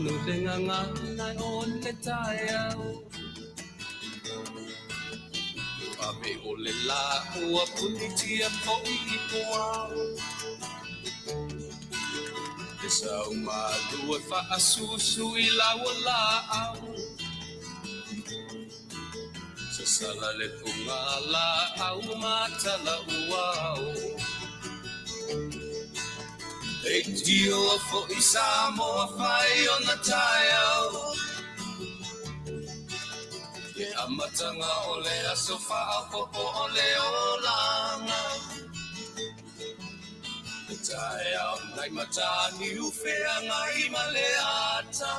Manu le gagana o le taeao Ave o le lā ua punitia foi i puao Le sau malu e faasusu i lau laau Sasala le pugalaau ma talauao Leitioa foi Samoa fai ona taeao Le amataga o le aso faaopoopo o le olaga Le taeao nai Mataniu feagai ma le ata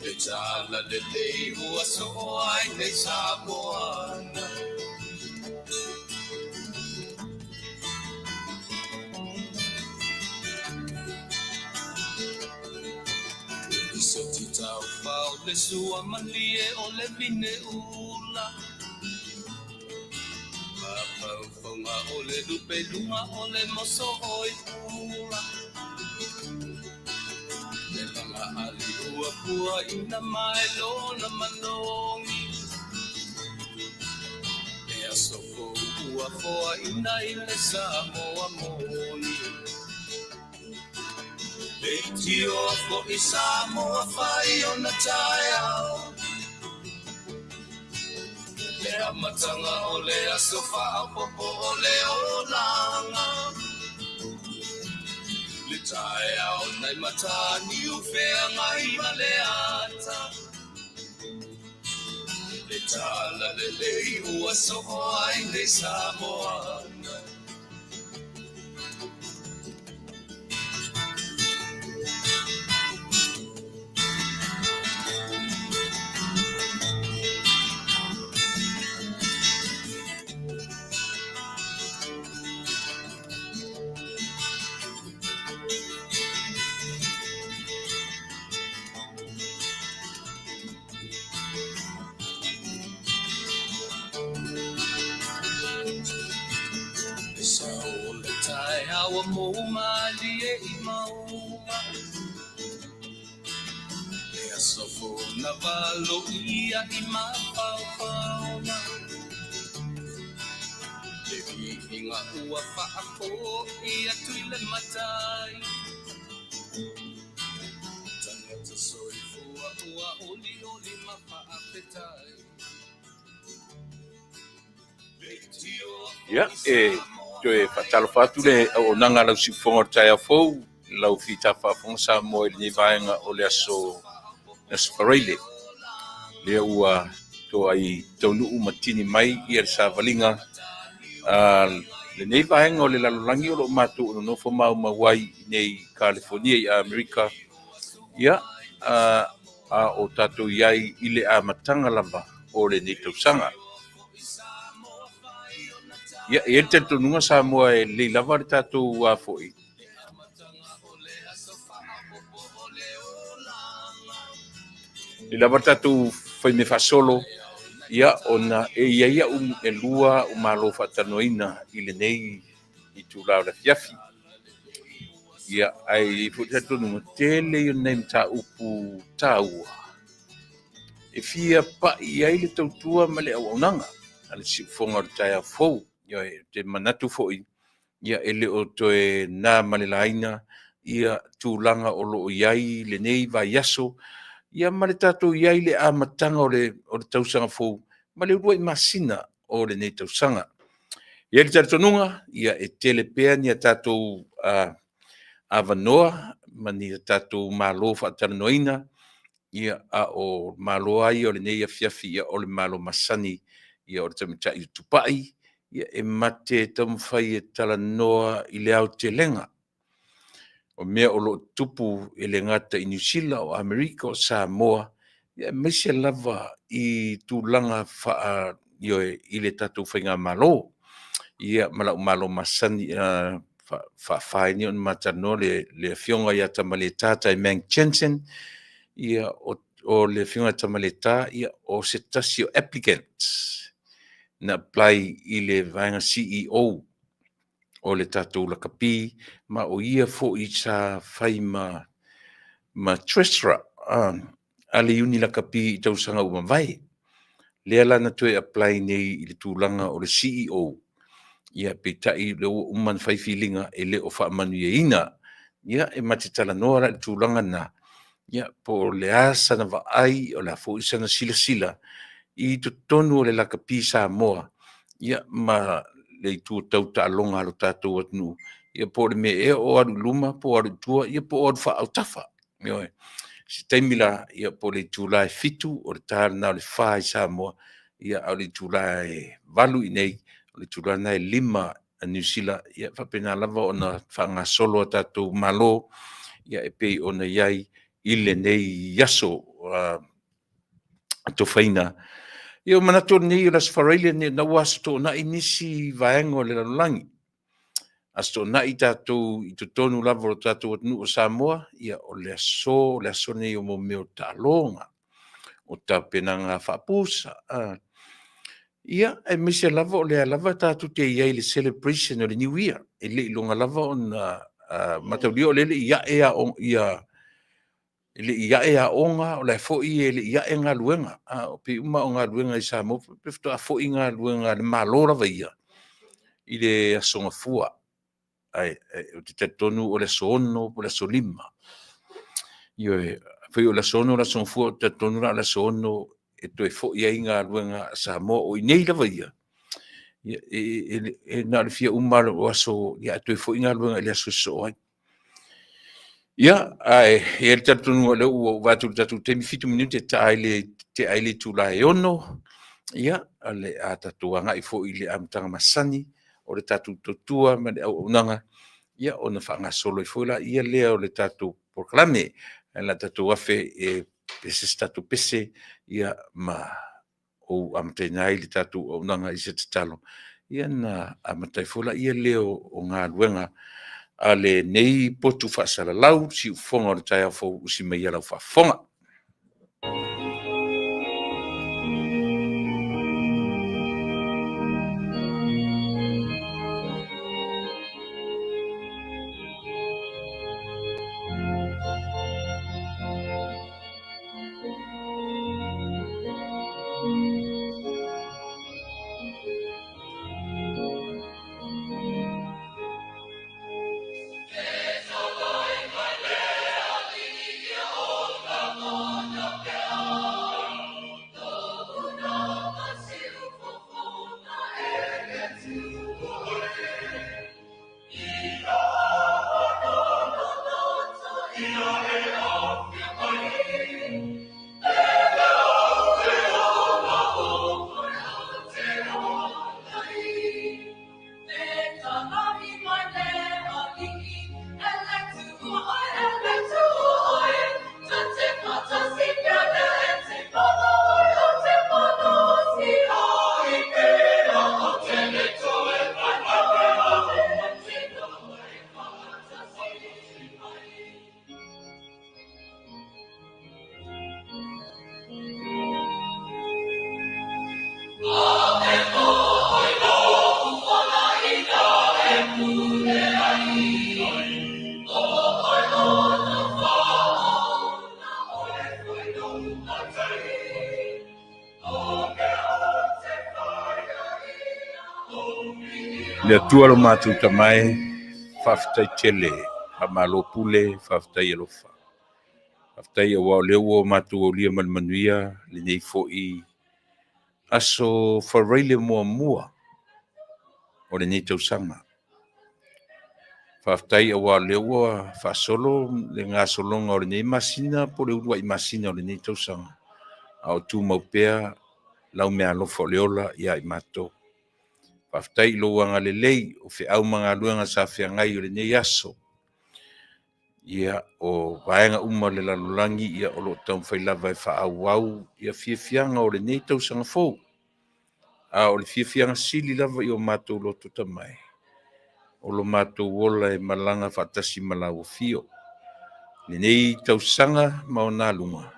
Le talalelei ua soo ai nei Samoa Le soti taufao le sua malie o le vine ula Mafaufauga o le lupe luga o le moso oi pula Le laga ali ua puaina mai lona manogi Le aso fou ua foaina i le Samoa moni Leitioa foi Samoa fai ona taeao Le amataga o le aso faaopoopo o le olaga Le taeao nai Mataniu feagai ma le ata Le talalelei ua soo ai nei Samoa. Le sao o le taeao ua mou malie i mauga Le aso fou na valoia i mafaufauga Le viiga ua faafoi atu i le Matai Tagata soifua ua olioli ma faafetai. Ia, e toe faatalofa atu le auaunaga a lau siufofoga o le taeao fou, lau fita faafofoga Samoa i lenei vaega o le aso aso Faraile. Lea ua toai taunuu ma tini mai ia le savaliga a lenei vaega o le lalolagi o lo o matou nonofo maumau ai i nei Kalifonia i Amerika. Ia, a o tatou i ai i le amataga lava o lenei tausaga. Ia, e i ai le talitonuga Samoa e lelei lava le tatou foi. Lelei lava le tatou faimea faasolo, ia, ona e i ai au e lua au malo faatalanoaina i lenei itula o le afiafi. Ia, ae i ai foi le talitonuga tele ia o nai mataupu taua e fia pai i ai le tautua ma le auaunaga a le siufofoga o le taeao fou. Ia, e te manatu foi, ia, e le o toe na ma le laina ia tulaga o lo o i ai lenei vaiaso, ia ma le tatou i ai i le amataga o le tausaga fou ma le uluai masina o lenei tausaga. E i ai le talitonuga, ia, e tele pea ni a tatou avanoa ma ni a tatou malo faatalanoaina, ia, a o malo lava ia o lenei afiafi, ia, o le malo masani, ia, o le tamaitai o Tupai, ia, e mate taumafai e talanoa i le aotelega o mea o lo o tutupu e le gata i Niu Sila, o Amerika, o Samoa, ia, aemaise lava i tulaga faa ioe i le tatou faigamalo. Ia, ma lau malo masani faafa ai nei ona ma talanoa le afioga ia Tamaleta Taimang Jensen, ia, o le afioga ia Tamaleta, ia, o se tasi o applicants na apply i le vaega CEO o le tatou lakapi, ma o ia foi sa fai ma ma Treasurer a le Iuni Lakapi i tausaga ua mavae. Lea la na toe apply nei i le tulaga o le CEO, ia peitai lea ua uma ona fai filiga e le o faamanuiaina. Ia e ma te talanoa la i le tulaga lena, ia po o le a sana vaai, o le a foi sana silasila i totonu o le lakapi Samoa, ia ma le itu tau taaloga a lo tatou atunuu, ia po o le mea ea o alu i luma po o alu i tua, ia po o alu faaautafa. Ioe. Se taimi la, ia po o le itula e 7, o le ta lena o le 4 i Samoa, ia a o le itula e 8 i inei, o le itula lena e 5 a Niu Sila, ia faapena lava ona faagasolo a tatou Malo, ia e pei ona i ai i lenei aso atofaina. Ia, ua manatu o lenei o le Aso Faraile lenei, o lena ua Aso Toonai nisi vaega o le lalolagi. Aso Toonai tatou i totonu lava o le tatou atunuu o Samoa, ia o le aso, o le aso lenei o mo mea o taaloga, o tapenaga faapusa. Ia, aemaise lava o lea lava tatou te i ai i le celebration o le New Year, e le iloga lava ona mataulia o lea e le i ae e le i ae aoga, o la foi e le i ae galuega. E pei uma o galuega i Samoa pe faatoa foi galuega a le Malo lava ia i le Aso Gafua. Ae ou te talitonu o le aso 6 po o le aso 5. Ioe, afai o le aso 6 le Aso Gafua, ou te talitonu la o le aso 6 e toe foi ai galuega a Samoa. O i inei lava ia, e na o le fia uma lava o aso, ae toe foi galuega i le aso e sosoo ai. Ia, ae i ai le talitonuga o lea ua ou vaai atu i le tatou taimi, 7 minute e ta ai le tea ai le itula e 6, ia, o le a tatou agai foi i le amataga masani o le tatou tautua ma le auaunaga, ia ona faagasolo ai foi lea o le tatou polokalame. Ae o le a tatou afe e pese se tatou pese, ia ma ou amataina ai le tatou auaunaga i se tatalo, ia ona amata ai foi lea o galuega a lenei potu faasalalau, siufofoga o le taeao fou, usi maia lau faafofoga. Le Atua lo matou Tama e, faafetai tele, faamalo pule, faafetai alofa. Faafetai aua o lea ua matou aulia ma le manuia lenei foi aso Faraile muamua o lenei tausaga. Faafetai aua o lea ua faasolo le gasologa o lenei masina po o le uluai masina o lenei tausaga, a o tumau pea lau meaalofa o le ola ia i matou. Faafetai i lou agalelei o feau ma galuega sa feagai o lenei aso. Ia, o vaega uma o le lalolagi, ia, o lo o taumafai lava e faaauau ia fiafiaga o lenei tausaga fou. A o le fiafiaga sili lava i o matou loto Tama e, o lo matou ola e malaga faatasi ma lau afio. Lenei tausaga ma ona aluga,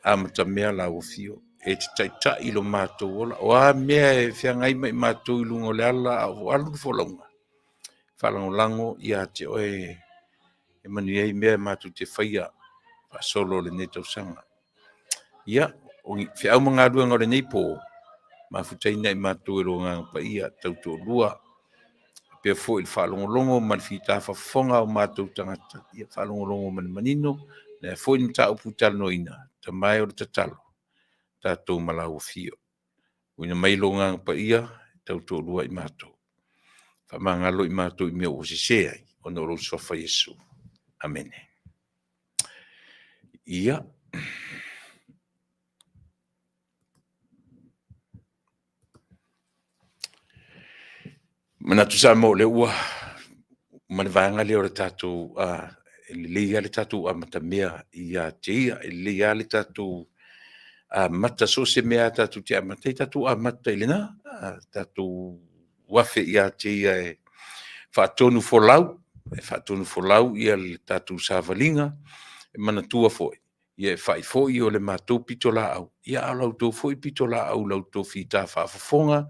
amatamea lau afio e te taitai lo matou ola. O a mea e feagai ma i matou i luga o le ala a o alu le folauga, faalagolago ia te oe e e manuia ai mea matou te faia faasolo lenei tausaga. Ia, o feau ma galuega o lenei po, mafutaina i matou e lo Agaga Paia tautoalua, faapea foi le faalogologo ma le fitafafofoga o matou tagata, ia faalogologo ma le manino, o le a foi le mataupu talanoaina, Tama e o le tatalo, tatou ma lau Afio. Tuuina mai lou Agaga Paia e tautoalua i matou, faamagalo i matou i mea ua sese ai, ona o lou Suafa Iesu. Amene. Ia, manatu Samoa o lea ua ma le vaega lea o le tatou, e lelei lava le tatou amatamea ia te ia, e lelei lava le tatou amata, so o se mea lava tatou te amata ai, tatou amata i lena, tatou afe ia te Ia e faatonufolau, e faatonufolau le tatou savaliga. E manatua foi, e fai foi o le matou pitolaau, a o la outou foi pitolaau i la outou fita faafofoga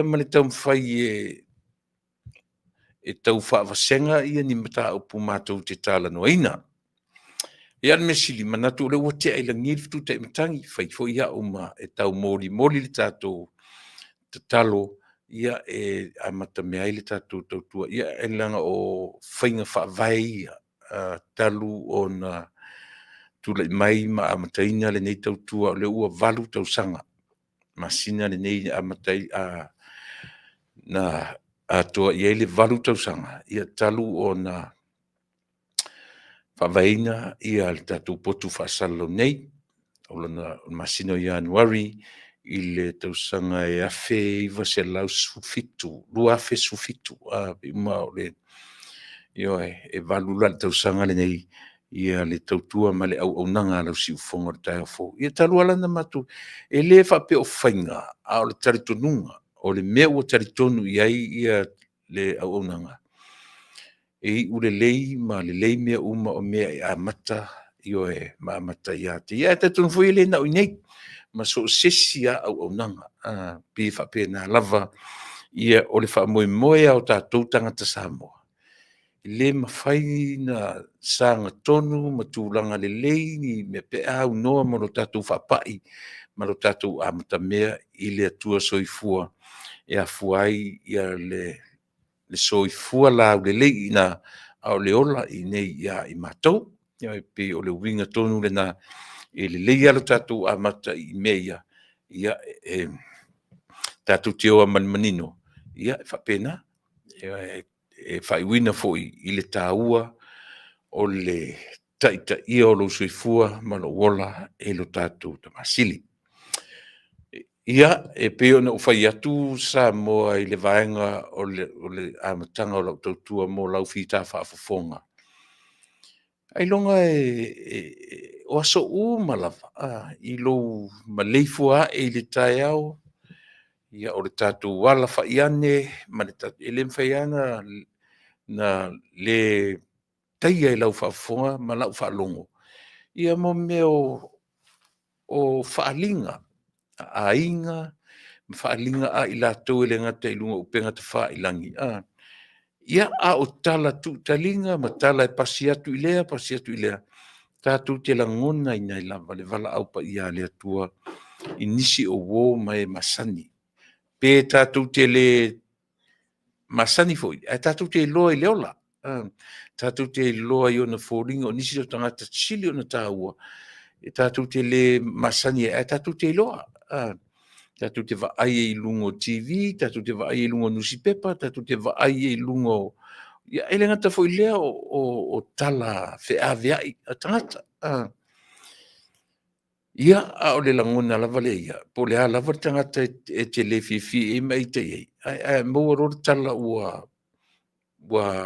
ma le taumafai e tau faavasega ni mataupu matou te talanoaina. Ia o le mea sili, manatu o lea ua tea i lagi le fetu taimatagi, fai foi au ma e taumolimoli le tatou tatalo e amatamea ai le tatou tautua. Ia leaga o faiga faavae ia talu ona tulai mai ma amataina lenei tautua, o lea ua 8 tausaga, masina lenei na amata ai, na atoa i ai le 8 tausaga talu ona faavaeina le tatou potu faasalalau nei. O le masina o Ianuari i le tausaga e 1917, 2017, ioe, e 8 la le tausaga lenei le tautua ma le auaunaga a lau siufofoga i le taeao fou. Ia talu lava la ona matou… E le faapea o faiga, a o le talitonuga, o le mea ua talitonu i ai le auaunaga, e iu lelei ma lelei mea uma o mea e amata, ioe, ma amata ia te Ia. Ae talitonu foi e le na o i inei, ma so o se isi lava auaunaga, e pei e faapena lava. O le faamoemoe lava o tatou tagata Samoa, e le mafai ona sagatonu ma tulaga lelei ni mea pe a aunoa ma lo tatou faapai ma lo tatou amatamea i le Atua Soifua e afua ai le soifua laulelei i ina, a o le ola i inei ia i matou. E pei o le uiga tonu lena, e lelei lava lo tatou amata i mea ia, e tatou te o lava ma le manino, e faapena. E faaiuina foi i le taua o le taitaia o lou soifua ma lou ola e lo tatou Tama Sili. Ia, e pei ona ou fai atu Samoa i le vaega o le amataga o lau tautua mo lau fita faafofoga, ailoga o aso uma lava i lou maleifua ae i le taeao, ia o le tatou alafai ane, e le mafai lava ona le taia i lau faafofoga ma lau faalogo mea o faaaliga a aiga ma faaaliga a i latou e le gata i luga o upega tafailagi, ia, a o tala tuutaliga ma tala e pasi atu i lea pasi atu i lea, tatou te lagonaina ai lava le valaau paia a le Atua i nisi o uo ma e masani. Pe tatou te le masani foi, ae tatou te iloa i le ola, tatou te iloa i ona foliga, o nisi o tagata sili ona taua, e tatou te le masani ai, ae tatou te iloa. Tatou te vaai ai i luga o TV, tatou te vaai ai i luga o nusipepa, tatou te vaai ai i luga o… Ia e le gata foi i lea o tala feaveai a tagata. Ia, a o le lagona lava lea ia, po o le a lava le tagata e te le fiafia i ai ma ita i ai, ae a maua loa le tala ua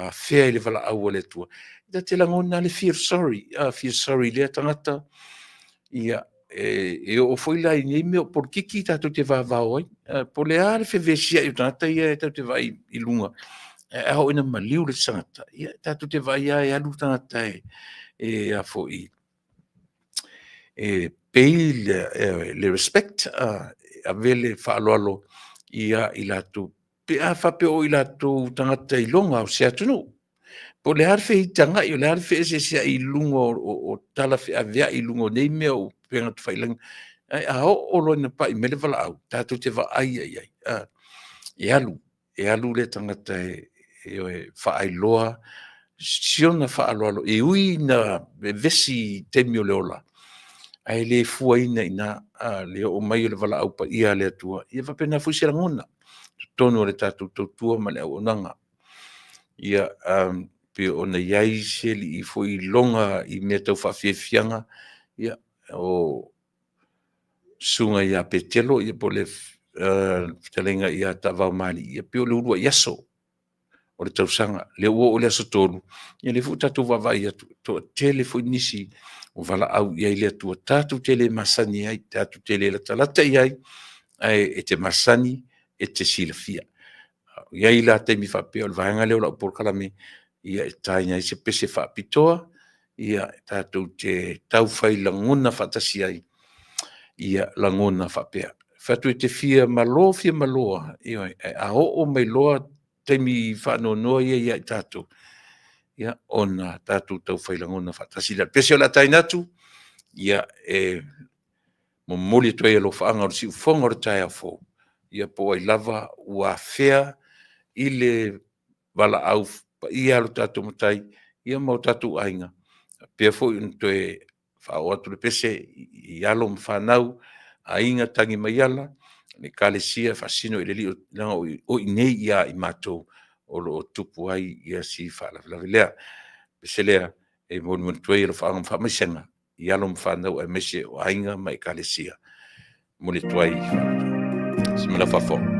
afea i le valaau a le Atua, ta te lagona lava le feel sorry, feel sorry i lea tagata. Ia, e oo foi la i nei mea o polokiki tatou te vavao ai, po o le a le fevesiai o tagata ia tatou te vaai i luga, ae a oo ina maliu le isi tagata, ia tatou te vaai lava e alu le tagata e pay le respect, e ave le faaaloalo ia i latou pe a faapea o i latou tagata iloga o se atunuu. Po o le a le feitagai, o le a le feeseeseai i luga o tala feaveai i luga o nei mea o upega tafailagi, ae a oo loa ina pai mai le valaau, tatou te vaaia i ai, e alu, e alu lea tagata e faailoa si ona faaaloalo, e ui ina vevesi i taimi o le ola, ae le fuaina i ina le oo mai o le valaau paia a le Atua. Ia e faapena foi se lagona i totonu o le tatou tautua ma le auaunaga. Ia, pei ona i ai si alii foi iloga i mea tau faafiafiaga, ia, o le susuga ia Petelo po o le fetalaiga ia Taavaomalii, ia pei o le uluai aso o le tausaga, lea ua oo i le aso 3, ia lea foi ua tatou vaavaai atu, e toatele foi nisi ua valaau i ai le Atua, tatou te le masani ai, tatou te le latalata i ai, ae e te masani, e te silafia. E i ai la taimi faapea o le vaega lea o lau polokalame, ia e taina ai se pese faapitoa, ia tatou te taufai lagona faatasi ai ia lagona faapea. E fai atu e te fia malo fia malo lava, ioe, ae a oo mai loa taimi faanoanoa ia ia i tatou, ia ona tatou taufai lagona faatasi lea. O le pese o le a taina atu, ia e momoli atu ai alofaaga o le siufofoga o le taeao fou, ia po o ai lava ua afea i le valaau paia a lo tatou Matai, ia ma o tatou aiga, faapea foi ona toe faaoo atu le pese i alo ma fanau, aiga tagimaiala, le Ekalesia e faasino i le Alii, leaga o i inei ia i matou o lo o tupu ai si faalavelave lea. O le pese lea e molimoli atu ai alofaaga ma faamaisega i alo ma fanau aemaise o aiga ma Ekalesia. E momoli atu ai se lau faafofoga.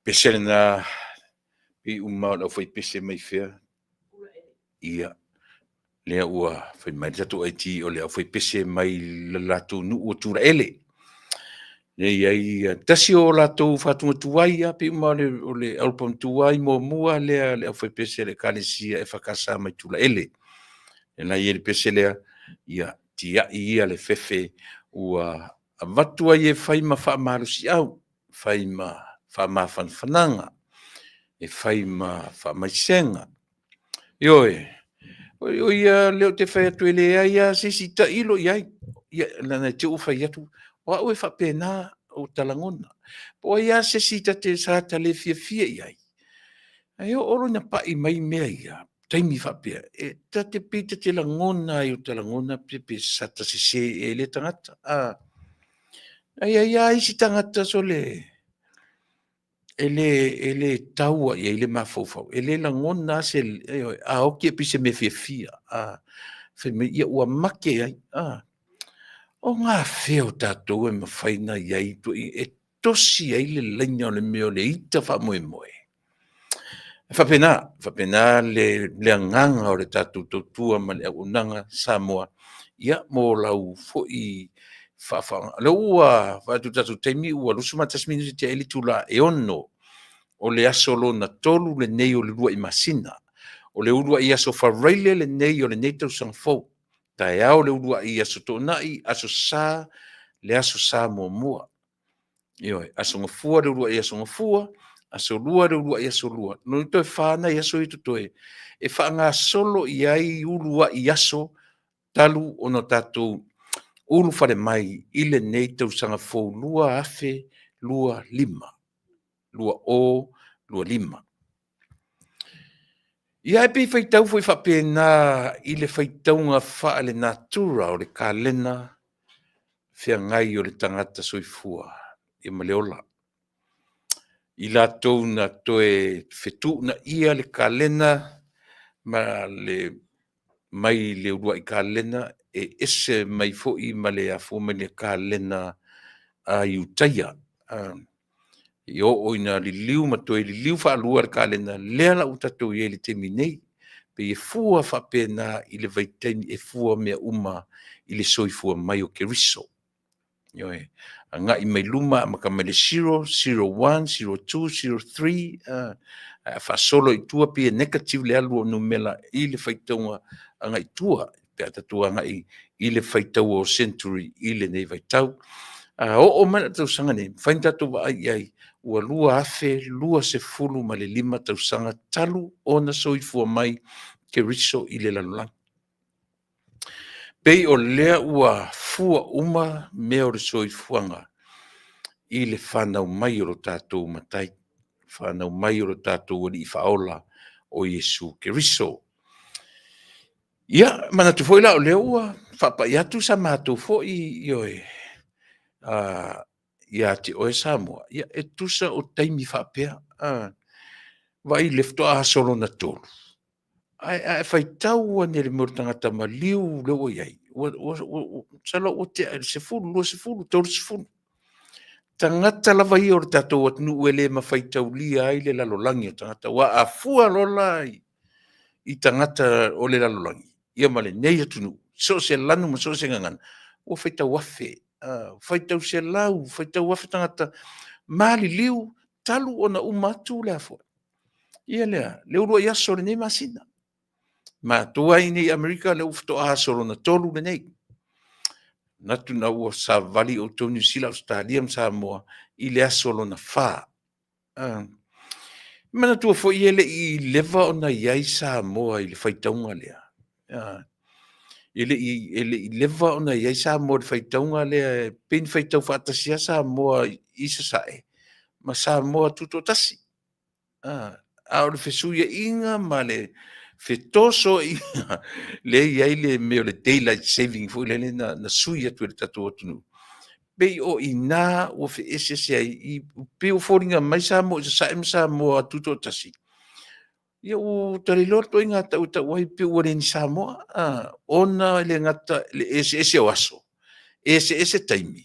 Pese lena pei uma o le aufaipese mai fea. Ia, lea ua fai mai le tatou IT o le aufaipese mai le latou nuu o Tulaele. Lea e i ai tasi o latou faatuga tuai lava pei uma o le album tuai muamua lea a le aufaipese a le Ekalesia EFKS mai Tulaele. Lea la e i ai le pese lea, ia tiai ia le fefe ua avatu ai e fai ma faamalosiau, fai ma faamafanafanaga, e fai ma faamaisega. Ioe, o ia lea ou te fai atu e leai lava se isi tailo i ai. Ia, leaga i te i ua fai atu, o au e faapena ou ta lagona. Po o ai lava se isi sa ta le fiafia i ai, ae oo loa ina pai mai mea ia, taimi faapea, e ta te pei ta te lagona lava i o ta lagona pe sa ta sese ea i lea tagata. Ae i ai lava isi tagata sole e le taua i ai le mafaufau, e le lagona lava se, ioe, a oti e pei se mea fiafia, fai mai ia ua make ai. O gafea o tatou e mafai ona i ai e tosi ai le laina o le mea o le ita faamoemoe? E faapena, faapena le agaga o le tatou tautua ma le auaunaga Samoa, ia mo lau foi faafofoga. O lea ua vaai atu i le tatou taimi ua 21 minute tea ai le itula e 6:00 o le aso lona 3 lenei o le uluai masina. O le uluai aso Faraile lenei o lenei tausaga fou. Taeao le uluai aso Toonai, aso Sa, le aso Sa muamua. Ioe, aso Gafua le uluai aso Gafua, aso Lua le uluai aso Lua. Lona uiga toe 4 nai aso ia totoe e faagasolo i ai uluai aso talu ona tatou ulufale mai i lenei tausaga fou 2025. 2025. Ia ae pei faitau foi faapena i le faitauga faale-natura o le kalena feagai o le tagata soifua ia ma le ola. I latou na toe fetuunaia le kalena ma le mai le uluai kalena e ese mai foi ma le afua mai le kalena a Iutaia. I oo ina liliu ma toe liliu faalua le kalena, lea la ua tatou i ai i le taimi nei. Pei e fua faapena i le vaitaimi e fua mea uma i le soifua mai o Keriso. Ioe, agai mai luma amata mai le 0, 0 1, 0 2, 0 3, ae a faasolo i tua pei e negative le alu o numera i le faitauga agai i tua pe a tatou agai i le faitauga o century i lenei vaitau. A oo mai la i le tausaga lenei, e mafai ona tatou vaai i ai ua 2025 tausaga talu ona soifua mai Keriso i le lalolagi. Pei o lea ua fua uma mea o le soifuaga i le fanau mai o lo tatou Matai, fanau mai o lo tatou Alii Faaola o Iesu Keriso. Ia, manatu foi la o lea ua faapai atu sa matou foi, ioe, ia te oe Samoa, ia e tusa o taimi faapea, vaai i le faatoa aso lona 3, ae a e faitau ane i le mea o le tagata maliu lea ua i ai, masalo ua tea i le 10, 20, 30. Tagata lava ia o le tatou atunuu e le ma faitaulia ai le lalolagi o tagata. Aua a fua loa la i tagata o le lalolagi, ia ma lenei atunuu, so o se lanu ma so o se gagana, ua faitau afe, faitau selau, faitau afe tagata maliliu talu ona uma atu le a foi, ia lea, le uluai aso o lenei masina. Matou lava i inei i Amerika lea ua faatoa aso lona 3 lenei. Manatu na ua savavali outou Niu Sila, Ausetalia ma Samoa i le aso lona 4. Manatua foi e le i leva ona i ai Samoa i le faitauga lea. E le i leva ona i ai Samoa i le faitauga lea, e pei ona faitau faatasi lava Samoa i Sasae ma Samoa Tutoatasi. A o le fesuiaiga ma le fetosoaina lea e i ai le mea o le daylight saving foi lele na sui atu e le tatou atunuu, pei o i ina ua feeseeseai ai, pei ua foliga mai Samoa i Sasae ma Samoa Tutoatasi, ia ua ta le iloa le ituaiga tau e tau ai, pei ua le ni Samoa, ona e le gata i le eseese o aso, eseese taimi,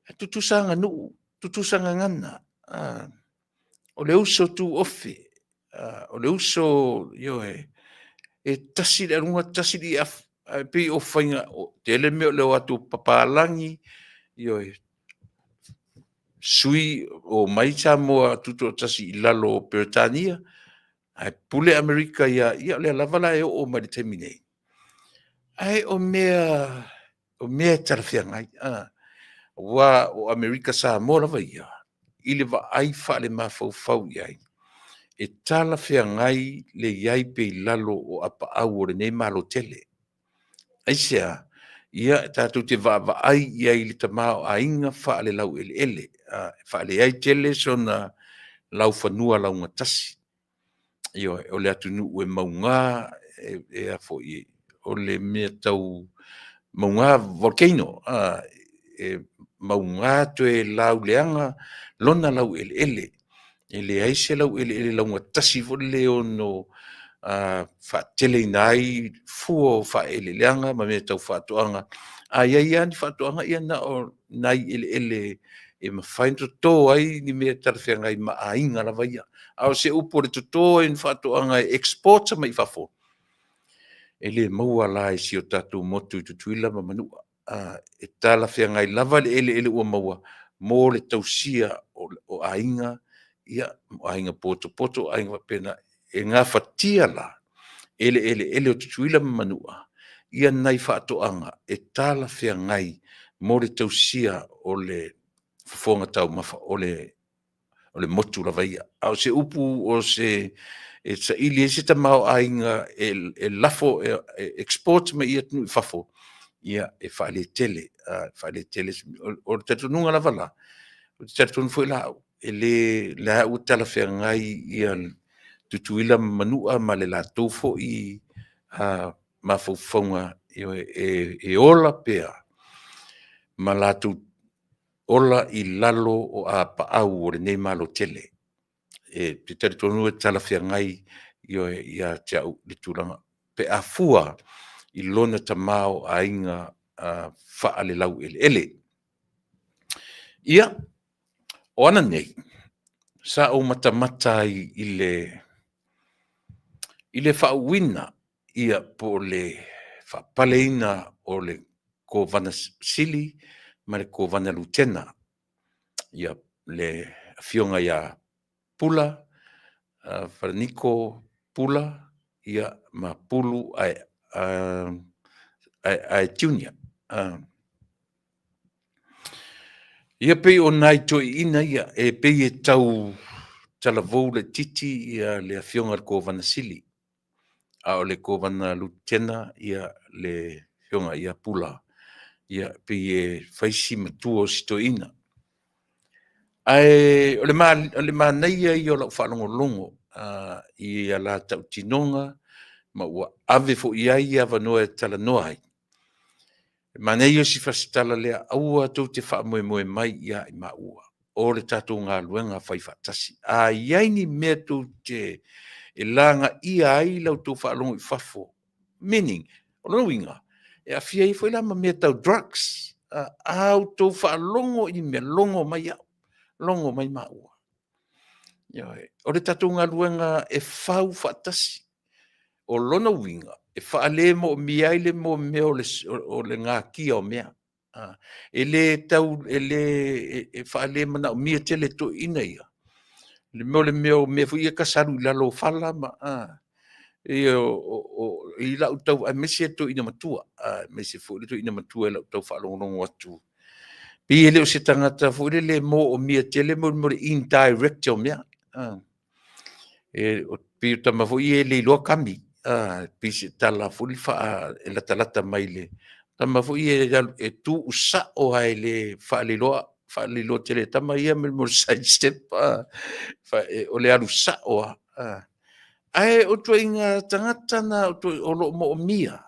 ae tutusa aganuu, tutusa gagana. O le uso tuofe, o le uso, ioe, e tasi le aluga tasi le ieafu, ae pei o faiga, tele mea o le o atu o papalagi, ioe, sui omai Samoa tutoatasi i lalo o Peretania, ae pule Amerika ia, ia o lea lava la e oo mai i le taimi nei. Ae o mea, o mea e talafeagai, aua o Amerika Samoa lava ia, i le vaai faalemafaufau i ai, e talafeagai le i ai pea i lalo o apaau o lenei Malo tele. Aisea? Ia tatou te vaavaai i ai i le tamaoaiga faalelaueleele, e faaleai tele sona laufanua laugatasi. Ioe, o le atunuu e mauga, e a foi, o le mea tau mauga volcano, e mauga toe lauleaga lona laueleele. E leai se laueleele laugatasi foi lele e ono faateleina ai fua o faaeleeleaga ma mea tau faatoaga. A i ai lava ni faatoaga, ia na o nai eleele e mafai ona toto ai ni mea talafeagai ma aiga lava ia. A o se upu o le toto ai o ni faatoaga e export mai i fafo, e le maua la e si o tatou motu i Tutuila ma Manua. E talafeagai lava le eleele ua maua mo le tausia o aiga, ia, o aiga potopoto, o aiga faapena, e gafatia la e le eleele o Tutuila ma Manua ia nai faatoaga e talafeagai mo le tausia o le fofoga taumafa o le motu lava ia. A o se upu o se e saili ai se tamaoaiga e lafo e export mai i atunuu i fafo, ia e faaletele, e faaletele. O le talitonuga lava la, ou te talitonu foi la au, e le, o lea ua talafeagai ia Tutuila ma Manua ma le latou foi mafaufauga e ola pea ma latou ola i lalo o apaau o lenei Malo tele. Ou te talitonu e talafeagai, ioe, ia te au le tulaga pe a fua i lona tamaoaiga faalelaueleele. Ia, o ana nei, sa ou matamata ai i le faauuina ia po o le faapaleina o le Kovana Sili ma le Kovana Lutena, ia le Afioga ia Pula Falaniko Pula ia ma Pulu Aeae Junior. Ia pei o nai toeaiina ia e pei e tau talavou laitiiti le Afioga i le Kovana Sili, a o le Kovana Lutena le Afioga ia Pula, ia pei e fai si matua o si toeaina. Ae o le manaia ia o lau faalogologo i a la tautinoga ma ua ave foi i ai avanoa e talanoa ai. E manaia si fasi tala lea, aua tou te faamoemoe mai ia i maua, o le tatou galuega fai faatasi. A i ai ni mea tou te e lagaia ai la outou faalogo i fafo, meaning, o lona uiga, e aafia ai foi la ma mea tau drugs. A outou faalogo i ni mea, logo mai au, logo mai maua. Ioe. O le tatou galuega e fau faatasi. O lona uiga, e faalemoomia ai le mea o le gatia o mea. E le tau, e le, e faalemanaomia tele e toeaiina ia, le mea o le mea o mea foi ia e tasalu i lalo o fala ma, ia i lau tau, aemaise le toeaina matua, aemaise foi le toeaina matua i lau tau faalogologo atu, pei e le o se tagata foi lele e moomia tele mo le indirect o mea. E pei o tama foi ia e le iloa kami, pei se tala foi e latalata mai le tama foi ia e tuusao lava e le faaleiloa, faaleiloa tele e tama ia mo le side step, o le alu sao lava. Ae o ituaiga tagata na o lo o moomia,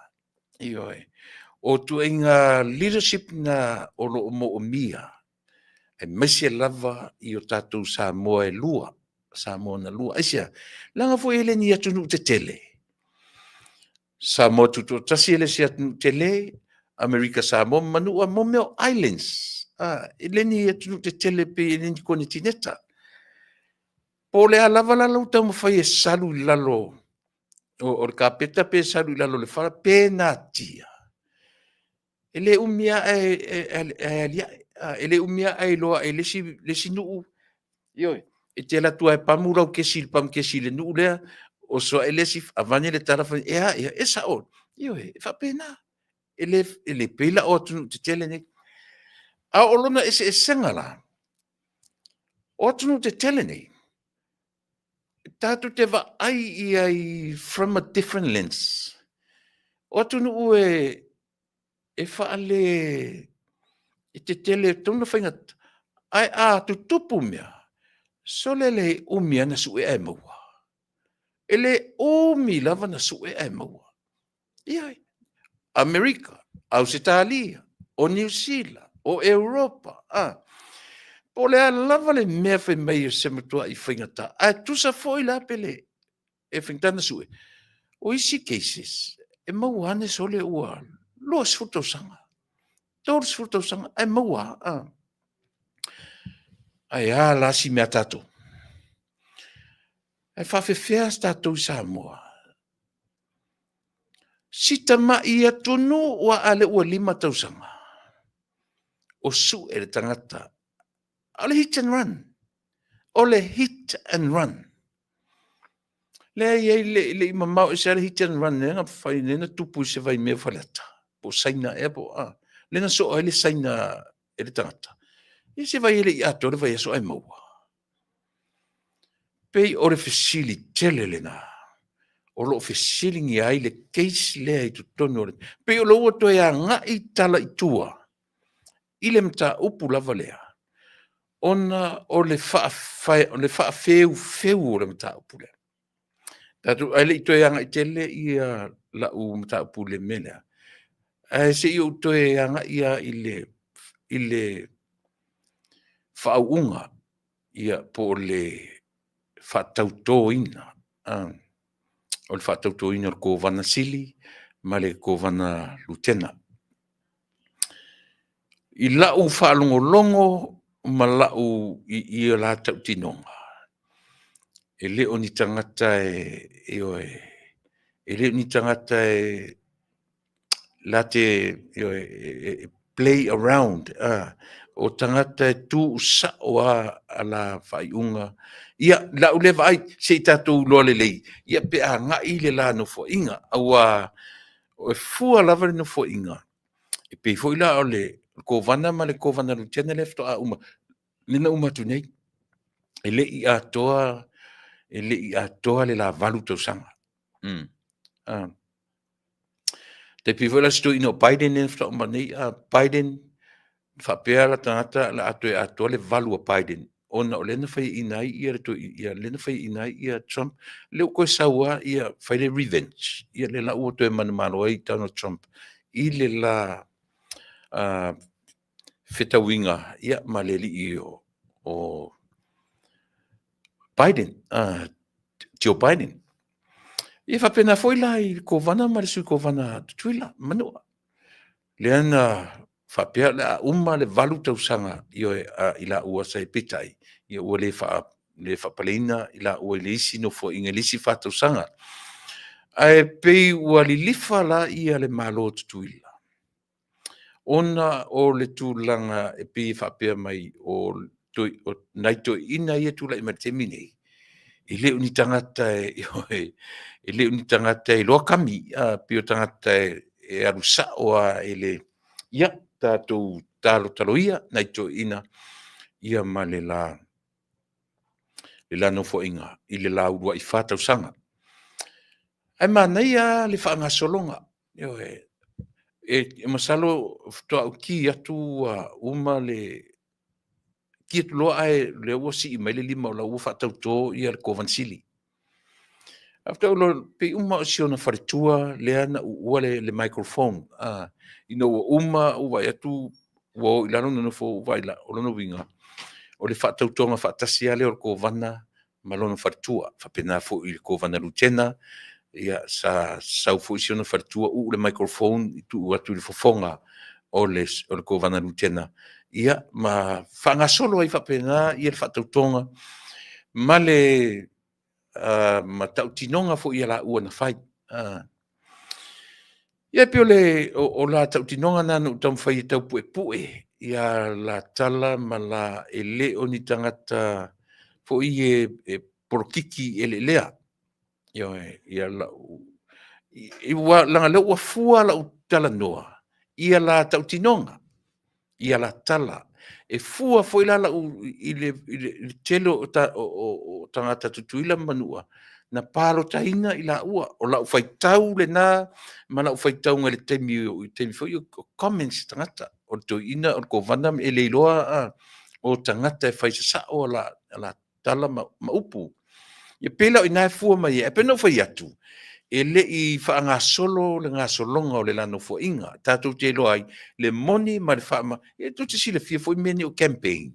ioe, o ituaiga leadership na o lo o moomia, aemaise lava i o tatou Samoa e lua, Samoa na lua. Aisea? Leaga foi e le ni atunuu tetele. Samoa Tutoatasi e le se atunuu tele, Amerika Samoa ma Manua mo mea o islands. E le ni atunuu tetele pei e le ni konetineta. Po o le a lava la lou taumafai e salu i lalo o le kapeta pe salu i lalo o le fala pe natia, e le umi lava ae aliae, e le umi lava ae iloa e le isi nuu, ioe, e te alu atu lava e pamu lau kesi i le pamu kesi i le nuu lea, oso ae le isi aveane le tala, e a ea, e sao. Ioe, e faapena. E le pei la o atunuu tetele nei. A o lona eseesega la, o atunuu tetele nei, tatou te vaai i ai from a different lens. O atunuu e faale, e tetele e tatau ona faigata, ae a tutupu mea, sole le umi lava ona sue ae maua. E le umi lava ona sue ae maua. Ioe, Amerika, Ausetalia, o Niu Sila, o Europa, a. Po o le a lava le mea fai mai o se matuai faigata, ae tusa foi la pe le e faigata ona sue, o isi cases, e maua ane sole ua 20 tausaga, 30 tausaga ae maua lava. Ae a la si mea a tatou? Ae faapefea se tatou i Samoa? Si tamai atunuu lava a lea ua 5 tausaga o sue le tagata, o le hit and run, o le hit and run. Lea e i ai, e le i mamao ese lava le hit and run lea na fai, lea na tupu i se vaimea o Faleata, po o Saina ea po o a, lea na soa ai le Saina e le tagata. Ia se vaai e le i atoa le vaiaso ae maua. Pei o le fesili tele lena o lo o fesiligia ai le case lea i totonu o le... Pei o lea ua toe agai tala i tua i le mataupu lava lea, ona o le faafeufeu o le mataupu lea. Tatou, ae le i toe agai tele ia lau mataupu i le mea lea, ae se i ou toe agai lava i le faauuga, ia po o le faatautoina, o le faatautoina o le Kovana Sili ma le Kovana Lutena. I lau faalogologo ma lau i i la tautinoga, e le o ni tagata e, ioe, e le o ni tagata e la te, ioe, e play around, o tagata e tuusao lava a la faaiuga. Ia, lau lea vaai, se i tatou iloa lelei, ia pe a agai le la Nofoaiga, aua e fua lava le Nofoaiga, e pei foi la o le Kovana ma le Kovana Lutena lea faatoa uma, lea na uma atu nei, e le i atoa, e le i atoa le la 8 tausaga. Tai pei foi la o si toeaina o Biden lea faatoa uma nei, Biden, faapea la tagata o le a toe atoa le 8 a Biden, ona o lea na faiaina ai ia le toeaina, lea na faiaina ai ia Trump, lea ua toe sau lava ia fai le revenge, ia lea la ua toe manumalo ai Donald Trump i le la fetauiga ia, ma le alii o Biden, Joe Biden. Ia faapena foi la i le Kovana ma le Sui Kovana a Tutuila, Manua. Lea na faapea o le a uma le 8 tausaga ioe, a i laua sa i peitai, ia ua le le faapaleina i laua i le isi nofoaiga i le isi 4 tausaga. Ae pei ua lilifa la ia le Malo o Tutuila, ona o le tulaga e pei e faapea mai o nai toeaiina ia e tulai mai i le taimi nei, e le o ni tagata e, e le o ni tagata e iloa kami, a, pei o tagata e alu sao lava e le... Ia, tatou talotalo ia nai toeaiina ia ma le la nofoaiga i le la uluai 4 tausaga. Ae manaia lava le faagasologa, ioe, e masalo faatoa ou ki atu ua uma le ki atu loa ae o lea ua sii mai le lima o la ua faatauto ia le Kovana Sili. Ae faatoa ou iloa, pei uma o si ona faletua lea na uua le microphone, ina ua uma ou vaai atu ua o i lalo nonofo ou vaai la, o lona uiga, o le faatautoga faatasi lava lea o le Kovana ma lona faletua. Faapena foi i le Kovana Lutena, ia sa sau foi si ona faletua uu le microphone tuu atu i le fofoga o le Kovana Lutena, ia ma faagasolo ai faapena le faatautoga. Ma le ma tautinoga foi ia laua na fai. Ia pei o le o la tautinoga na na ou taumafai e tau puepue ia la tala ma la e le o ni tagata foi e polokiki eleelea. Ioe, ia lau ua leaga o lea ua fua lau talanoa ia la tautinoga, ia la tala. E fua foi la lau i le tele o tagata Tutuila ma Manua na palotaina i laua. O lau faitau lena ma lau faitauga i le taimi, i taimi foi o comments a tagata. O le toeaina, o le Kovana e le iloa o tagata e fai sasao a la tala ma upu. E pei la o i ina e fua mai ai, ae pei ona ou fai atu, e le i faagasolo le gasologa o le la Nofoaiga, tatou te iloa ai le moni ma le ia tou te silafia foi mea nei o campaign,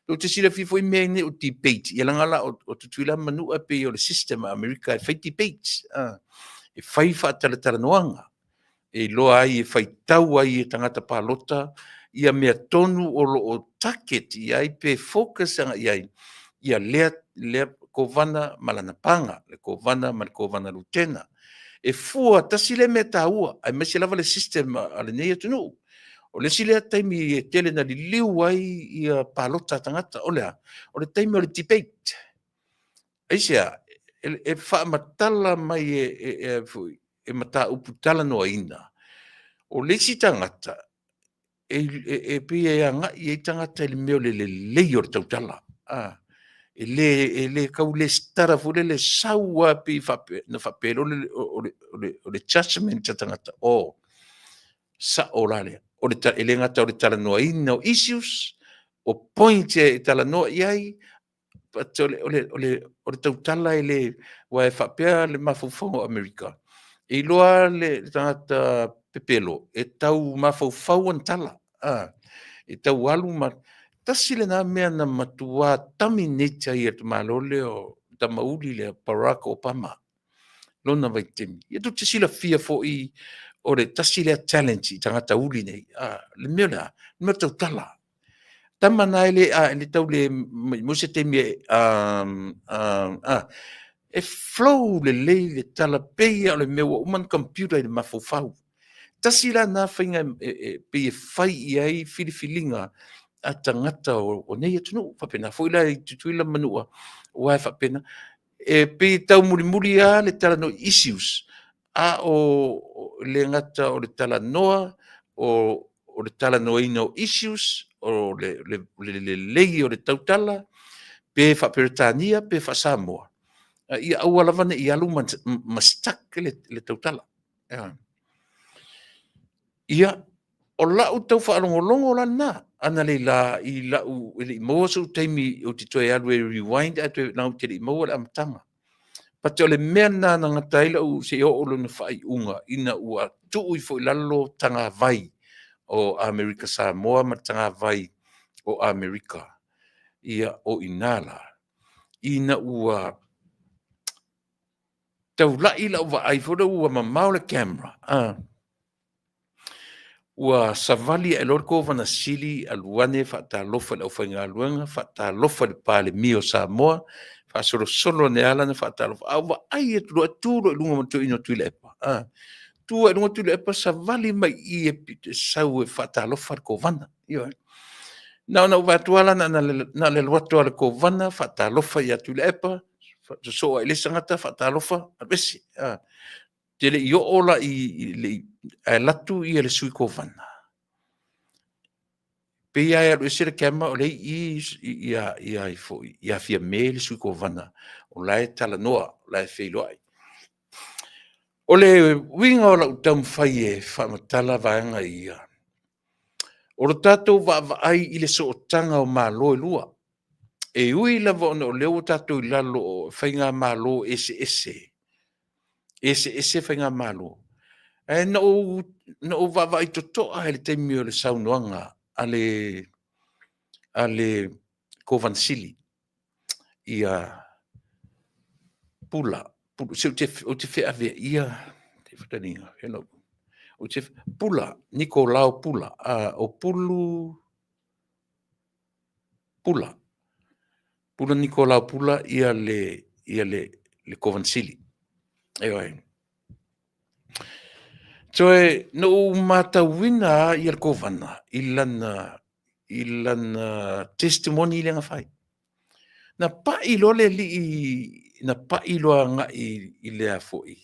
tou te silafia foi mea nei o debate, ia leaga la o Tutuila ma Manua e pei o le system a Amerika e fai debates, e fai faatalatalanoaga, e iloa ai, e faitau ai e tagata palota ia mea tonu o lo o target i ai pe focus agai i ai ia lea Kovana ma lana paga, le Kovana ma le Kovana Lutena. E fua, tasi lea mea taua, aemaise lava le system a lenei atunuu. O le isi lea taimi e tele na liliu ai ia palota a tagata, o le a? O le taimi o le debate. Aisea? E faamatala mai e mataupu talanoaina. O le isi tagata, e pei e agai i ai tagata i le mea o le lelei o le tautala. E le tau resitala foi lele sau lava pei ona faapea loa o le judgement a tagata, oh, sao la lea. E le gata o le talanoaina o issues, o points e talanoa i ai, but o le tautala e le, aua e faapea le mafaufauga o Amerika, e iloa le tagata pepelo, e tau mafaufau ana tala, e tau alu ma… Tasi lena mea na matua dominate ai e le tamaloa lea o le tamauli lea Barack Obama lona vaitaimi. Ia tou te silafia foi o le tasi lea talent i tagata uli nei, le mea o le a? Le mea o le tautala. Tama na e le tau le maua se taimi e flow lelei le tala, pei lava o le mea ua uma ona computer i le mafaufau. Tasi la lena faiga e pei e fai i ai filifiliga a tagata o nei atunuu. Faapena foi la i Tutuila ma Manua, aua e faapena. E pei e taumulimuli lava le talanoa i issues, a o le gata o le talanoa, o le talanoaina o issues, o le lelei o le tautala, pe faa-Peretania pe faa-Samoa, ia aua lava ne i alu ma stuck le tautala. Ia, o lau tau faalogologo la lena, analeila i lau, e le i maua sou taimi ou te toe alu e rewind ae toe, leaga ou te le i maua le amataga. But o le mea lena na gata ai lau seia oo i lona faaiuga ina ua tuu ifo i lalo tagavai o Amerika Samoa ma le tagavai o Amerika. Ia, o i ina la, ina ua taulai lau vaai foi lea ua mamao le camera, ua savali ae loa le Kovana Sili alu ane faatalofa i le aufaigaluega, faatalofa i le Palemia o Samoa, faasolosolo ane lava lana faatalofa, a ou vaai atu loa, tu loa i luga ma le toeaina o Tuilaepa, tu ae i luga Tuilaepa savali mai i i e sau e faatalofa le Kovana. Ioe. Na ona ou vaai atu lava la na o le alu atu lava o le Kovana faatalofa ia Tuilaepa, sosoo ae i le isi tagata faatalofa, alu ese. Te le i oo la i, ae alu atu le Sui Kovana, pei lava e alu ese le camera o lea e i i ia Fiame le Sui Kovana, o la e talanoa, o la e feiloai. O le uiga o lau taumafai e faamatala vaega ia, o le tatou vaavaai i le sootaga o Malo e lua, e ui lava ona o lea ua tatou i lalo o faigamalo eseese, eseese faigamalo, ae na ou vaavaai totoa i le taimi o le saunoaga a le Kovana Sili ia Pula, se ou te feaveaia Pula, Nikolao Pula, o Pulu Pula. Pula Nikolao Pula ia le ia le le Kovana Sili. Ioe. Toe na ou matauina ia le Kovana i lana testimony lea na fai. Na pai loa le alii, na pai loa agai i le a foi,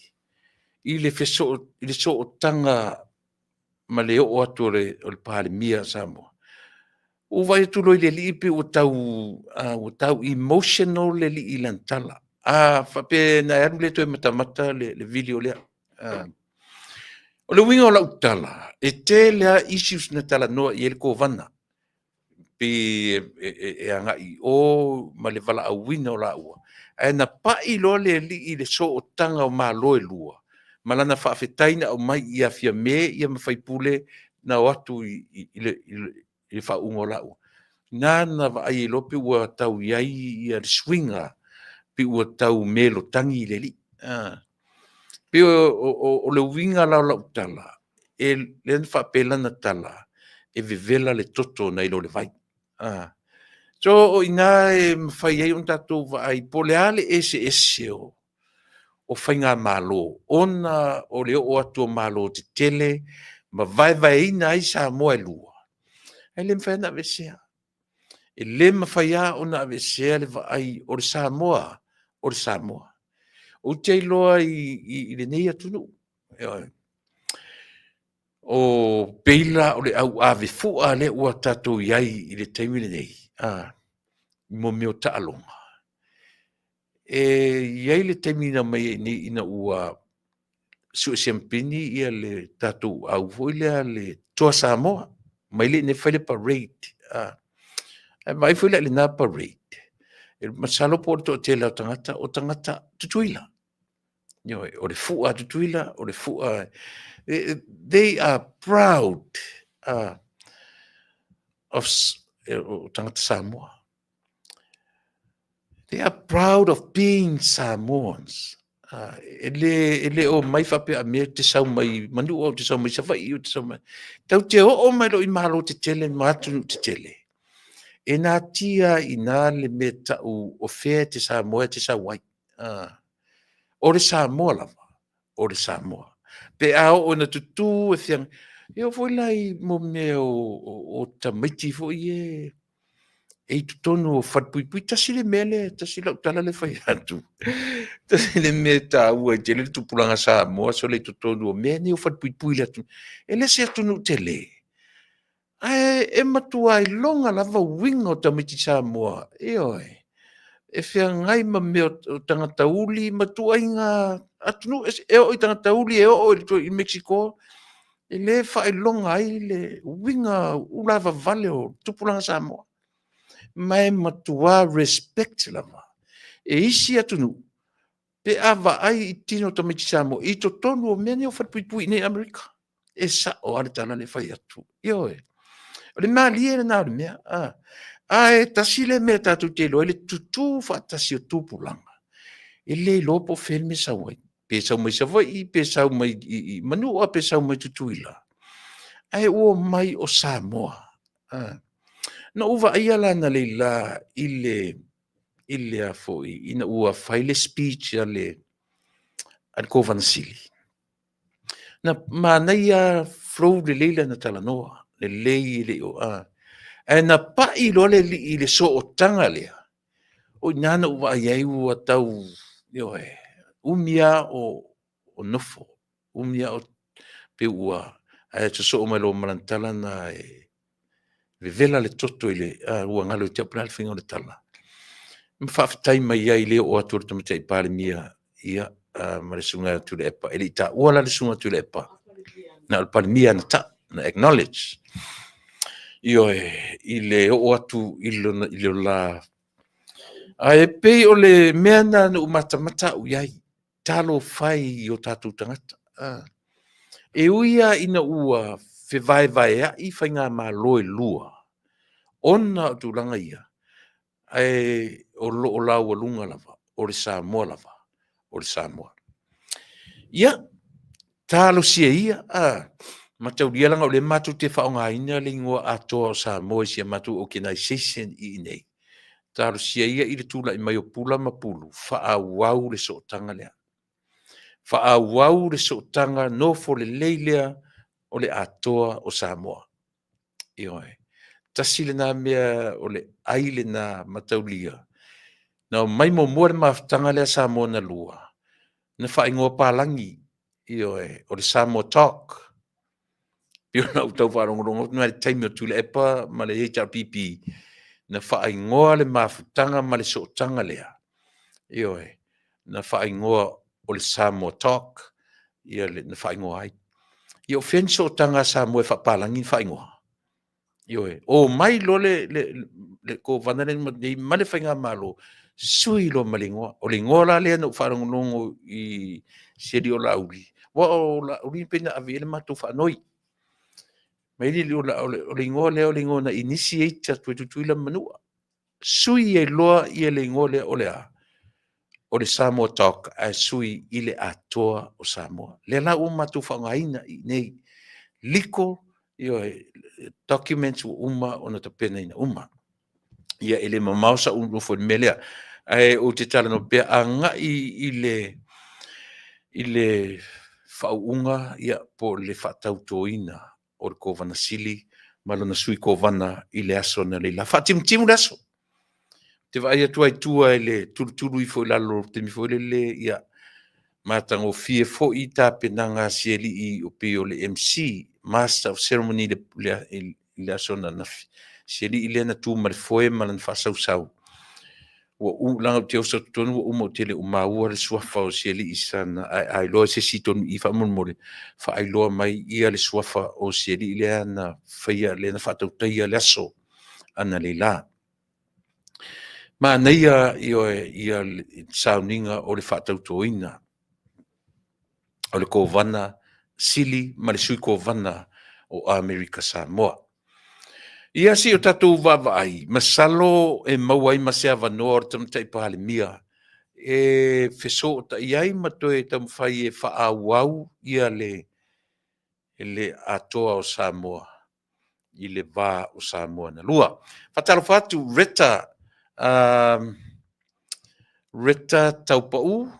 i le i le sootaga ma le oo atu o le Palemia o Samoa. Ua ou vaai atu loa i le alii pei ua tau emotional le alii i lana tala. A faapea na e alu lea toe matamata le video lea. O le uiga o lau tala, e tele lava issues na talanoa i ai le Kovana, pei e agai i o ma le valaauina o laua, ae na pai loa le alii i le sootaga o Malo e lua, ma lana faafetai na aumai ia Fiame ma faipule na o atu i le faauuga o laua. Na na vaai ai loa pei ua tau i ai le suiga, pei ua tau melotagi le alii. Pei o le uiga la o lau tala, lea na faapea lana tala, e vevela le toto nai lo le vai. So o i ina e mafai ai ona tatou vaai po o le a le eseese o faigamalo ona o le oo atu o Malo tetele ma vaevaeina ai Samoa e lua, ae le mafai ona aveesea. E le mafai lava ona aveesea le vaai o le Samoa o le Samoa. Ou te iloa i lenei atunuu, ioe, o pei la o le au ave fua lea ua tatou i ai i le taimi lenei, mo mea o taaloga, e i ai le taimi na aumai ai nei ina ua sue siamupini le tatou au foi lea le Toa Samoa, mai lea i inei fai le parade. Ae vaai foi la i lena parade, e masalo po o le toatele o tagata o tagata Tutuila. Ioe, o le fua a Tutuila, o le fua, they are proud of o tagata Samoa. They are proud of being Samoans. E le o mai faapea a mea te sau mai Manua, ou te sau mai Savaii, ou te sau mai. Tau te oo mai loa i Malo tetele ma atunuu tetele, e natia i ina le mea tau o fea e te Samoa e te sau ai. O le Samoa lava, o le Samoa. Pe a oo ina tutū e feagai, e oo foi la i mo mea o tamaiti foi e i totonu o falepuipui. Tasi le mea lea, tasi lau tala lea e fai atu, tasi le mea e taua ai tele le tupulaga Samoa sole i totonu o mea nei o falepuipui i le atunuu. E le se atunuu tele, ae e matua iloga lava uiga o tamaiti Samoa, ioe, e feagai ma mea o tagata uli ma ituaiga atunuu ese, e oo i tagata uli, e oo i Mexico, e le faailoga ai le uiga ulavavale o tupulaga Samoa. Ma e matua respect lava e isi atunuu pe a vaai i tino o tamaiti Samoa i totonu o mea nei o falepuipui i inei i Amerika. E sao lava le tala lea e fai atu. Ioe. O le malie lena o le mea. Ae tasi le mea tatou te iloa ai le tutū faatasi o tupulaga, e le iloa po o fea le mea e sau ai. Pe sau mai Savaii, pe sau mai i Manua, pe sau mai Tutuila. Ae ua omai o Samoa. Na ou vaaia la analeila i le a foi, ina ua fai le speech a le Kovana Sili. Na manaia flow lelei lana talanoa, lelei e le o a. Ae na pai loa le alii i le sootaga lea, o i ina na ou vaai ai ua tau, ioe, umi lava o nofo, umi lava o pei ua, ae sosoo mai loa ma lana tala lena e vevela le toto i le, ua galo ia te au po o le a le faiga o le tala, ma faafetai mai ai i le oo atu o le Tamaitai Palemia, ia, ma le Susuga ia Tuilaepa. E le i taua la le Susuga ia Tuilaepa, na o le Palemia na tau, na acknowledge. Ioe, i le oo atu i le la. Ae pei o le mea lena na ou matamata au i ai, talofa e i o tatou tagata. E ui lava ina ua fevaevaeai faigamalo e lua, ona o tulaga ia, ae o lo o laualuga lava, o le Samoa lava, o le Samoa. Ia, talosia ia, mataulia leaga o lea matou te faaaogaina le igoa atoa o Samoa i si a matou organization i inei. Talosia ia i le tula'i mai o Pula ma Pulu, faaauau le sootaga lea. Faaauau le sootaga nofo lelei lea o le Atoa o Samoa. Ioe. Tasi lena mea o le ai lena mataulia. Na omai muamua le mafutaga lea a Samoa na lua, na faaigoa palagi, ioe, o le Samoa Talk. Pei ona ou tau faalogologo atu na i le taimi o Tuilaepa ma le HRPP, na faaigoa le mafutaga ma le sootaga lea, ioe, na faaigoa o le Samoa Talk, ia le, na faaigoa ai. Ia o fea ni sootaga a Samoa e faapalagi ni faaigoa? Ioe, omai loa le Kovana lea na nei ma le Faigamalo, sui loa ma le igoa. O le igoa la lea na ou faalogologo i si alii o Laauli, aua o Laauli pei na ave i ai le matou faanoi. Mai le alii o Laauli, o le igoa lea o le igoa na initiate atu e Tutuila ma Manua. Sui ai loa le igoa lea o le a? O le Samoa Talk ae sui i le Atoa o Samoa. Lea la ua matou faaaogaina i inei, legal, ioe, documents ua uma ona tapenaina uma. Ia e le mamao sau nofo i le mea lea, ae ou te talanoa pea agai i le faauuga ia po o le faatautoina o le Kovana Sili ma lona Sui Kovana i le aso analeila. Faatimutimu le aso. Ou te vaai atu lava i tua i le tulutulu ifo i lalo i le taimi foi lele, ia, matagofie foi tapenaga a si alii o pei o le MC, Master of Ceremony i le aso ananafi, si alii lea na tu ma le foe ma lana faasausau. Ua leaga ou te oso atu tonu ua uma ou te le o maua le suafa o si alii sana ae a iloa e se isi tonu i i faamolemole, faailoa mai ia le suafa o si alii lea na faia, lea na faatautaia le aso analeila. Manaia, ioe, ia le sauniga o le faatautoina o le Kovana Sili ma le Sui Kovana o Amerika Samoa. Ia se i o tatou vaavaai, masalo e maua ai ma se avanoa o le Tamaitai Palemia e fesootai ai ma toe taumafai e faaauau ia le Atoa o Samoa i le va o Samoa na lua. Faatalofa atu Reta, Reta Taupau,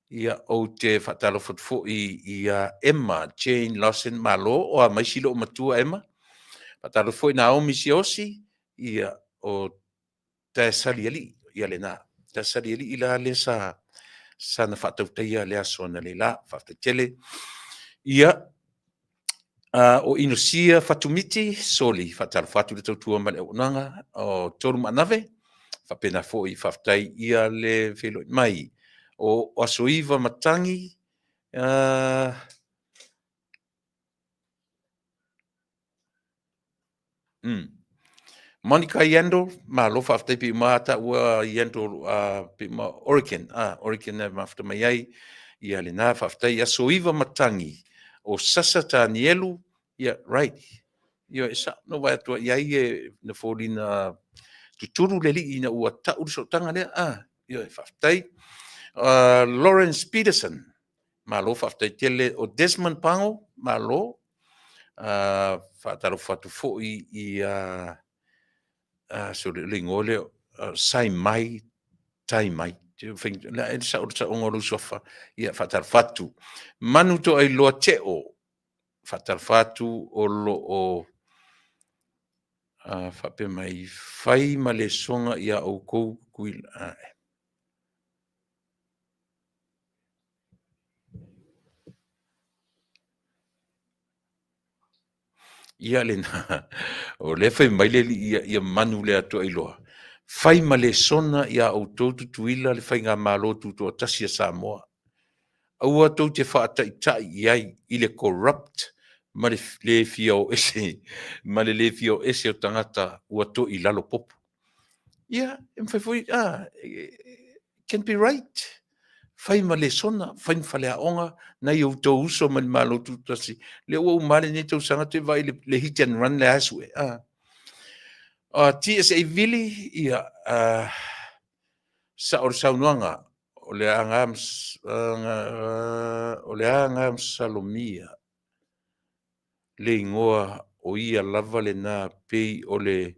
ia ou te faatalofa atu foi ia Emma Jane Lawson Malo, o a mai si loomatua Emma. Faatalofa foi Naomi Siaosi, ia o Taesalialii, ia lena. Taesalialii la lea sa sana faatautaia le aso analeila. Faafetai tele. Ia, o Inosia Fatumiti, soli, faatalofa atu le tautua ma le auaunaga o Tolu Maanave, faapena foi faafetai ia le feiloai mai. O Asoiva Matagi, Monica Yandle, malo faafetai pei uma taua Yandle pei uma Oregon, Oregon e mafuta mai ai ia lena faafetai. Asoiva Matagi, o Sasa Tanielu, ia right. Ia e sao no vaai atu i ai e na foliga tutulu le alii ina ua tau le sootaga lea. Ia faafetai. Lawrence Peterson, malo faafetai tele. O Desmond Pango, malo. Faatalofa atu foi i sorry, o le igoa lea, Sai Mai Tai Mai. Le e sao le saoga o lou suafa. Ia faatalofa atu. Manu Toailoa Teo, faatalofa atu o lo o faapea mai, fai ma lesona ia outou Tutuila. Ia lena, o lea fai mai le alii ia, ia manu le Toailoa, fai ma lesona ia outou Tutuila le Faigamalo Tutoatasi a Samoa. Aua tou te faataitai i ai i le corrupt ma le le fia o ese ma le le fia o ese o tagata ua toilalo popo. Ia, e mafai foi, can be right. Fai ma lesona, fai ma faleaoga, nai outou uso mai le Malo Tutoatasi. Lea ua uma lava lenei tausaga toe vaai i le hit and run le asu e. TSA Vili, ia, sao le saunoaga, o le aga masalomia le igoa o ia lava lena pei o le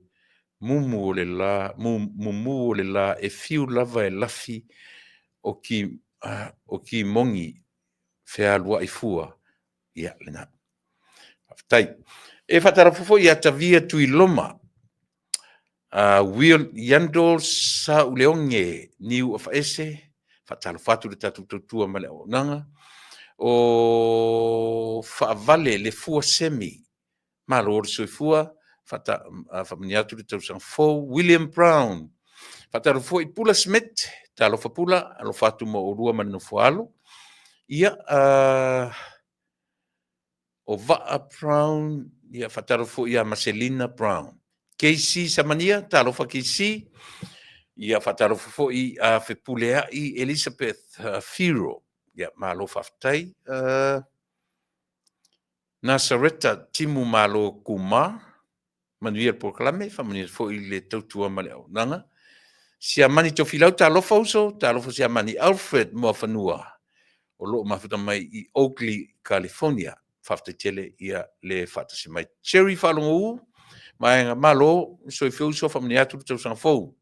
Mumu o le la, mumu o le la e fiu lava e lafi o ki, o kimogi fealuai fua. Ia, lena. Faafetai. E faatalofa foi ia Tavia Tuiloma, Will Yandol Sauleoge Niu Afaese, faatalofa atu le tatou tautua ma le auaunaga. O Faavale le Fua Semi, malo le soifua, faamanuia atu le tausaga fou. William Brown, faatalofa foi Pula Smith, talofa Pula, alofa atu mo oulua ma le nofo alo. Ia, o Vaa Brown, ia faatalofa foi ia Maselina Brown. KC Samania, talofa KC. Ia faatalofa foi a Fepuleai Elizabeth Firo. Ia malo faafetai. Nasareta Timu Malo Kuma, manuia le polokalame, faamanuia foi le tautua ma le auaunaga. Siamani Tofilau, talofa uso, talofa Siamani. Alfred Moafanua, o lo o mafuta mai i Oakley, California. Faafetai tele ia le faatasi mai. Cherry Faalogou, vaega malo, soifua uso, faamanuia atu le tausaga fou.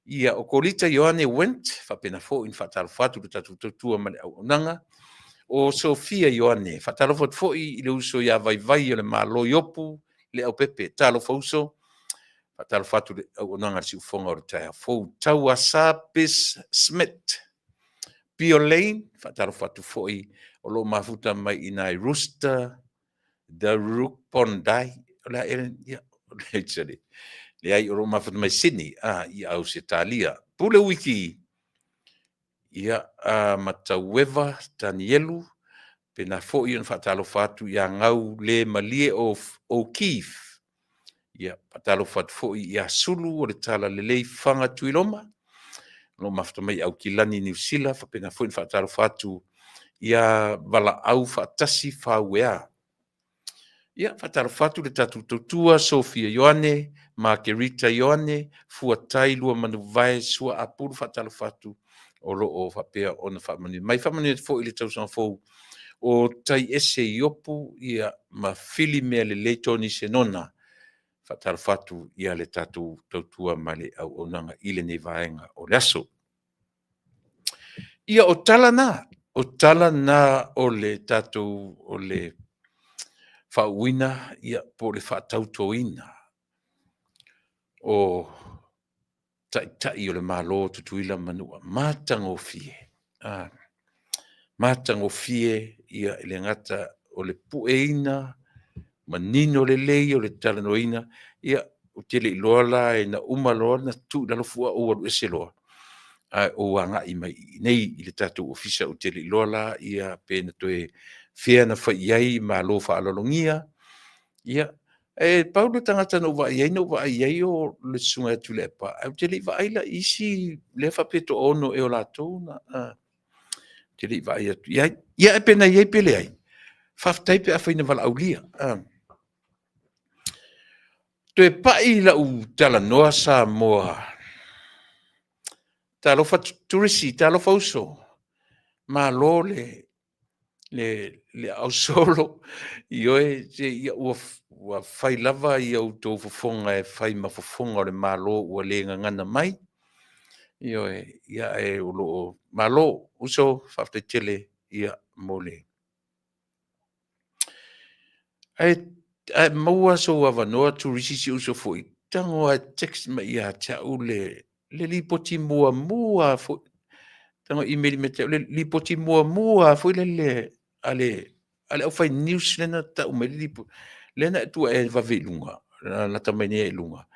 Ia, o Kolita Ioane Went, faapena foi ona faatalofa atu le tatou tautua ma le auaunaga. O Sofia Ioane, faatalofa atu foi i le uso ia Vaivai o le Malo Iopu, Leaupepe, talofa uso, faatalofa atu le auaunaga a le siufofoga o le taeao fou. Tauasa Bis Smith, Pio Lane, faatalofa atu foi o lo o mafuta mai i nai Rooster, The Rook Bondi, o le a ea, ia, leai, o lo o mafuta mai Sydney, i Ausetalia. Pule Wiki, ia, Mataueva Tanielu, pena foi ona faatalofa atu ia Gau le Malie o O'Keefe. Ia, faatalofa atu foi ia Sulu o le Tala Lelei Faga Tuiloma, o lo o mafuta mai i Aukilani, Niu Sila, faapena foi ona faatalofa atu ia Valaau Faatasi Fauea. Ia, faatalofa atu le tatou tautua, Sofia Ioane, Margarita Ioane, Fuatai Luamanuvae Sua Apulu, faatalofa atu o lo o faapea ona faamanuia mai. Faamanuia atu foi i le tausaga fou o Taiese Iopu, ia, ma Fili Mea Lelei Toni Senona. Faatalofa atu ia le tatou tautua ma le auaunaga i lenei vaega o le aso. Ia, o tala na, o tala na o le tatou, o le faauuina, ia, po o le faatautoina o Taitai o le Malo o Tutuila ma Manua. Matagofie, matagofie, ia, e le gata o le pueina, manino lelei o le talanoaina, ia, ou te le iloa la ina uma loa ona tuu i lalo fua ou alu ese loa, ae ou agai mai i inei i le tatou ofisa, ou te le iloa la ia pe na toe fea na fai i ai malo faaaloalogia. Ia, e pau le tagata na ou vaai ai, na ou vaai i ai o le susuga ia Tuilaepa, ae ou te le i vaai la i isi lea faapea e toaono ea o latou na, ou te le i vaai atu i ai. Ia, ae pe na i ai pe leai, faafetai pe afai na valaaulia. Toe pai lau talanoa Samoa. Talofa Turisi, talofa uso. Malo le le ausolo, ioe, se ua fai lava ia outou fofoga e fai ma fofoga o le Malo ua le gagana mai. Ioe, ia ae o lo o malo uso, faafetai tele ia mo le. Ae maua sou avanoa Turisi si uso foi, tago lava e text mai ia te au le lipoti muamua foi, tago email mai ia te au le lipoti muamua foi lele a le aufai news lea na tau mai le lipoti, lea na tuu e vave i luga, lata mai nei i luga,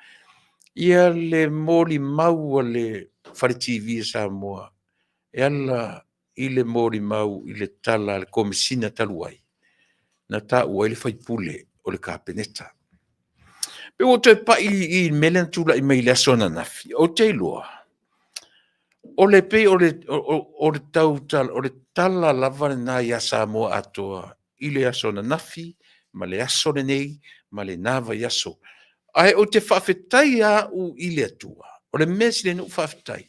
ia le molimau a le Fale TV a Samoa e ala i le molimau i le tala a le Komesina talu ai, na taua ai le faipule o le Kapeneta. Pe ua toe pai i le mea lea na tulai mai i le aso ananafi, ou te iloa, o le pei o le, o le tau o le tala lava lena ia Samoa atoa i le aso ananafi ma le aso lenei ma lena vaiaso. Ae ou te faafetai lava au i le Atua, o le mea sili ona ou faafetai,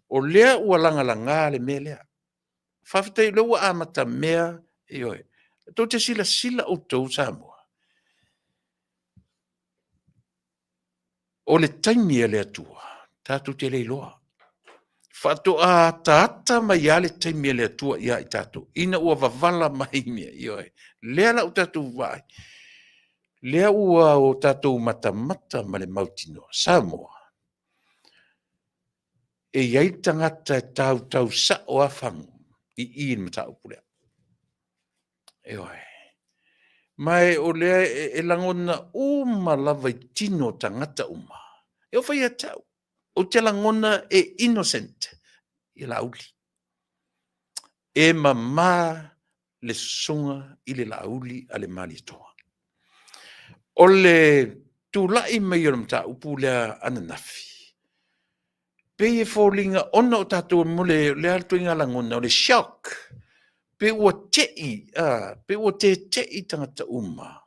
o lea ua lagalaga le mea lea. Faafetai o lea ua amatamea, ioe. Tou te silasila outou Samoa, O le taimi a le Atua, tatou te le iloa. Faatoa ataata mai lava le taimi a le Atua ia i tatou, ina ua vavala mai mea, ioe. Lea la ua tatou vaai, lea ua o tatou matamata ma le mautinoa, Samoa, e i ai le tagata e tautau sao lava fagu i i i le mataupu lea. Ioe. Ma e o lea e lagona uma lava i tino o tagata uma. E oo foi ia te au, ou te lagona e innocent ia Laauli. E mama le susuga i le Laauli a le Malietoa. O le tulai mai o le mataupu lea ananafi, pei e foliga ona o tatou mo le lea ituaiga lagona o le shock, pei ua tei, pei ua tete'i tagata uma,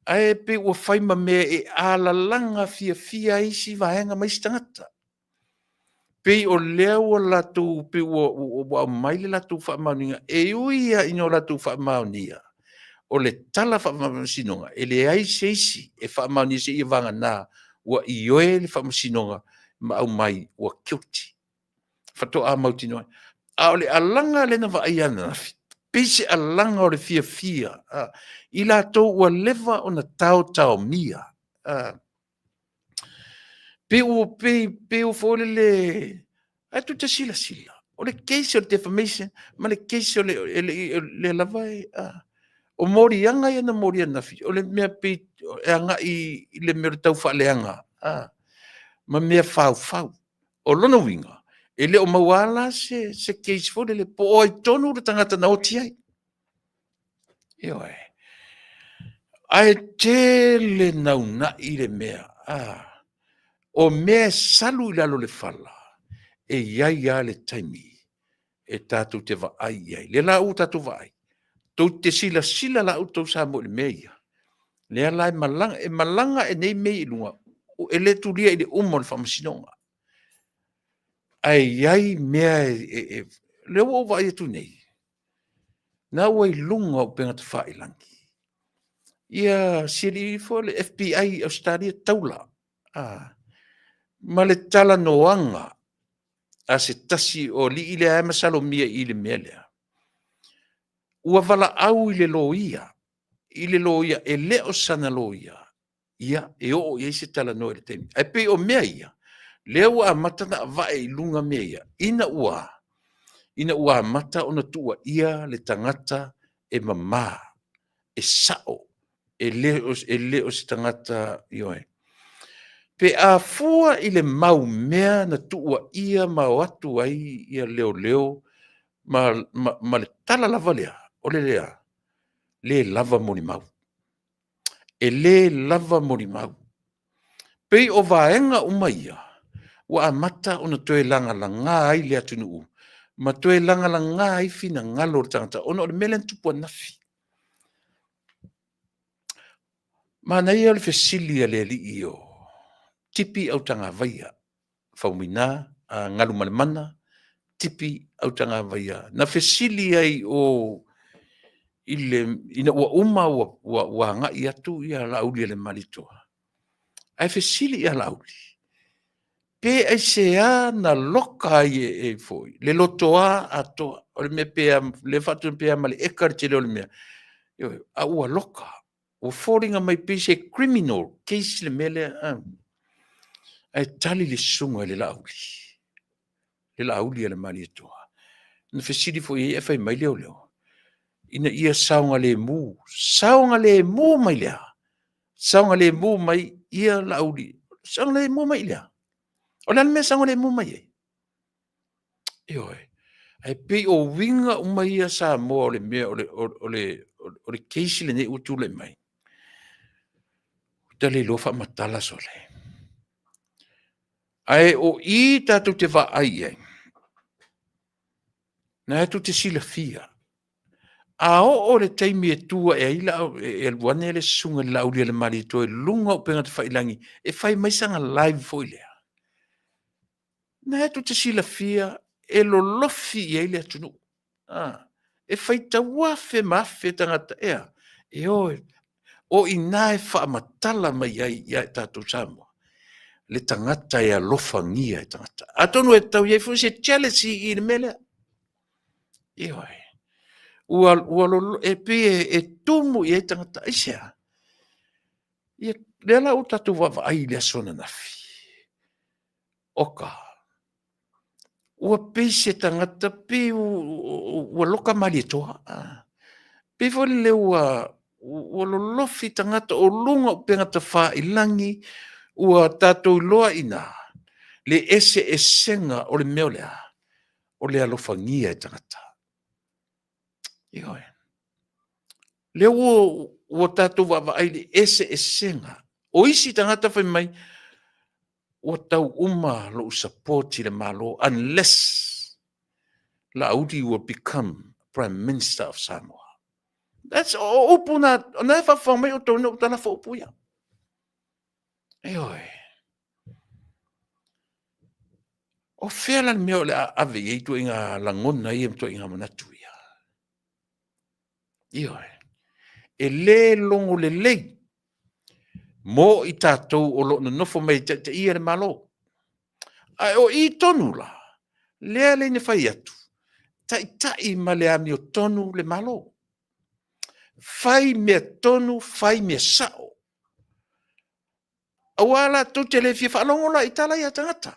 ae pei ua fai ma mea e alalaga fiafia ai isi vaega ma isi tagata. Pei o lea ua latou, pei ua aumai le latou faamaoniga, e ui lava ina o latou faamaonia, o le tala faafaamasinoga, e leai se isi e faamaonia seia vagana ua ioe le faamasinoga ma aumai ua guilty. Faatoa mautinoa. A o le alaga lea na vaaia ananafi, pei se alaga o le fiafia i latou ua leva ona taotaomia, pei ua pei ua foi lele, ae tou te silasila, o le case o le defamation ma le case o le lea lava e, o moliaga ia na molia ananafi, o le mea pei e agai i le mea o le taufaaleaga ma mea faufau. O lona uiga, e le o maua lava la se case foi lele po o ai tonu le tagata na oti ai. Ioe. Ae tele naunai le mea, o mea e salu i lalo o le fala, e i ai lava le taimi e tatou te vaai i ai. Lea la ua tatou vaai, tou te silasila la outou Samoa i le mea ia, lea la e malaga, e malaga ae nei mea i luga, e le tulia i le uma o le faamasinoga. Ae i ai mea e lea ua ou vaai atu nei, na ua i luga o upega tafailagi ia si alii foi le FBI i Ausetalia taula ma le talanoaga a se tasi o alii lea e masalomia i le mea lea, ua valaau i le loia, i le loia e le o sana loia, ia, e oo i ai se talanoa i le taimi. Ae pei o mea ia, lea ua amata ona avae i luga mea ia, ina ua, ina ua amata ona tuuaia le tagata e mama, e sao, e le o se tagata, ioe. Pe a fua i le mau mea na tuuaia ma o atu ai ia leoleo ma, ma, ma le tala lava lea, o le lea, le lava molimau. E le lava molimau. Pei o vaega uma ia, ua amata ona toe lagalaga ai le atunuu ma toe lagalaga ai finagalo o le tagata ona o le mea lea na tupu ananafi. Manaia o le fesili a le alii o Tipi Autagavaia, Faumuina Galumalemana Tipi Autagavaia, na fesili ai o i le, ina ua uma ua agai atu ia Laauli a le Malietoa, ae fesili ia Laauli, pe aisea na loka ai e foi le lotoa atoa, o le mea pe a, lea faatonu pe a ma le eka le tele o le mea, a ua loka, ua foliga mai pei se criminal case le mea lea. Ae tali le susuga i le Laauli, le Laauli a le Malietoa. Na fesili foi i ai ae fai mai leoleo, ina ia saogalemu, saogalemu mai le a? Saogalemu mai ia Laauli, saogalemu mai i le a? O le a le mea e saogalemu mai ai? Ioe. Ae pei o uiga uma ia Samoa o le mea o le case lenei ua tulai mai, ou te le iloa faamatala sole. Ae o i tatou te vaai i ai, na tou te silafia, a oo i le taimi e tu ae ai e alu ane le susuga i le Laauli a le Malietoa i luga o upega tafailagi e fai mai sana live foi lea, na tou te silafia e lolofi i ai le atunuu. E faitau afe ma afe tagata ea, e o, o i ina e faamatala mai ai ia i tatou Samoa. le tagata e alofagia e tagata. Atonu e tau i ai foi se jealousy i le mea lea. Ioe. Ua, ua lolo, e pei e, e tumu i ai tagata. Aisea? Ia, lea la ua tatou vaavaai i le aso ananafi. Oka, ua pei se tagata, pei ua loka Malietoa. Pei foi lele ua, ua lolofi tagata o luga o upega tafailagi, ua tatou iloa i ina le eseesega o le mea o le a? O le alofagia e tagata. Ioe. Lea ua, ua tatou vaavaai i le eseesega. O isi tagata fai mai, ua tau uma lou support i le Malo unless Laauli will become Prime Minister of Samoa. That's, o upu na, na e faafofoga mai outou ina ua talafo upu ia. Ioe. O fea la le mea o le a ave i ai ituaiga lagona ia ma ituaiga manatu ia? Ioe. E le logo lelei mo i tatou o lo o nonofo mai e taitaia le Malo. Ae o i tonu la, lea le na fai atu, taitai ma le amiotonu le Malo. Fai mea tonu, fai mea sao. Aua la tou te le fia faalogo la i tala ia a tagata.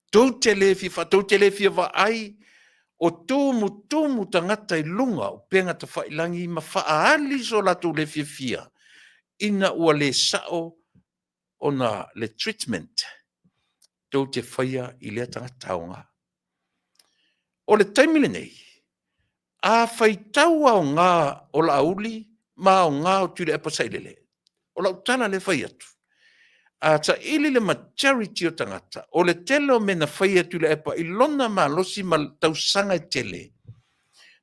Tou te le fia, tou te le fia vaai o tumutumu tagata i luga o upega tafailagi ma faaali so latou le fiafia ina ua le sao ona le treatment tou te faia i lea tagata aoga. O le taimi lenei, a faitau aoga o Laauli ma aoga o Tuilaepa Sailele, o lau tala lea e fai atu, a saili le majority o tagata, o le tele o mea na faia e Tuilaepa i lona malosi ma tausaga e tele,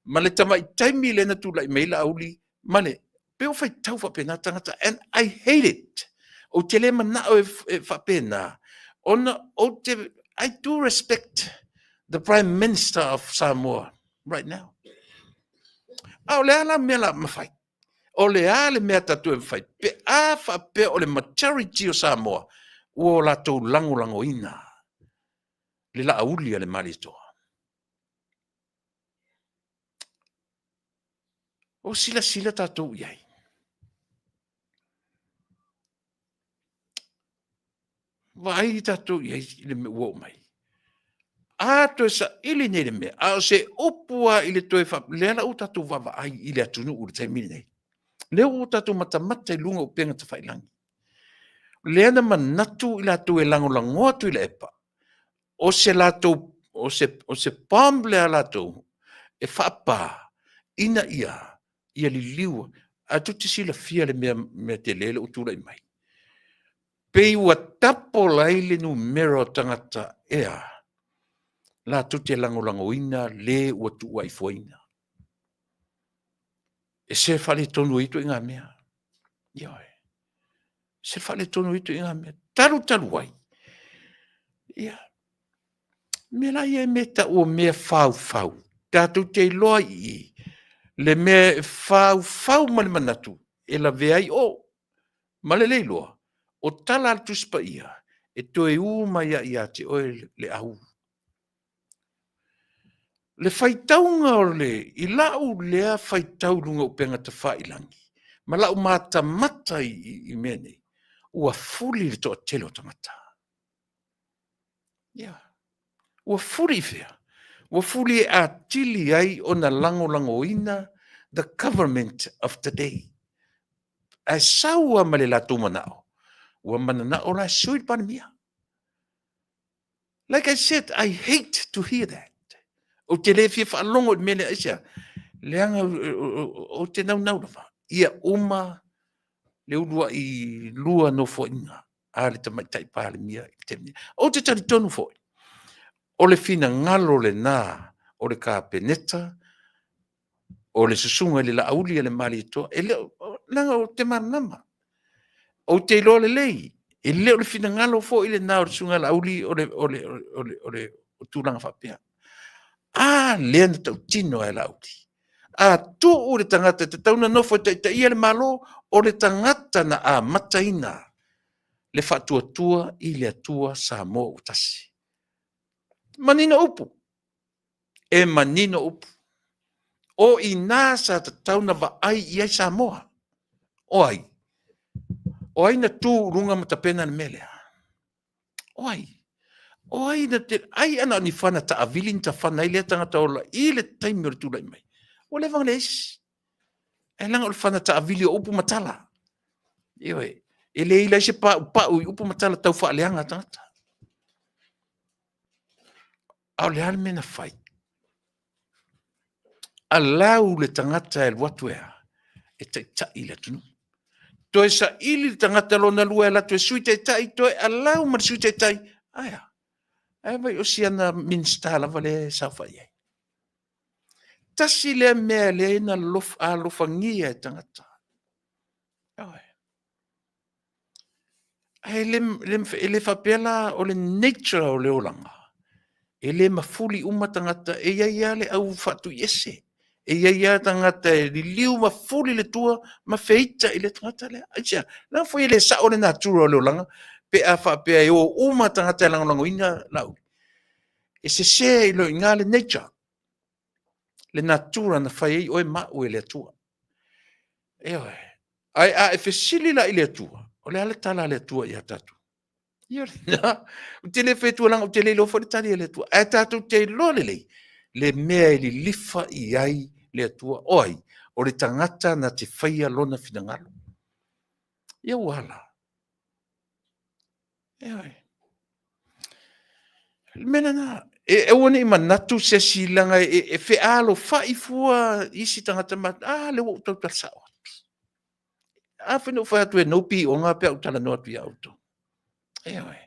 ma le tamai taimi lea na tulai mai ai Laauli ma le pei ua faitau faapena tagata and I hate it. Ou te le manao e faapena ona ou te I do respect the Prime Minister of Samoa right now. A o le a la mea la mafai? O le a le mea tatou e mafai? Pe a faapea o le majority o Samoa ua o latou lagolagoina le Laauli a le Malietoa. O silasila tatou i ai. Vaai tatou i ai i le mea ua oo mai. A toe saili nei le mea, a o se upu lava i le toe fa... lea la ua tatou vaavaai i le atunuu i le taimi lenei. Lea ua tatou matamata i luga o upega tafailagi. Lea na manatu i latou e lagolagoa Tuilaepa, o se latou, o se, o se bomb lea a latou e faapa ina ia, ia liliu. Ae tou te silafia le mea, mea tele lea ua tulai mai. Pei ua double ai le numera o tagata ea latou te lagolagoina le ua tuuaifuaina. E se faaletonu ai ituaiga mea. Ioe. Se faaletonu ai ituaiga mea. Talu talu ai. Ia. Mea la ia e mea tau o mea faufau. Tatou te iloa i i le mea e faufau ma le manatu e lavea ai o. Ma le le iloa, o tala a le Tusi Paia, e toe u mai lava ia te oe le au. Le faitauga o le, i lau lea faitau i luga o upega tafailagi, ma lau matamata i, i, i mea nei, ua fuli le toatele o tagata. Ia. Ua fuli i fea? Ua fuli e atili ai ona lagolagoina the government of the day. Ae sau lava ma le latou manao, ua mananao la e sui le Palemia. Like I said, I hate to hear that. Ou te le fia faalogo i le mea lea, aisea? Leaga ou te naunau lava, ia uma le uluai lua nofoaiga a le Tamaitai Palemia i le taimi nei. Ou te talitonu foi, o le finagalo lena o le Kapeneta, o le susuga i le Laauli a le Malietoa, e le o, leaga ou te malamalama. Ou te iloa lelei, e le o le finagalo foi lena o le susuga ia Laauli o le, o le, o le, o le o tulaga faapea. A lea na tautino e Laauli. A tuu le tagata e tatau ona nofo e taitaia le Malo, o le tagata na amataina Le Faatuatua i le Atua Samoa ua Tasi. Manino upu, e manino upu. O i ina sa tatau ona vaai i ai Samoa. O ai? O ai na tu i luga ma tapena le mea lea? O ai? O ai na te ai ana o ni fana taavili na tafana ai lea tagata ola i le taimi o le tulai mai? Ua leva ona leai se isi. Ae leaga o le fana taavili o upu ma tala. Ioe, e le ila ai se paupau i upu ma tala tau faaleaga a tagata. A o le a le mea na fai? Allow le tagata e alu atu e a? E taitai i le atunuu. Toe saili le tagata lona lua e alu atu e sui taitai, toe allow ma le sui taitai. Ae a? Ae vaai o si ana Minisita lava lea e saofai ai. Tasi lea mea lea na alofagia e tagata. Ae le, le, e le faapea la o le nature o le olaga, e le mafuli uma tagata, e i ai lava le au faatuiese, e i ai lava tagata e liliu mafuli le tua ma feita i le tagata lea. Aisea? Leaga foi e le sao le natura o le olaga pe a faapea e o uma tagata e lagolagoina Laauli. E sese i lo i ina le nature, le natura na fai ai oe ma au e le Atua. Ioe. Ae a e fesili la i le Atua, o le a le tala a le Atua ia tatou? Ia lena, ou te le fai atu leaga ou te le iloa foi le tali a le Atua. Ae tatou te iloa lelei le mea e lilifa i ai le Atua. O ai? O le tagata na te faia lona finagalo. Ia ua a la? Ioe. Le mea lena, e aua ne i manatu se isi leaga e fealofai fua isi tagata ma, a lea ua ou tautala sao atu. A foi na ou fai atu e nou pioga pe a ou talanoa atu ia outou. Ioe.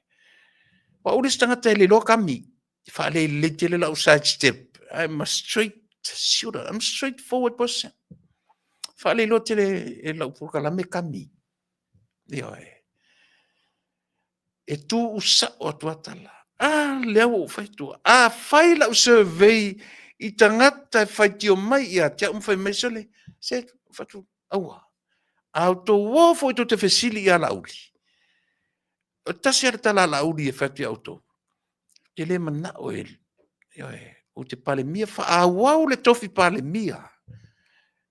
O au le isi tagata e le iloa kami. E faalelelei tele lau side step. I'm a straight shooter. I'm a straight forward person. Faaleiloa tele e lau polokalame kami. Ioe. E tuu sao atu a tala. A lea ua ou fai atu. A fai lau survey i tagata e faitio mai ia te au ma fai mai, sole, se fatu, aua. A outou o foi tou te fesili ia Laauli, o tasi lava le tala a Laauli e fai atu ia outou, ou te le manao e, ioe, ou te Palemia, faaauau le tofi Palemia,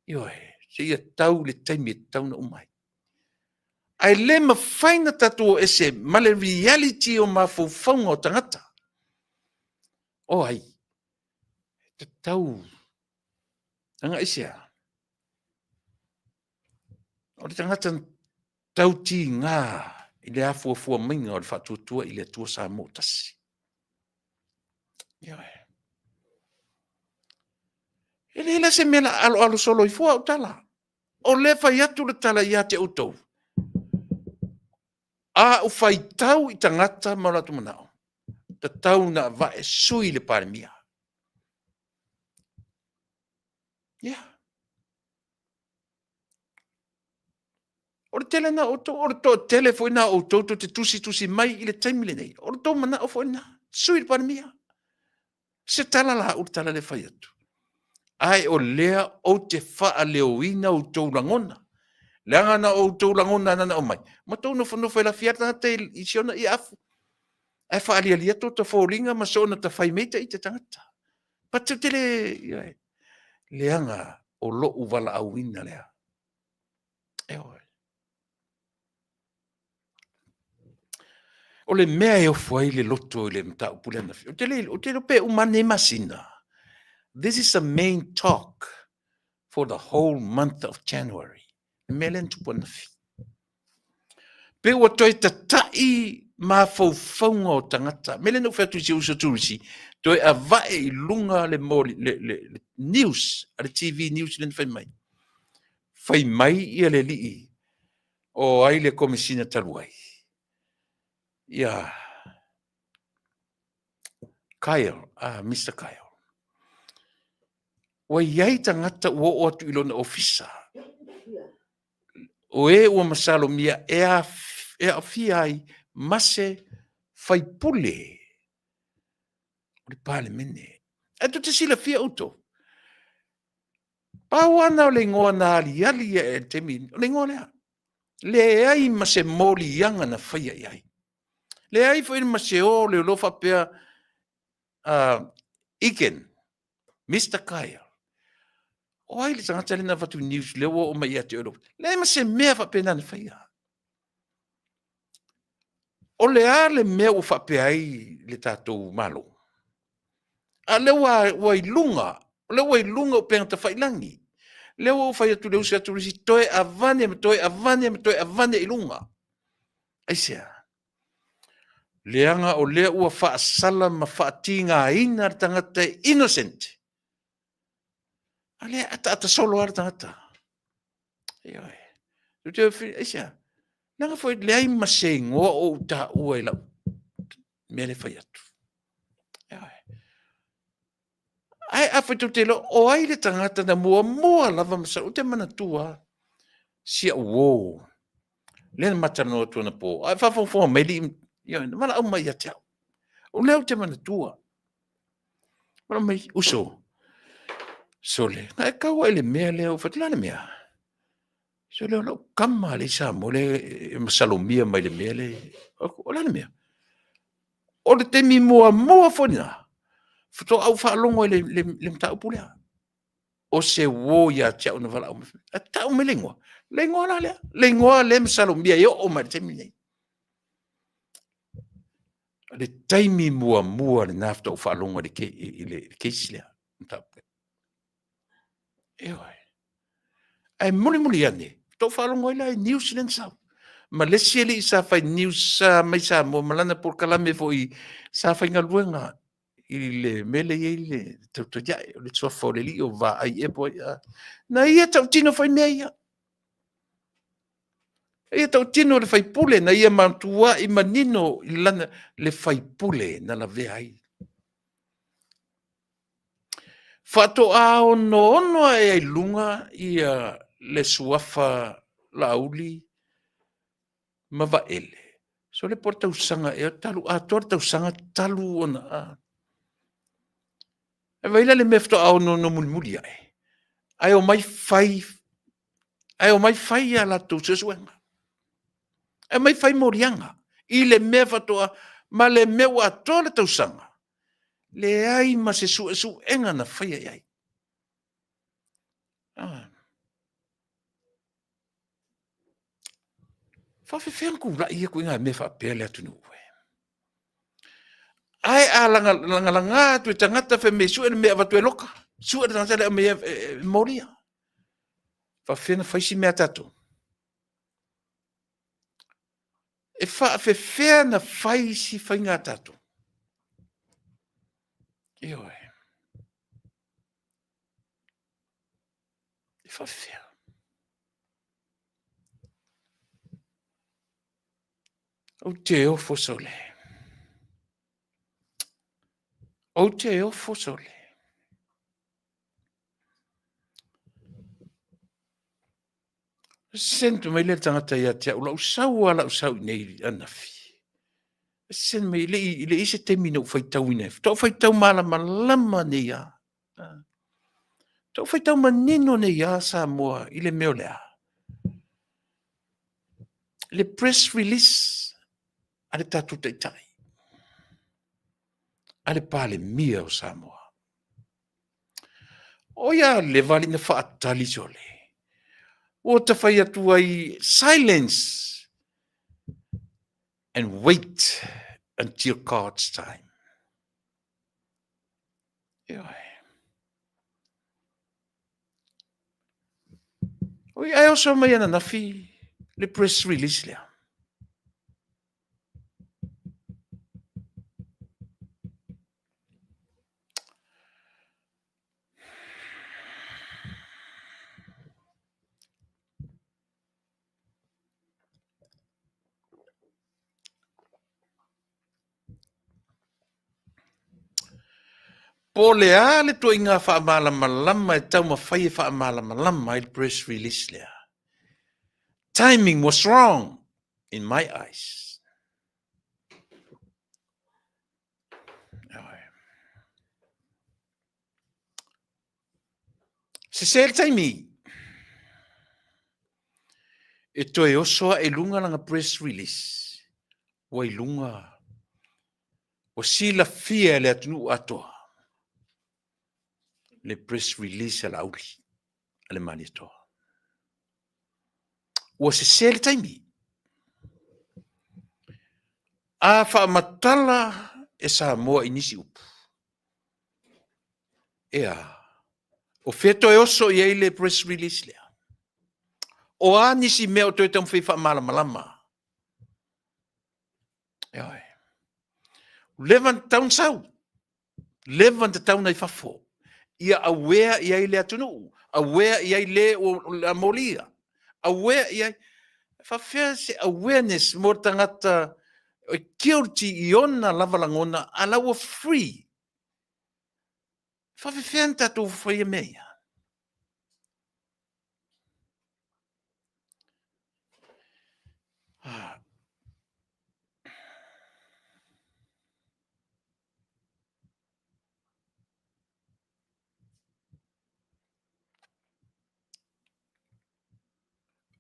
ioe, seia tau i le taimi e tatau ona uma ai. Ae le mafai ona tatou o ese ma le reality o mafaufauga o tagata. O ai? E tatau agai sea? O le tagata tau tiga i le afuafua maiga o le faatuatua i le Atua Samoa tasi. Ioe. E leai la se mea la aloalo solo ai fua au tala. O lea fai atu le tala ia te outou. A ou faitau i tagata ma o latou manao, tatau ona avae sui le Palemia. Ia. O le tele na o outou, o le toatele foi na o outou tou te tusitusi mai i le taimi lenei, o le tou manao foi lena, sui le Palemia. Se tala la au le tala lea e fai atu. Ae o lea ou te faaleoina outou lagona. Leaga na outou lagona na aumai, ma tou nofonofo e lafia le tagata i si ona afu. Ae faaliali atu ota foliga ma soona tafai mei ta ita tagata. But ou te le, leaga o lou valaauina lea. Ioe. O le mea e ofo ai le loto i le mataupu lea ananafi. Ou te le, ou te iloa pe uma nei masina. This is the main talk for the whole month of January. Le mea lea na tupu ananafi. Pe ua toe tatai mafaufauga o tagata. Mea lea na ou fai atu i si uso turisi, toe avae i luga le, moli, le, le, le news, a le TV news lea na fai mai. Fai mai ia le alii o ai le komesina talu ai. Ia Kyle, Mr. Kyle. Ua i ai tagata ua oo atu i lona ofisa. O e ua masalomia e aafia ai ma se faipule o le Palemene. Ae tou te silafia outou, pau lava lena o le igoa na aliali ae i le taimi, o le igoa lea. Leai ma se moliaga na faia i ai. Leai foi ma se o leoleo faapea Egan, Mr. Kyle. O ai le tagata lea na avatu news lea ua oo mai ia te oe? Leai ma se mea faapena na faia. O le a le mea ua faapea ai le tatou Malo? A o lea ua i luga, o lea ua i luga o upega tafailagi. Lea ua ou fai atu i le uso ia Turisi, toe avane ma toe avane ma toe avane i luga. Aisea? Leaga o lea ua faasala ma faatigaina le tagata e innocent. A lea e ataata solo lava le tagata. Ioe. Aisea? Leaga foi leai ma se igoa o ou taua i lau mea lea e fai atu. Ae afai tou te iloa o ai le tagata na muamua lava, masalo ou te manatua lava si au uo lea na ma talanoa atu anapo, a o faafogafoga mai alii, ioe, na valaau mai ia te au. O lea ou te manatua. Valaau mai, uso, sole, na e tau lava i le mea lea, ou fai atu, o le a le mea? Sole, o lau tama lea e i Samoa lea e masalomia mai i le mea lea. O le a le mea? O le taimi muamua foi lena faatoa ou faalogo ai i le mataupu lea. O se uo ia te au na valaau mai, ae tau mai le igoa. Le igoa la lea, le igoa lea e masalomia e oo mai i le taimi lenei. O le taimi muamua lena faatoa ou faalogo ai i le case lea, mataupu lea. Ioe. Ae mulimuli ane, faatoa ou faalogo ai la i news lea na sau. Ma le isi alii sa fai news mai Samoa ma lana polokalame foi sa faigaluega i le mea lea e i ai le Tautai Ae, o le suafa o le Alii o Vaai ea po o ai ea. Na ia tautino foi mea ia. Na ia tautino le faipule, na ia matuai manino i lana, le faipule na lavea ai. Faatoa onoono ae ai i luga ia le suafa Laauli ma Vaele, sole po o le tausaga ea talu atoa le tausaga talu ona Ae vaai la i le mea faatoa onoono mulimuli ae, ae omai fai, ae omai fai a latou suesuega. Ae omai fai moliaga i le mea faatoa, ma le mea ua atoa le tausaga, leai ma se suesuega na faia i ai. E faapefea ona tulai ia ituaiga mea faapea i le atunuu? Ae a lagalaga atu e tagata fai mai e sue le mea e avatu e loka, sue le tagata lea e aumai e molia. E faapefea ona fai si mea a tatou? E faapefea ona fai si faiga a tatou? Ioe. E faapefea? Ou te ofo sole. Ou te ofo sole. Send mai le tagata ia te au, lau sau lava lau sau i nei ananafi. Send mai, e le i i se taimi na ou faitauina ai. Faatoa ou faitau malamalama nei lava. Faatoa ou faitau manino nei lava Samoa i le mea o le a? Le press release a le tatou Taitai, a le Palemia o Samoa. O ia leva alii na faatali sole. Ua ta fai atu ai, silence and wait until God's time. Ioe. Oi, ae oso mai ananafi le press release lea. Po o le a le ituaiga faamalamalama e taumafai e faamalamalama ai le press release lea. Timing was wrong in my eyes. Sese le taimi. E toe oso ae i luga lana press release, ua i luga, ua silafia e le atunuu atoa le press release a Laauli a le Malietoa. Ua sese le taimi. A faamatala e Samoa i nisi upu, e a? O fea toe oso i ai le press release lea? O a nisi mea o toe taumafai e faamalamalama? Ioe. Ua leva ona tatau ona sau. Leva ona tatau ona i fafo. Ia aware i ai le atunuu, aware i ai le ua molia, aware i ai. E faafefea se awareness mo le tagata e guilty i ona lava lagona a la ua free. E faafefea ona tatou faia mea ia?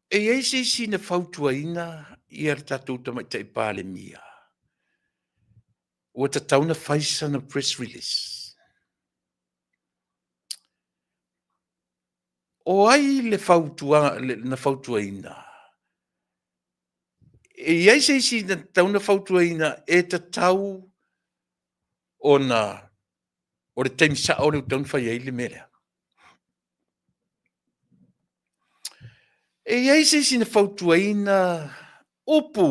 E i ai se isi na fautuaina ia le tatou Tamaitai Palemia ua tatau ona fai sana press release? O ai le fautuaga na fautuaina? E i ai se isi na tatau ona fautuaina e tatau ona o le taimi sao lea ua tatau ona fai ai le mea lea? E i ai se isi na fautuaina upu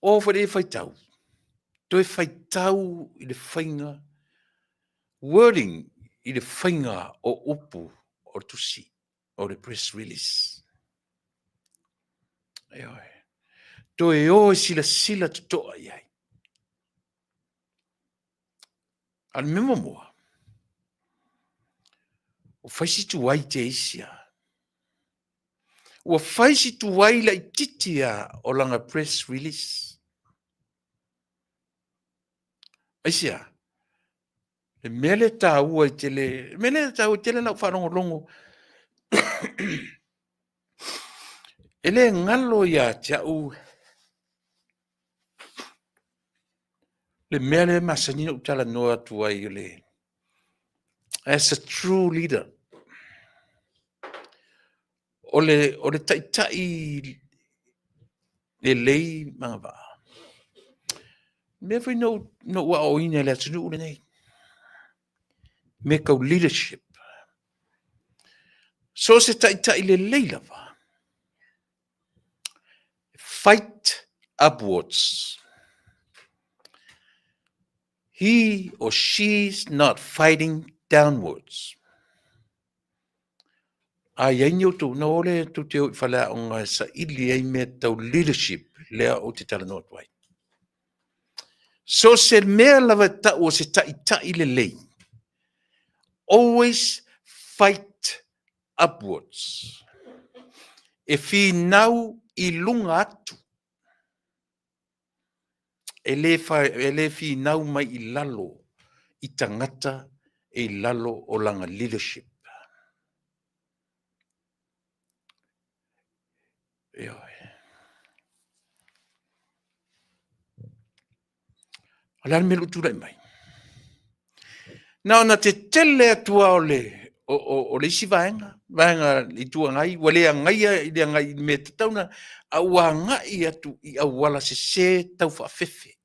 o foi lea e faitau, toe faitau i le faiga, wording i le faiga o upu o le tusi, o le press release. Ioe. Toe o e silasila totoa i ai. A o le mea muamua, ua fai si tuai te isi a. Ua fai si tuai laitiiti lava o lana press release. Aisea? Le mea lea e taua ai tele, le mea lea e taua tele lau faalogologo, e le galo ia te au le mea lea e masani ona ou talanoa atu ai o le as a true leader. O le taitai lelei ma agavaa. O le mea foi na ou aoaoina i le atunuu lenei, mea tau leadership. So o se taitai lelei lava, fight upwards. He or she's not fighting downwards. A i ai ni outou, ona o lea tou te o i faleaoga e saili ai mea tau leadership lea ou te talanoa atu ai. So se mea lava e tau o se taitai lelei, always fight upwards. E finau i luga atu. E le, e le finau mai i lalo i tagata e i lalo o lana leadership. Ioe. O le a le mea lea ua tulai mai? Na ona tetele atu lava o le, o, o, o le isi vaega, vaega Itu Agai, ua le agaia i le agai i le mea e tatau ona, a ua agai atu i auala sese taufaafefe.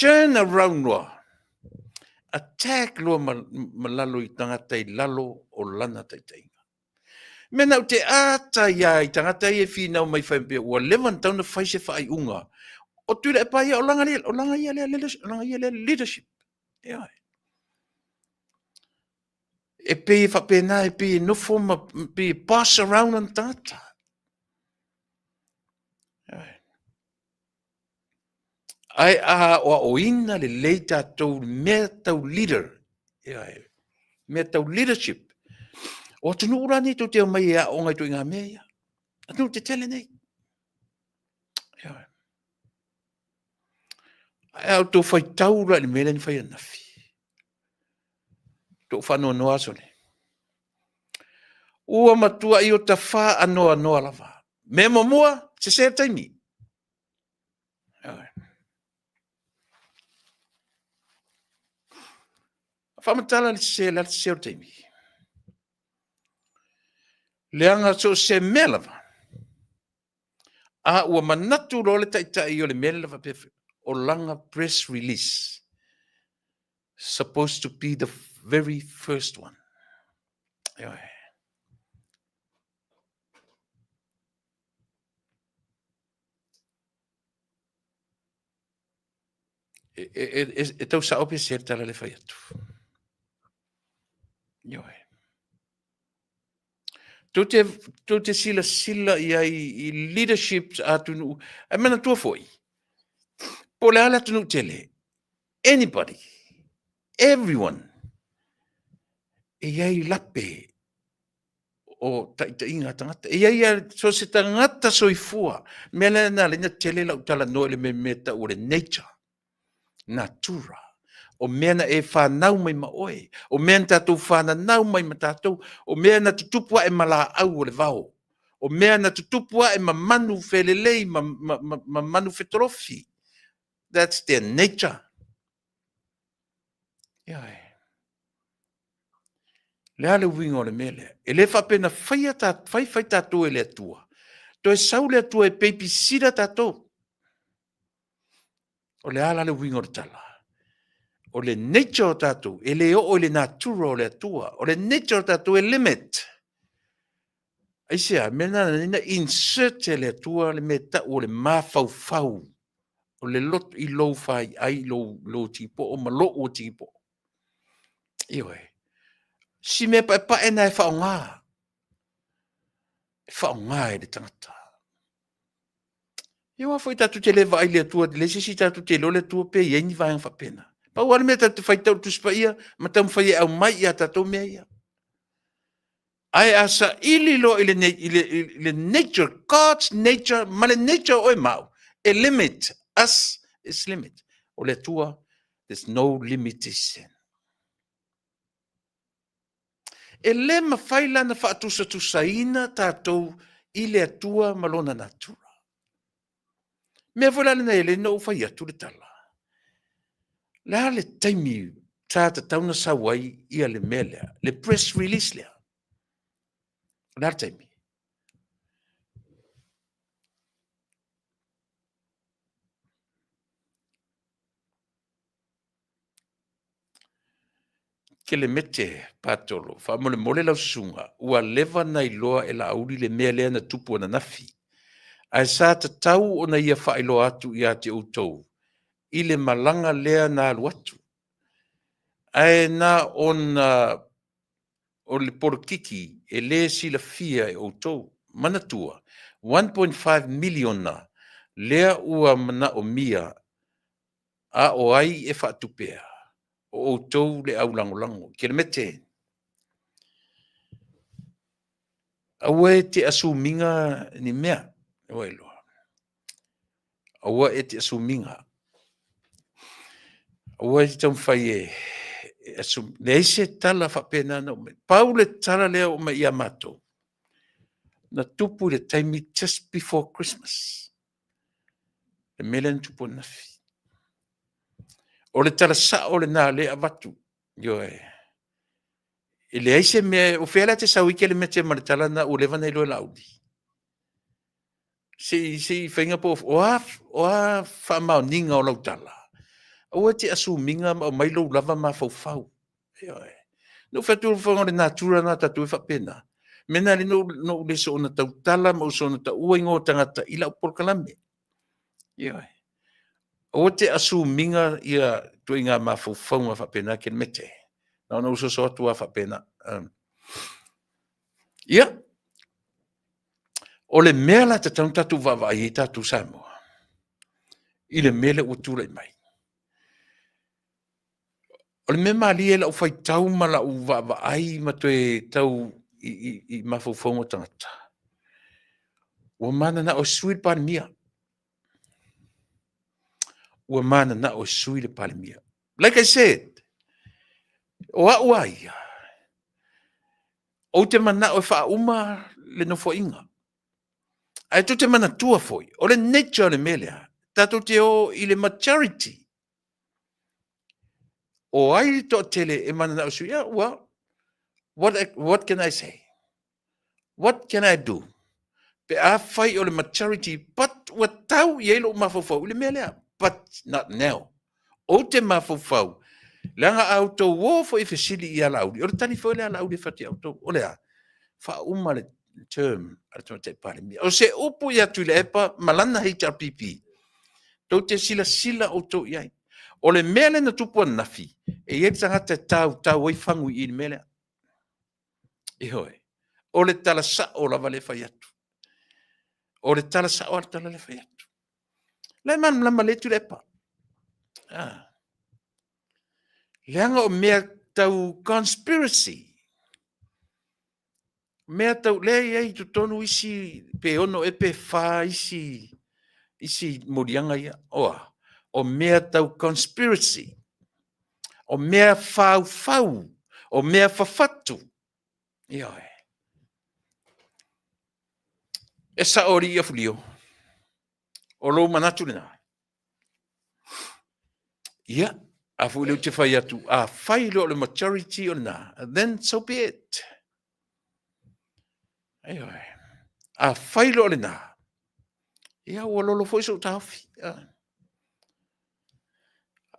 Turn around loa, attack loa ma, ma lalo i tagata i lalo o lana taitaiga. Mea na ou te ata ia i tagata ia e finau mai fai pea ua leva ona tatau ona fai se faaiuga. O Tuilaepa ia o lana, o lana ia lea leadership, o lana ia lea leadership. Ioe. E pei e faapena, e pei e nofo ma pei e boss around ona tagata. Ioe. Ae a aoaoina lelei tatou i mea tau leader, ioe, mea tau leadership. O atunuu la nei tou te omai e aooga i ituaiga mea ia. Atunuu tetele nei. Ioe. Ae a outou faitau la i le mea lea na fai ananafi, tou faanoanoa aso nei. Ua matuai ota faanoanoa lava. Mea muamua, sese le taimi. Faamatala le sese, le a le sese o le taimi? Leaga so o se mea lava, a ua manatu loa le taitai o le mea lea faapea, o lana press release supposed to be the very first one. Ioe. E, e, e, e tau sao pe se tala le fai atu. Ioe. Tou te, tou te silasila i ai i leadership a atunuu, ae manatua foi, po o le a le atunuu tele, anybody, everyone, e i ai lape o taitaiga a tagata. E i ai lava so o se tagata soifua. O le mea lea na ala ai ona tele lau talanoa i le mea e tau o le nature, natura. O mea na e fanau mai ma oe, o mea na tatou fananau mai ma tatou, o mea na tutupu ae ma laau o le vao, o mea na tutupu ae ma manu felelei ma, ma, ma, ma manu fetolofi. That's their nature. Ioe. Le a le uiga o le mea lea? E le faapea na faia ta, fai fai tatou e le Atua. Toe sau le Atua e babysitter tatou. O le a la le uiga o le tala? O le nature o tatou, e le oo i le natura o le Atua. O le nature o tatou e limit. Aisea? Mea na na insert e le Atua le mea tau o le mafaufau o le loto i lou faiai, i lou, lou tipoo ma lou tipoo. Ioe. Si mea paepae na e faaaoga. E faaaoga e le tagata. Ia aua foi tatou te le vaai i le Atua, leai se isi tatou te iloa le Atua pe i ai ni vaega faapena. Pau lava le mea tatou te faitau i le Tusi Paia ma taumafai e aumai ia tatou mea ia. Ae a saili loa i le, i le, i le nature, God's nature ma le nature o oe ma au, e limit, us is limit. O le Atua, there's no limitation. E le mafai la na faatusatusaina tatou i le Atua ma lona natura. Mea foi la lena e le na ou fai atu le tala. Le a le taimi sa tatau na sau ai ia le mea lea, le press release lea. O le a le taimi? Kelemete Patolo, faamolemole lau susuga, ua leva na iloa e Laauli le mea lea na tupu ananafi, ae sa tatau ona ia faailoa atu ia te outou i le malaga lea na alu atu. Ae na ona o le polokiki e le silafia e outou. Manatua, 1.5 miliona lea ua manaomia a o ai e faatupea? O outou le au lagolago. Kelemete, aua e te asumiga ni mea, ua iloa. Aua e te asumiga. Aua e te taumafai e, e asum... Leai se tala faapena na oo mai. Pau le tala lea oo mai ia matou, na tupu i le taimi just before Christmas. Le mea lea na tupu ananafi. O le tala sao lena lea e avatu. Ioe. E leai se mea, o fea la e te sau ai Kelemete ma le tala lena ua leva ona iloa e Laauli? Se i, se i faiga po o a, o a faamaoniga o lau tala? Aua e te asumiga ma aumai lou lava mafaufau. Ioe. Na ou fai atu o le natura lena a tatou e faapena. Mea na na ou le soona tautala ma ou soona taua igoa o tagata i lau polokalame. Ioe. Aua te asumiga ia ituaiga mafaufauga faapena Kelemete. Na ona ou soso atu lava faapena. Ia, o le mea la tatau ona tatou vaavaai ai tatou Samoa i le mea lea ua tulai mai. O le mea malie lau faitau ma lau vaavaai ma toe tau i, i, i mafaufauga o tagata, ua mananao e sui le Palemia. Ua mananao e sui le Palemia. Like I said, o au a ia, Ou te manao e faauma le nofoaiga. Ae tou te manatua foi, o le nature o le mea lea, tatou te o i le majority. O ai le toatele e mananao e sui? Yeah, well, what can I say? What can I do? Pe a fai o le majority, but ua tau i ai lou mafaufau i le mea lea. But not now. Ou te mafaufau, leaga a outou o foi e fesili ia Laauli, o le tali foi lea a Laauli e fai atu ia outou, o le a? Faauma le term a le Tamaitai Palemia. O se upu ia Tuilaepa ma lana HRPP, tou te silasila outou i ai. O le mea lea na tupu ananafi, e i ai le tagata e tautau ai fagu i i le mea lea. Ioe. O le tala sao lava lea e fai atu. O le tala sao lava le tala lea e fai atu. La e malamalama lelei Tuilaepa. Ah. Leaga o mea tau conspiracy. Mea tau lea e i ai i totonu isi pe ono e pe fa isi isi moliaga ia. Oa, o mea tau conspiracy. O mea faufau. O mea fafatu. Ioe. E sao alii afulio. O lou manatu lena. Ia, a foi lea ou te fai atu, a fai loa o le majority o lena, then so be it. Ioe. A fai loa o lena, ia ua lolo foi sou taofi.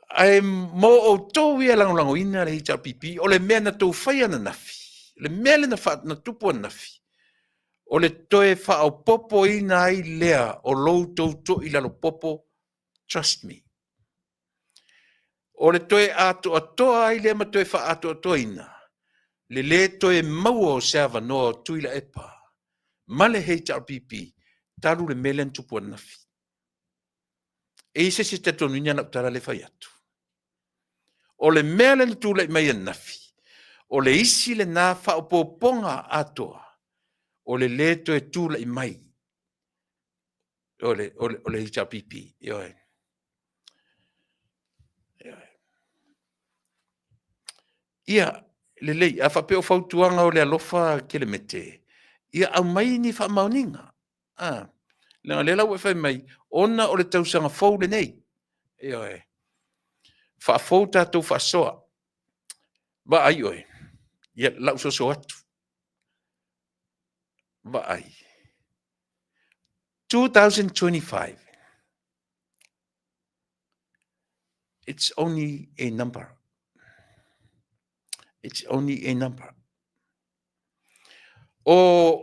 Ae mo outou ia e lagolagoina le HRPP, o le mea na tou faia ananafi, le mea lea na tupu ananafi, o le toe faaopoopoina ai lea o lo outou toilalopopo, trust me. O le toe atoatoa ai lea ma toe faaatoatoaina le lē toe maua o se avanoa o Tuilaepa ma le HRPP talu le mea lea na tupu ananafi. E i ai se isi e talitonuina lau tala lea e fai atu? O le mea lea na tulai mai ananafi, o le isi lena faaopoopoga atoa o le lē toe tulai mai o le HRPP. Ioe. Ioe. Ia, lelei, a faapea o fautuaga o le alofa Kelemete, ia aumai ni faamaoniga. A, leaga o lea la ua e fai mai, ona o le tausaga fou lenei. Ioe. Faafou tatou faasoa. Vaai oe, ia lau soso atu. Vaai. 2025. It's only a number. It's only a number. O,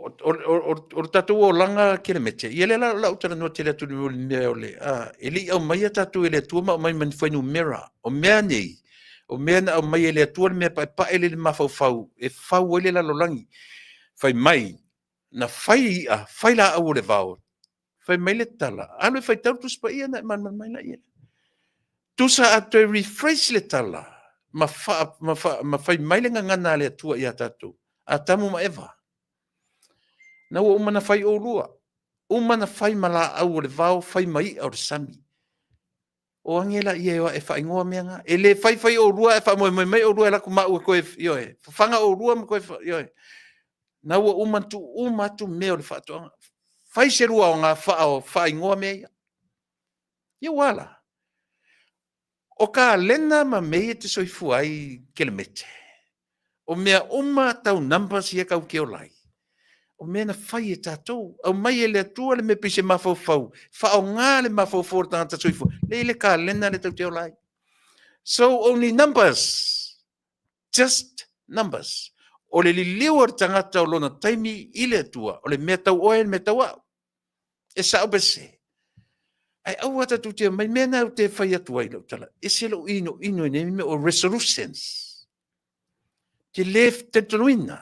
o, o, o le tatou olaga Kelemete, ia lea la lau talanoa tele atu i le mea o le, a, e le i aumaia tatou e le Atua ma aumai ma ni fuainumera. O mea nei, o mea na aumai e le Atua le mea paepae lea i le mafaufau e fau ai le lalolagi. Fai mai, na fai i'a, fai laau o le vao, fai mai le tala, alu e faitau le Tusi Paia ona e malamalama ai laia. Tusa a toe rephrase le tala ma, fa, ma, fa, ma fai mai le gagana a le Atua ia tatou, Atamu ma Eva. Na ua uma na fai oulua, uma na fai ma laau o le vao, fai ma i'a o le sami. O age laia e o ae faaigoa mea na. E le fai fai oulua ae faamoemoe mai oulua e alu atu ma au e toe, ioe, fafaga oulua ma toe, ioe. Na ua uma na tuu uma atu mea o le faatoaga. Fai se lua aoga faaigoa mea ia. Ia ua a la? O kalena ma mea ia e te soifua ai Kelemete, o mea uma tau numbers ia tatou te ola ai, o mea na fai e tatou. Aumai e le Atua le mea pei se mafaufau, faaaoga le mafaufau o le tagata soifua, lea e i ai le kalena lea tatou te ola ai. So only numbers, just numbers. O le liliu o le tagata o lona taimi i le Atua, o le mea tau oe, le mea tau au. E sao pe sese? Ae aua tatou te omai, mea na ou te fai atu ai lau tala, ese lou inoino i nei mea o resolutions. Te le talitonuina,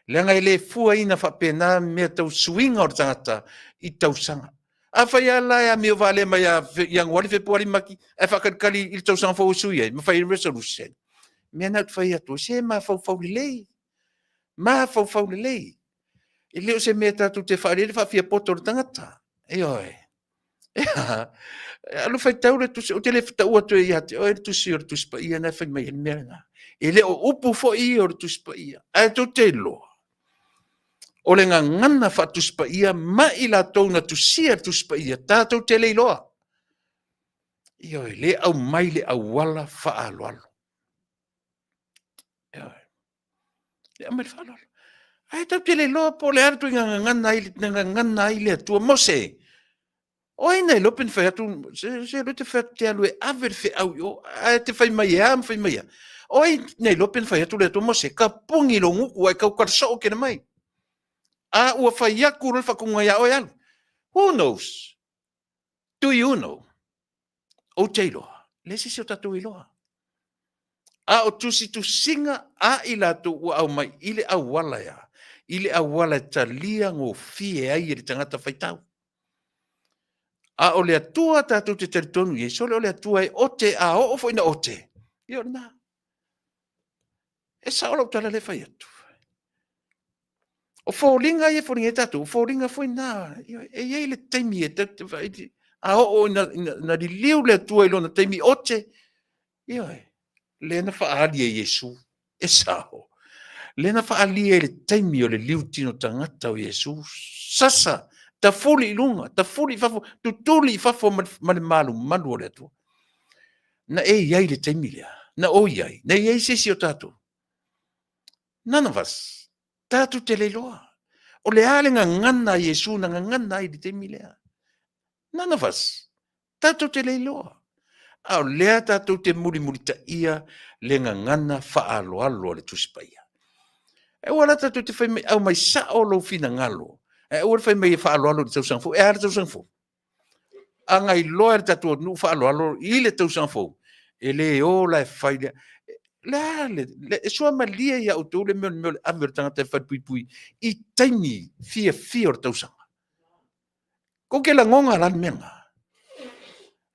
leaga e le fuaina faapena mea tau suiga o le tagata i tausaga. Afai lava la e amio valea mai ia Ianuari, Fepuari, Mati, ae faatalitali i le tausaga fou e sui ai, ma fai ai resolution. Mea na ou te fai atu ai, se mafaufau lelei, mafaufau lelei. E le o se mea tatou te faaali ai le faafiapoto o le tagata. Ioe. Alu faitau le tusi, ou te le taua atu ia te oe le tusi o le Tusi Paia na e fai mai ai le mea lena. E le o upu foi ia o le Tusi Paia, ae tou te iloa. O le gagana faatusi paia ma i latou na tusia le tusi paia, tatou te le iloa. Ioe, le aumai le auala faaaloalo. Ioe. Le aumai le faaaloalo. Ae tatou te le iloa po o le a le ituaiga gagana ai, na gagana ai le Atua. Mose, o ai na iloa pe na fai atu, se, se lea te fai atu te alu e ave le feau i o, ae te fai mai e a ma fai mai e a. O ai na iloa pe na fai atu le Atua, Mose, tapuni lou gutu ae tautala soo kele mai. A ua fai atu loa le faatonuga ia oe, alu. Who knows? Do you know? Ou te iloa, leai se isi o tatou e iloa. A o tusitusiga a i latou ua aumai i le auala e a? I le auala e talia gofie ai e le tagata faitau. A o le Atua tatou te talitonu i ai, sole o le Atua e ote, a oo foi ina ote, ia o lena. E sao lau tala lea e fai atu. O foliga ia e foliga ai tatou, o foliga foi na, e i ai le taimi e a oo ina, ina, ina liliu le Atua i lona taimi ote, ioe, lea na faaali e Iesu, e sao. Lea na faaalia i le taimi o le liutino tagata o Iesu, sasa, tafuli i luga, tafuli i fafo, tutuli i fafo ma le malumalu o le Atua. Na e i ai i le taimi lea, na ou i ai, na i ai se isi o tatou. None of us. Tatou te le iloa. O le a le gagana a Iesu na gagana ai i le taimi lea? None of us. Tatou te le iloa. A o lea tatou te mulimulitaia le gagana faaaloalo a le Tusi Paia. E aua la tatou te fai mai, aumai sao lou finagalo, ae aua le fai mai e faaaloalo i le tausaga fou. E a le tausaga fou? A na iloa e le tatou atunuu faaaloalo i le tausaga fou, e le o la e fai le le a le, le e suamalie ia outou le mea o le ave o le tagata e falepuipui i taimi fiafia o le tausaga. Kou te lagona la le mea lena.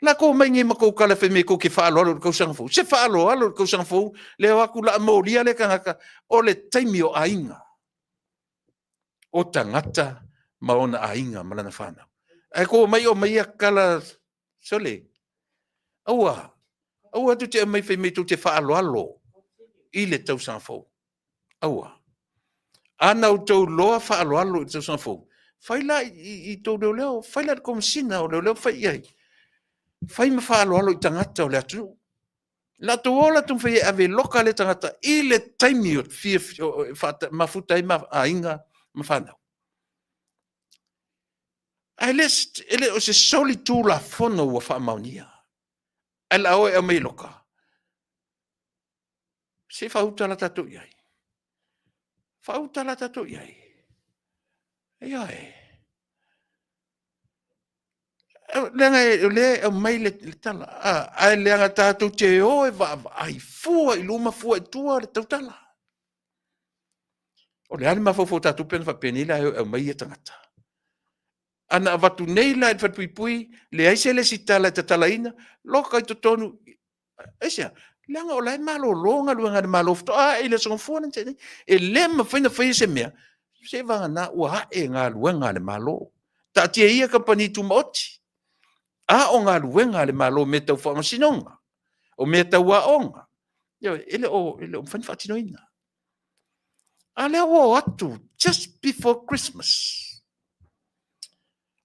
La kou mai nei ma kou tala fai mai kou te faaaloalo i le tausaga fou. Se faaaloalo i le tausaga fou, le o atu la molia le tagata o le taimi o aiga. O tagata ma ona aiga ma lana fanau. Ae kou omai o aumai ia tala, sole, aua, aua tou te aumai fai mai tou te faaaloalo i le tausaga fou. Aua. A na outou loa faaaloalo i le tausaga fou, fai la i tou leoleo, fai la i le Komesina o Leoleo fai i ai. Fai ma faaaloalo i tagata o le atunuu. Latou o latou fai e ave e loka lea tagata i le taimi o fia mafuta ai ma aiga ma fanau. Ae le, e le o se solitulafono ua faamaonia. Ae la o e aumai e loka. Se i faauta la tatou i ai. Faauta la tatou i ai. Ioe. Leaga o lea e aumai le tala, ae leaga tatou te o e vaavaai fua i luma fua i tua le tautala. O le a le mafaufau o tatou pe ana faapenei la e o e aumai ia tagata. Ana avatu nei la i le falepuipui, leai se lesitala e tatalaina, loka i totonu. Aisea? Leaga o la e malolo galuega a le Malo faatoa ae i le Aso Gafua na tea nei. E le mafai ona faia se mea, seivagana ua ae galuega a le Malo. Taatia ia kamupani tumaoti, a o galuega a le Malo o mea tau faamasinoga, o mea tau aoga, ioe, e le o mafai ona faatinoina. A lea ua o atu just before Christmas.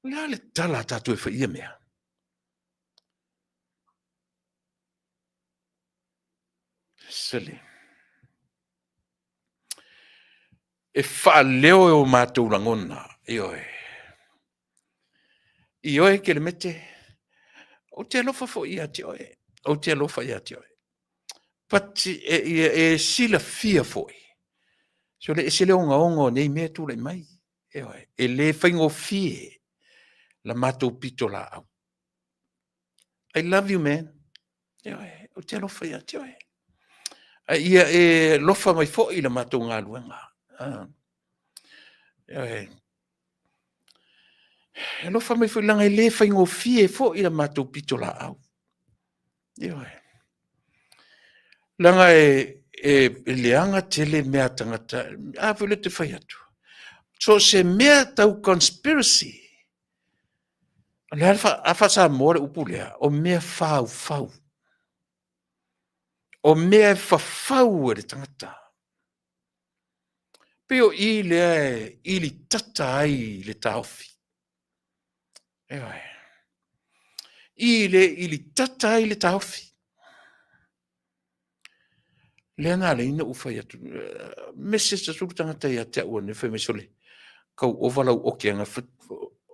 O le a le tala a tatou e fai i ia mea? Sele. E faaleo e o matou lagona, ioe. Ioe Kelemete, ou te alofa foi ia te oe, ou te alofa ia te oe. But e, e, e silafia foi, sole ese le ogaoga o nei mea e tulai mai. Ioe, e le faigofie la matou pitolaau. I love you man. Ioe, ou te alofa ia te oe. A ia e alofa mai foi i la matou galuega. Ah. Ioe. E alofa mai foi leaga e le faigofie foi la matou pitolaau. Ioe. Leaga e, e, e leaga tele mea a tagata. A foi lea te fai atu. So se mea tau conspiracy. O le a faa-Samoa le upu lea, o mea faufau. O mea e fafau e le tagata. Pei o i lea e ilitata ai le taofi. Ioe. I le ilitata ai le taofi. Lea na ala ai ona ou fai atu, message atu le tagata ia te au ananafi fai mai, sole, tau ova lau ote ananafi.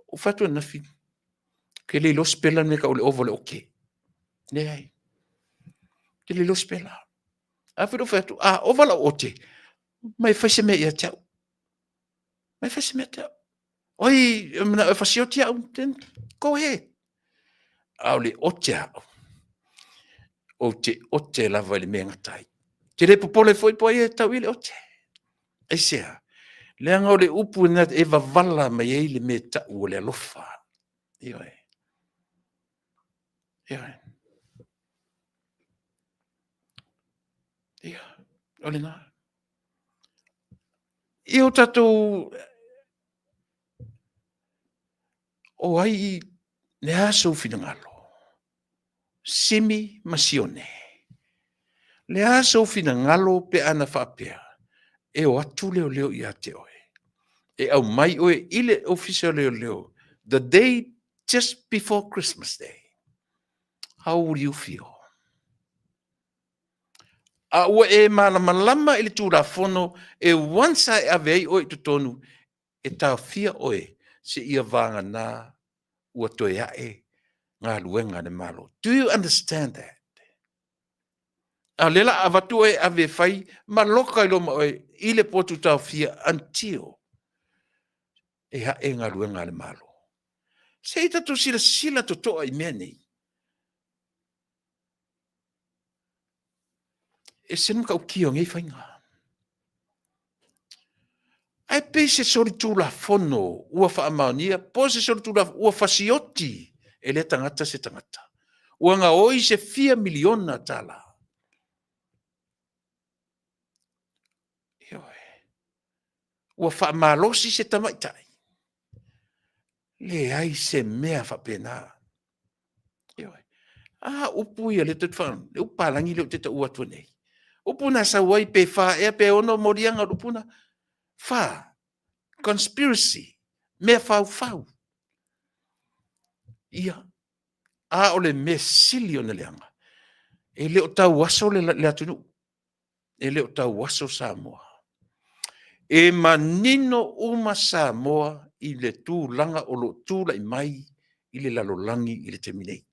Ou fai atu ananafi, ou te le iloa sipela le mea e tau o le ova o le ote. Leai. Ou te le iloa sipela. Ae foi lea ou fai atu, a ova lau ote, mai fai se mea ia te au. Mai fai se mea ia te au. Oi, e manao e fasioti au, then go ahead. A o le ote a au, ou te ote lava i le mea e gata ai. Ou te le popole foi po o ai e tau i ai le ote. Aisea? Leaga o le upu lena e vavala mai ai le mea e tau o le alofa. Ioe. Ioe. Ia, o lena. Ia o tatou o ai le a sou finagalo? Simi ma Sione. Le a sou finagalo pe ana faapea e o atu leoleo ia te oe, e aumai oe i le ofisa o leoleo the day just before Christmas Day. How would you feel? A ua e malamalama i le Tulafono e once a e ave ai oe i totonu, e taofia oe seia vagana ua toe ae galuega a le Malo. Do you understand that? A o lea la a avatu oe e ave e fai ma loka ai loa ma oe i le potu taofia until e ae galuega a le Malo. Se i tatou silasila totoa i mea nei. E ese le matautia o nei faiga. Ae pei se solitulafono ua faamaonia po o se solitulafono ua fasioti e lea tagata se tagata. Ua gaoi se fia miliona tala. Ioe. Ua faamalosi se tamaitai. Leai se mea faapena. Ioe. A upu ia lea tou te faalogo, le upu palagi lea ou te taua atua nei. Upu na sau ai pe fa ea pe ono moliaga o le upu na. Fa, conspiracy, mea faufau. Ia, a o le mea sili ona leaga, e le o tauaso le atunuu, e le o tauaso Samoa. E manino uma Samoa i le tulaga o lo o tulai mai i le lalolagi i le taimi nei.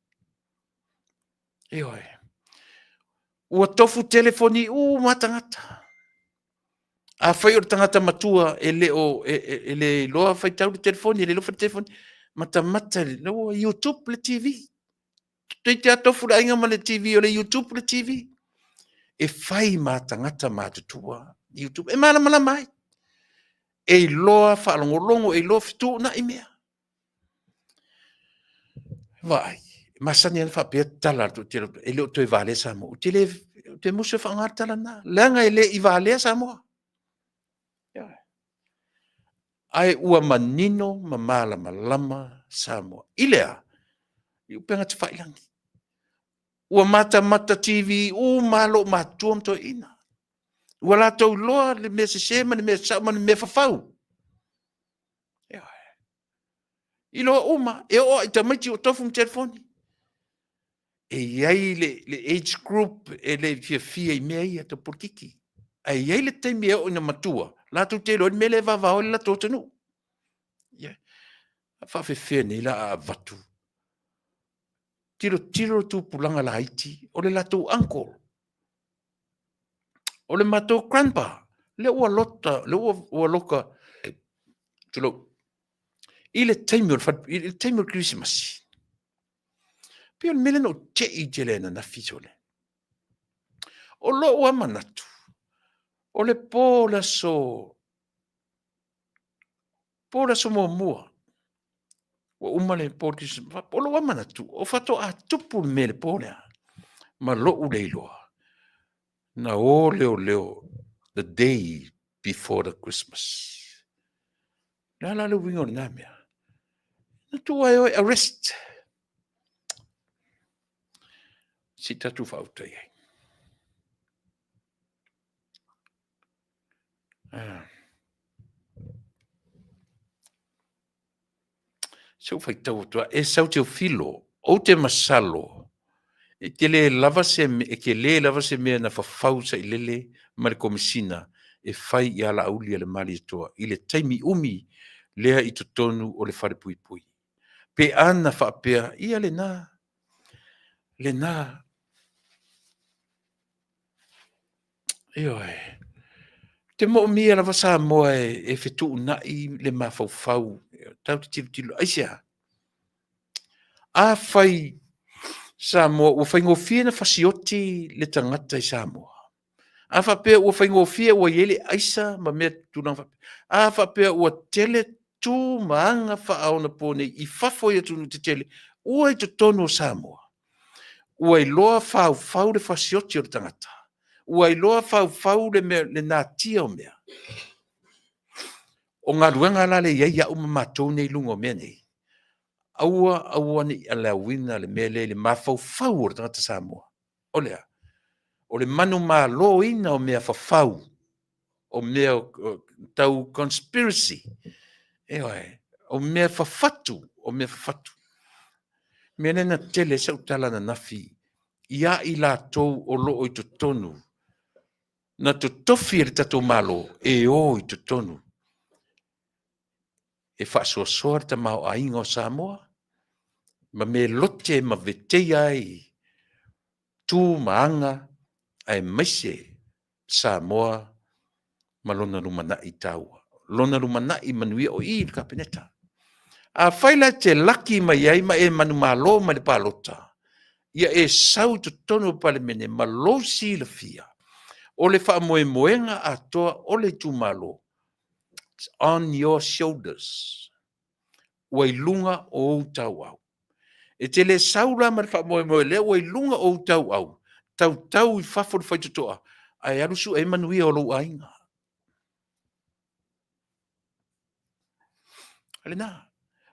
Ioe. Ua tofu telefoni uma lava tagata. Afai o le tagata matua e le o e le iloa faitau le telefoni, e le iloa fai le telefoni, matamata i le YouTube le TV. Toeitiiti lava tofu le aiga ma le TV o le YouTube le TV. E fai ma tagata matutua YouTube. E malamalama ai. E iloa faalogologo, e iloa fetuunai mea. Vaai, e masani lava ona faapea tala a le toatele, e le o toe valea Samoa. Ou te le, ou te musu e faaaoga le tala lena, leaga e le i valea Samoa. Ae ua manino ma malamalama Samoa. I le a? I upega tafailagi. Ua matamata TV uma lava loomatutua ma toeaiina. Ua latou iloa le mea sese ma le mea sao ma le mea fafau. Iloa uma, e oo lava i tamaiti ua tofu ma telefoni. E i ai le age group e le fiafia i mea ia tau polokiki. Ae i ai le taimi e oo ina matua, latou te iloa ai le mea lea e vavao ai le latou atunuu. Yeah. Faafefea nei la a avatu? Tilotilo le tupulaga laiti, o le latou uncle, o le matou grandpa, lea ua lota, lea ua loka, tulou, i le taimi o le, i le taimi o le Kerisimasi. Pei o le mea lea na ou tei tele ai ananafi sole. O lou lava manatu, o le po o le aso, po o le aso muamua, ua uma le po o le Kerisimasi, o lou lava manatu, o faatoa tupu le mea i le po lea, ma lou le iloa, na o leoleo the day before the Christmas. O le a la le uiga o lena mea? Na tuu ai oe arrest. Se i tatou faauta i ai. Ah. Se ou faitau atu lava, e sau Teofilo, ou te masalo, e tele lava se, e tele lava se mea na fafau sailele ma le Komesina e fai ia Laauli a le Malietoa i le taimi umi lea i totonu o le falepuipui. Pe ana faapea, ia lena, lena. Ioe. Ou te moomia lava Samoa e fetuunai le mafaufau, tatou te tilotilo, aisea? Afai Samoa ua faigofie ona fasioti le tagata i Samoa, a faapea ua faigofie ua i ai le aisa ma mea tulaga faapea, a faapea ua tele tu ma aga faaonaponei i fafo i atunuu tetele ua i totonu o Samoa, ua iloa faufau le fasioti o le tagata, ua iloa faufau le mea, le natia o mea. O galuega la lea e i ai au ma matou nei i luga o mea nei, aua aua ne i allow ina le mea lea i le mafaufau o le tagata Samoa. O le a? O le manumaloina o mea fafau, o mea tau conspiracy, ioe, o mea fafatu, o mea fafatu. O le mea lea na tele ai sau tala ananafi ia i latou o lo o i totonu, na totofi e le tatou Malo e o i totonu e faasoasoa le tamaoaiga o Samoa ma mea lote ma veteia ai tu ma aga aemaise Samoa ma lona lumanai taua, lona lumanai manuia o i i le Kapeneta. Afai la e te laki mai ai ma e manumalo mai le palota, ia e sau i totonu o le Palemene ma lou silafia o le faamoemoega atoa o le itumalo, it's on your shoulders. Ua i luga o ou tauau. E te le sau la ma le faamoemoe lea ua i luga o ou tauau, tautau i fafo le faitotoa, ae alu sue ai manuia o lou aiga. O lena.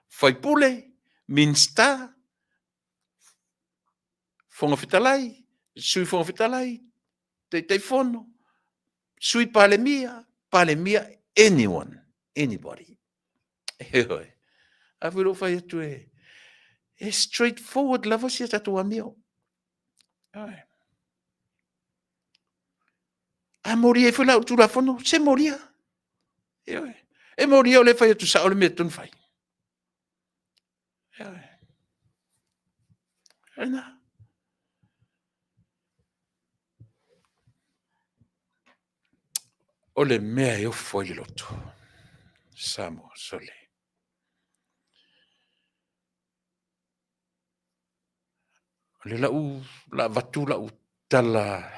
Faipule, Minisita, Fofoga Fetalai, Sui Fofoga Fetalai, Taitaifono, Sui Palemia, Palemia, anyone, anybody. Ioe. A foi lou fai atu e, e straight forward lava si a tatou amio. Ioe. A molia ai foi la o le Tulafono, se molia. Ioe. E molia o lea e fai atu sao le mea e tatau ona fai. Ioe. Lena. O le mea e ofo ai le loto, Samoa, sole. O lea la ua avatu lau tala,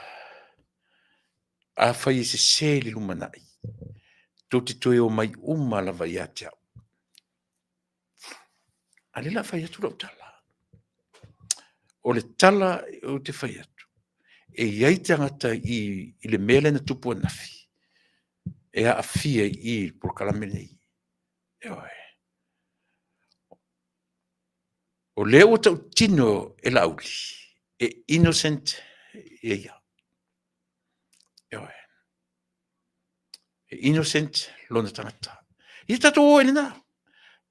afai e sese i le lumanai, tou te toe omai uma lava ia te au. A o lea o le a fai atu lau tala. O le tala ou te fai atu, e i ai tagata i le mea lea na tupu ananafi, e aafia i i le polokalame lenei. Ioe. O lea ua tautino e Laauli, e innocent ia. Ioe. E innocent lona tagata. Ia tatou o i lena.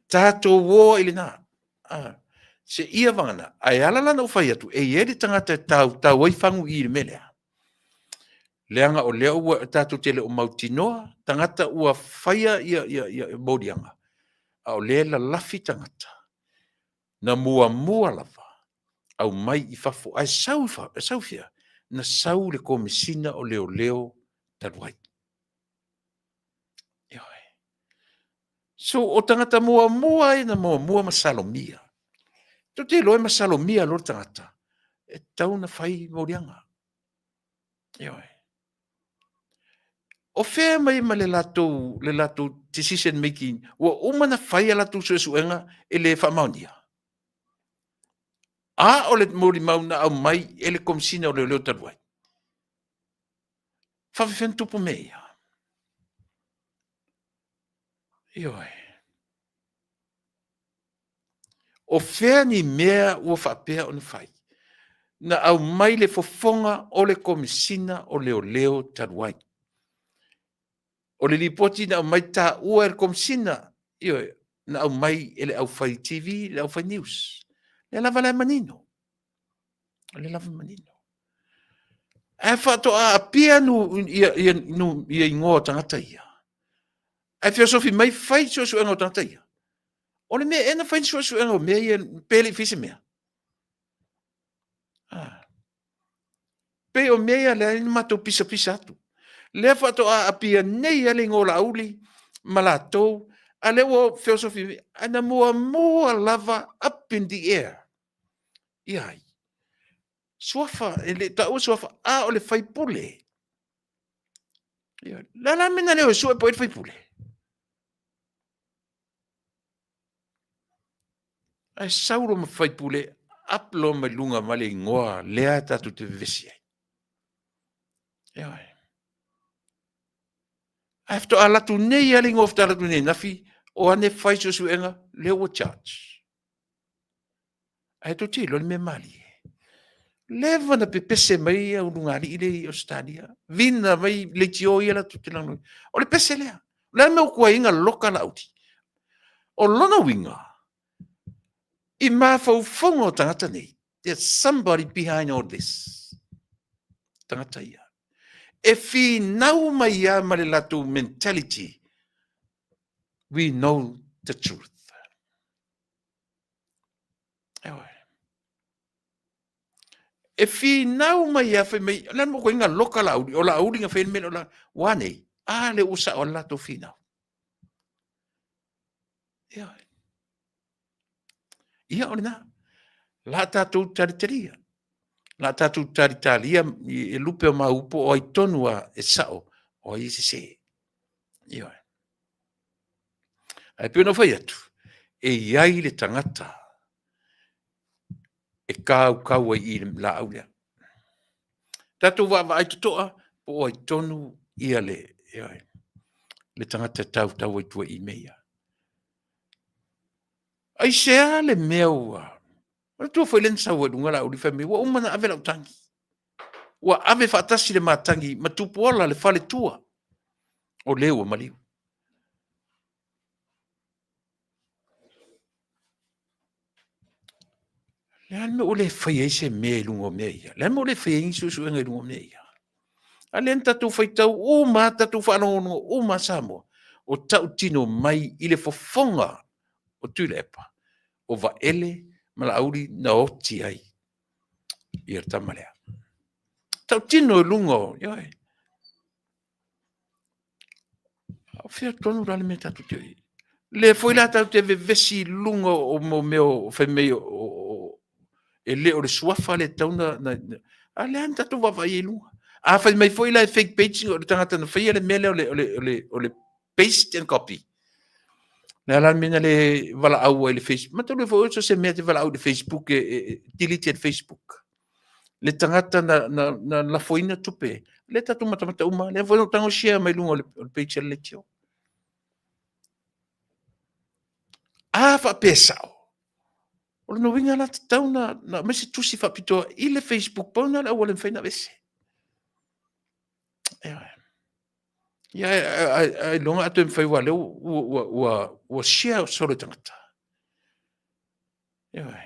Tatou o i lena. Ah, se ia vagana. Ae ala la ona ou fai atu, e i ai le tagata e tautau ai fagu i i le mea lea. Leaga o lea ua tatou te le o mautinoa, tagata ua faia ia, ia, ia moliaga, a o lea e lalafi tagata, na muamua lava aumai i fafo, ae sau i fafo, sau fea? Na sau le Komesina o Leoleo talu ai. Ioe. So, o tagata muamua ai na muamua masalomia. Tou te iloa e masalomia loa le tagata, e tatau ona fai moliaga. Ioe. O fea mai ma le latou decision making ua uma ona fai a latou suesuega e le faamaonia? A o le molimau na aumai e le Komesina o Leoleo talu ai. Faafefea ona tupu mea ia? Ioe. O fea ni mea ua faapea ona fai? Na aumai le fofoga o le Komesina o Leoleo talu ai. O le lipoti na aumai taua e le Komesina, ioe, na aumai e le aufai TV, le aufai news. Lea lava la e manino. O lea lava e manino. Ae faatoa apia nu, ia, ia, nu, ia igoa o tagata ia. Ae feosofi mai fai suesuega o tagata ia. O le mea ea na fai ni suesuega o mea ia pe le i fai se mea. Ah. Pei o mea ia lea na matou pisapisa atu. Lea faatoa apia nei lava le igoa o Laauli ma latou, a lea ua feosofi, ae na muamua lava up in the air. Ia ai? Suafa, e le taua suafa, a o le faipule. Ia, le a la le mea na le o e sue po o ai le faipule? Ae sau loa ma faipule, up loa mai luga ma le igoa lea tatou te vevesi ai. Ioe. Ae faatoa alu atu nei lava le igoa faatoa alu atu nei nafi, o ane fai suesuega, lea ua charge. Ae tou te iloa le mea malie. Leva na pepese mai au lugalii lea i Ausetalia. Vina mai leitio ia latou te lagolago. O le pese lea. O le a le mea ua tuai ai ona loka Laauli? O lona uiga, i mafaufauga o tagata nei, there's somebody behind all this. Tagata ia. E finau mai lava ma le latou mentality, we know the truth. E finau mai a fai mai, le mo koinga loka la uli, o la uli nga fai me o la wa nei. A le usa o la to finau. Ia. Ia o lena. La tātou talitalia. La tātou talitalia e lupe o mau po o ai tonu a e sao o ai e sese. Ia. Ae pei ona fai atu, e i ai le tagata e kaukau ai i le laau lea. Tatou vaavaai totoa po o ai tonu ia le, ioe, le tagata e tautau ai tua i mea ia. Aisea le mea ua Manatua foi lea na sau ai i luga Laauli fai mai, ua uma ona ave lau tagi. Ua ave faatasi le matagi ma Tupuola le faletua o le ua maliu. Le a le mea ua le fai ai se mea i luga o mea ia? Le a le mea ua le fai ai ni suesuega i luga o mea ia? A lea na tatou faitau uma, tatou faalogologo uma Samoa, o tautino mai i le fofoga o Tuilaepa, o Vaele ma Laauli na oti ai ia le tama lea. Tautino i luga o, ioe. O fea tonu la le mea tatou te i ai? Le foi la tatou te vevesi i luga o mo mea o fai mai o e le o le suafa le tatau na, a lea na tatou vaavaai ai i luga. A fai mai foi la e fake page o le tagata na faia le mea lea o le paste and copy. Le a la le mea na le valaau ai le Facebook. Matalu foi o se mea te valaau i le Facebook e delete e le Facebook. Le tagata na lafoina tupe. Le tatou matamata uma. Lea foi na tago share mai luga o le page a le leitio. A faapea sao. O lona uiga la tatau na aumai se tusi faapitoa i le Facebook, pau lena o le auala e mafai ona aveese. Ioe. Ia, ailoga a toe mafai aua o lea ua share solo e tagata. Ioe.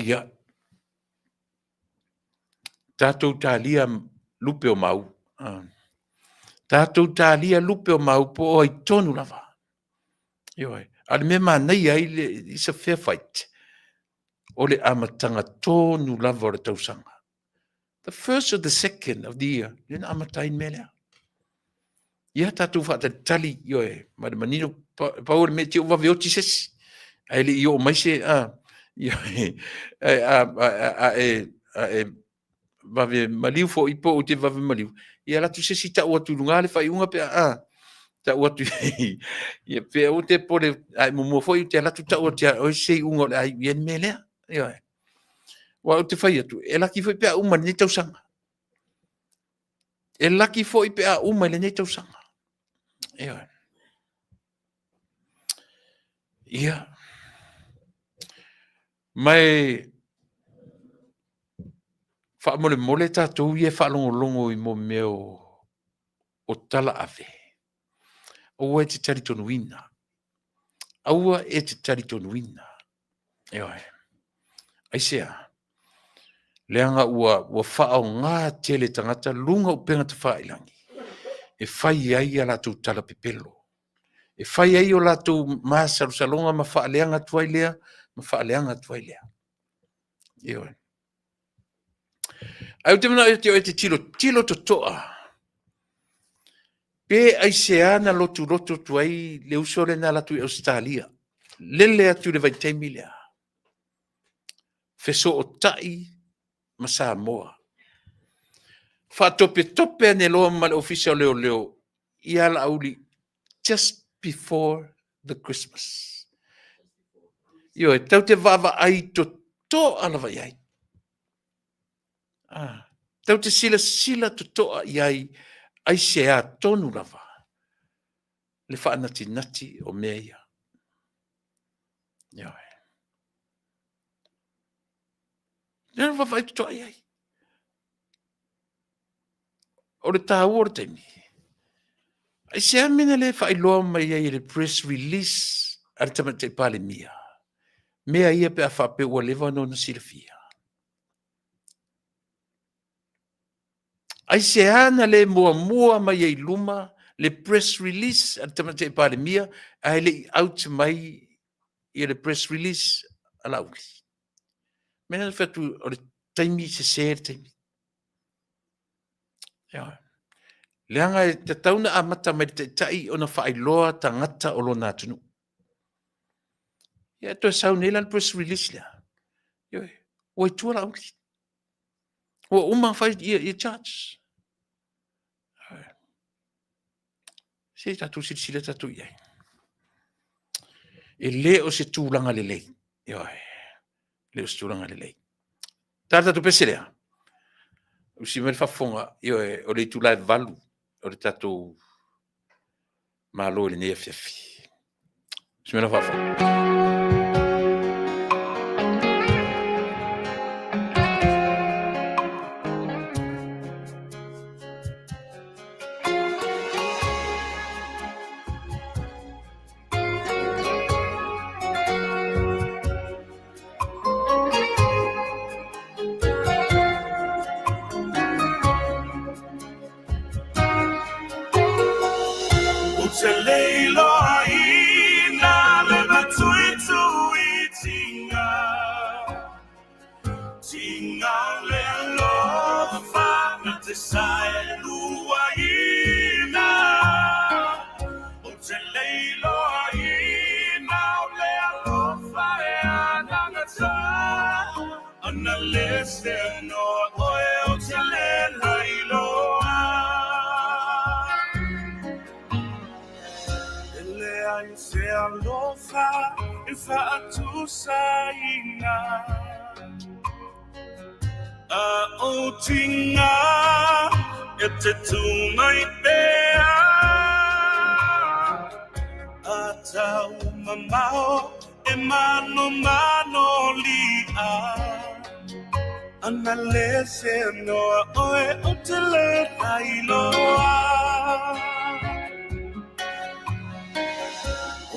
Ia, tatou talia lupe o mau. Tatou talia lupe o mau po o ai tonu lava. Ioe. A o le mea manaia ai le, it's a fair fight. O le amataga tonu lava o le tausaga. The first or the second of the year, lea na amata ai le mea lea. Ia tatou faatalitali, ioe, ma le manino, pau o le mea, te i ua vave oti se isi, ae le i oo mai se, a, ioe, a e vave maliu foi po o te vave maliu, ia alu atu se isi tau atu i luga le faaiuga pe a, tau atu ia pe aua te popole, a e muamua foi te alu atu tau atu ia oe se iuga o le a iu i ai le mea lea. Ioe. Aua ou te fai atu, e laki foi pe a uma i lenei tausaga. E laki foi pe a uma i lenei tausaga. Ioe. Ia. Ma e faamolemole tatou ia e faalogologo i mo mea o o tala ave, aua e te talitonuina. Aua e te talitonuina. Ioe. Aisea? Leaga ua, ua faaaoga tele tagata luga o upega tafailagi e fai ai a latou tala pepelo, e fai ai o latou masalosaloga ma faaleaga atu ai lea ma faaleaga atu ai lea. Ioe. Ae ou te manao ia te oe e te tilotilo totoa pe aisea na lotulotu atu ai le uso lea na alu atu i Ausetalia, lele atu i le vaitaimi lea, fesootai ma Samoa. Faatopetope ane loa ma le Ofisa o Leoleo ia Laauli just before the Christmas. Ioe, tatou te vaavaai totoa lava i ai. Ah, tatou te silasila totoa i ai aisea tonu lava le faanatinati o mea ia. Ioe. Lea na vaavaai totoa i ai. O le taua o le taimi, aisea mea na le faailoa mai ai e le press release a le Tamaitai Palemia mea ia pe a faapea ua leva ona silafia? Aisea na le muamua mai ai i luma le press release a le Tamaitai Palemia ae le i out mai ia le press release a Laauli? Mea na fai atu o le taimi sese le taimi. Ioe. Leaga e tatau ona amata mai le taitai ona faailoa tagata o lona atunuu. Ia toe sau nei la le press release lea. Ioe. Ua i tua Laauli. Ua uma ona fai ia charge. Se i tatou silasila tatou i ai. E le o se tulaga lelei. Ioe. E le o se tulaga lelei. Ta tatou pese lea. Usi mai le faafofoga, ioe, o le itula e 8 o le tatou Malo i lenei afiafi. Usi mai le faafofoga. Ou te le iloaina le matuituitinga Tinga o le alofa na te saeluaina. Ou te le iloaina o le alofa e anagata Ana le se noa oe ou te le lailoa. E leai se alofa e faatusaina A o tinga e te tū mai pea A tau mamao e manomano lia Ana le se noa oe o te le lailoa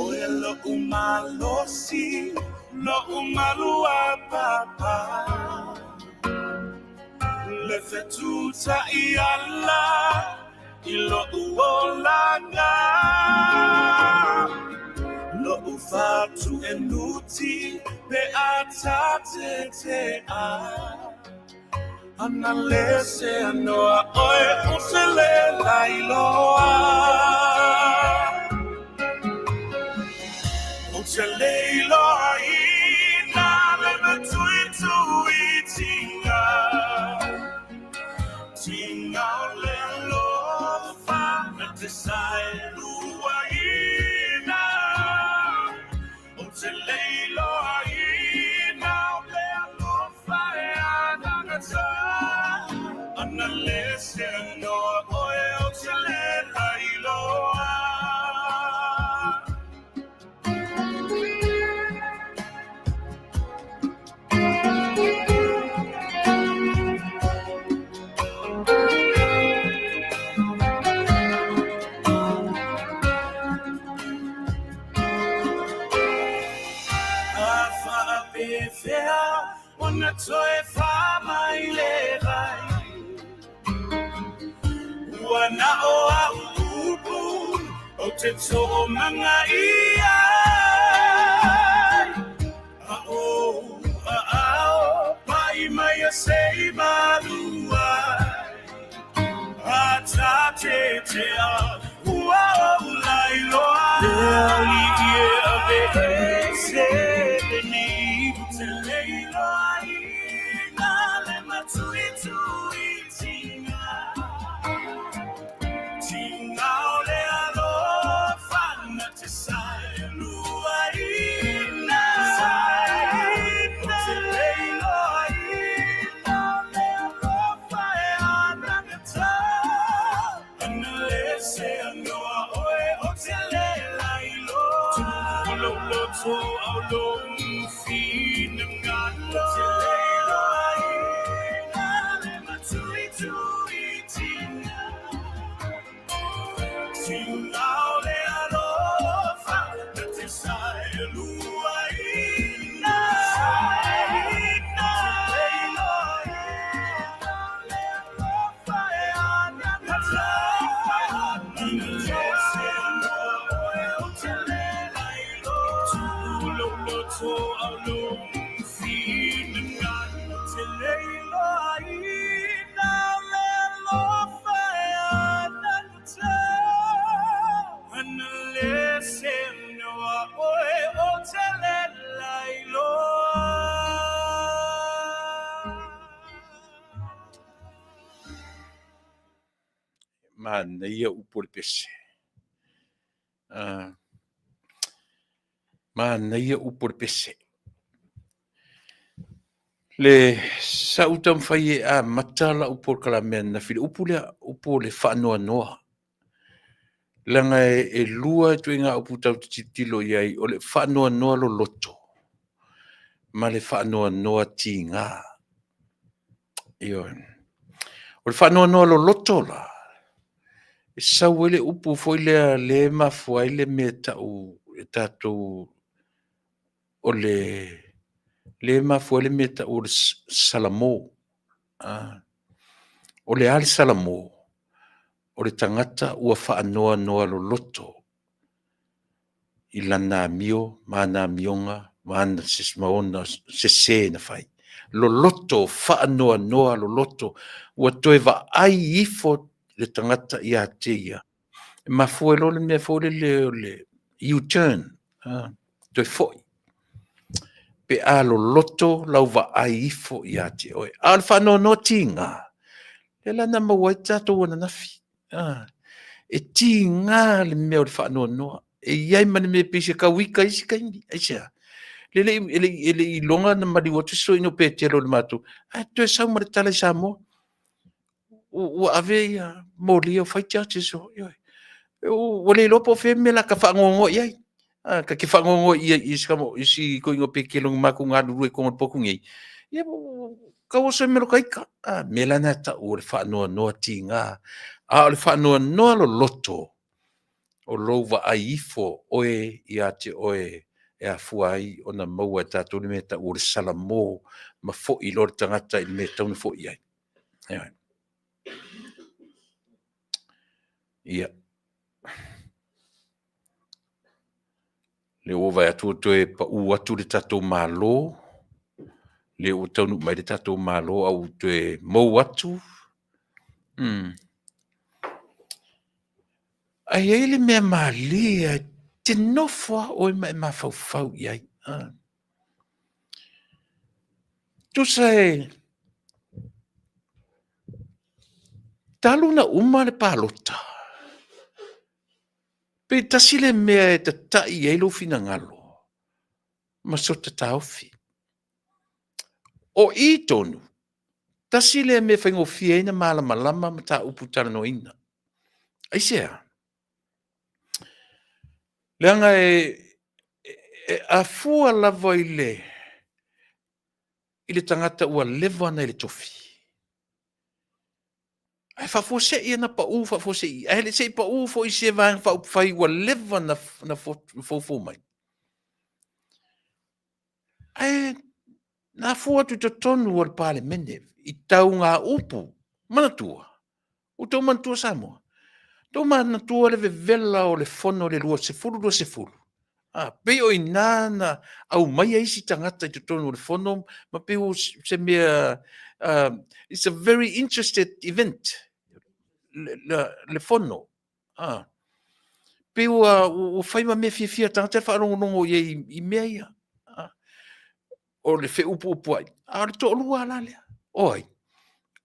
Oe lo'u malosi, lo'u maluapapa Le fetutai ala i lo'u olaga Lo'u fatuenuti pe a tatetea Ana le se noa oe o te le lailoa Ou te le iloaina le matuituitinga Tinga o le alofa na te saeluaina Ou te le iloaina o le alofa e anagata Ana le se noa oe ou te le lailoa. Na o au upu o te toʻomaga ia ai A o a ao pai mai a sei malua A ta te te a ua o lai loa Le ali ie a ve e se le ni Te lei loa i nā le matui tui tinga Tinga o le alofa na te sai lua ina Te lei loa ina le alofa e anagata Ana le se anoa oe o te le lai loa Tu lo lo to au lo fina ngalo Te lei loa ina le matui tui tinga Tinga o le alofa na te sai lua ina Te lei loa ina le alofa e anagata Ana le se anoa oe o te le lai loa Tu lo lo to au lo fina ngalo Te lei loa ina le alofa e anagata Ana le se anoa oe o te le lai loa. Manaia upu o le pese. Ah, manaia upu o le pese. Le sa ou taumafai e amata lau polokalame ananafi i le upu lea, upu o le faanoanoa. Leaga e lua ituaiga upu tatou te tilotilo i ai, o le faanoanoa loloto ma le faanoanoa tiga. Ioe. O le faanoanoa loloto la, e sau ai le upu foi lea lea e mafua ai le mea e tau e tatou o le lea e mafua ai le mea e tau o le salamo. Ah. O le a le salamo? O le tagata ua faanoanoa loloto i lana amio ma ana amioga ma ana ma ona sese na fai. Loloto, faanoanoa loloto, ua toe vaai ifo le tagata ia te ia. E mafua ai loa le mea foi lele o le U-turn, toe foi. Pe a loloto lau vaai ifo ia te oe. A o le faanoanoa tiga, lea la na maua ai tatou ananafi. E tiga le mea o le faanoanoa. E i ai ma le mea pei se kauika i isi taimi. Aisea? E le i iloga na maliu atu si toeaina o Petelo i le matou, ae toe sau ma le tala i Samoa. Ua ave ia moli ia fai charges. Ioe. Ua le iloa po o fea le mea o le a ta faanoanoa i ai. Ta te faanoanoa i si toeaina o Petelo na matou galulue i totonu o le potu nei, ia tau oso ai ma lota ita. O le mea la lena e tau o le faanoanoa tiga. A o le faanoanoa loloto, o lou vaai ifo oe ia te oe e afua ai ona maua e tatou le mea e tau o le salamo ma foi loa le tagata i le mea e tatau ona foi i ai. Ia. Lea ua ou vaai atu ua toe pau atu le tatou Malo, lea ua taunuu mai le tatou Malo a ua toe mou atu. Ae i ai le mea malie lava e te nofo lava oe ma e mafaufau i ai. Tusa e talu ona uma le palota, pe tasi le mea e tatai i ai lou finagalo ma sota taofi. O i tonu, tasi lea mea e faigofie ai ona malamalama mataupu talanoaina. Aisea? Leaga e afua lava i le tagata ua leva ona i le tofi, ae faafuasei ona pau faafuasei, ae le se i pau foi i se Vaega Faaupufai ua leva ona foufou mai. Ae na afua atu i totonu o le Palemene i taugaupu. Manatua, ua outou manatua Samoa? Tou manatua le vevela o le fono i le 2020, a, pei o i ina na aumaia isi tagata i totonu o le fono ma pei o se mea, it's a very interested event le fono. A, pei ua fai ma mea fiafia tagata e faalogologo i ai i mea ia. A, o le feupuupuai, a o le toalua la lea. O ai?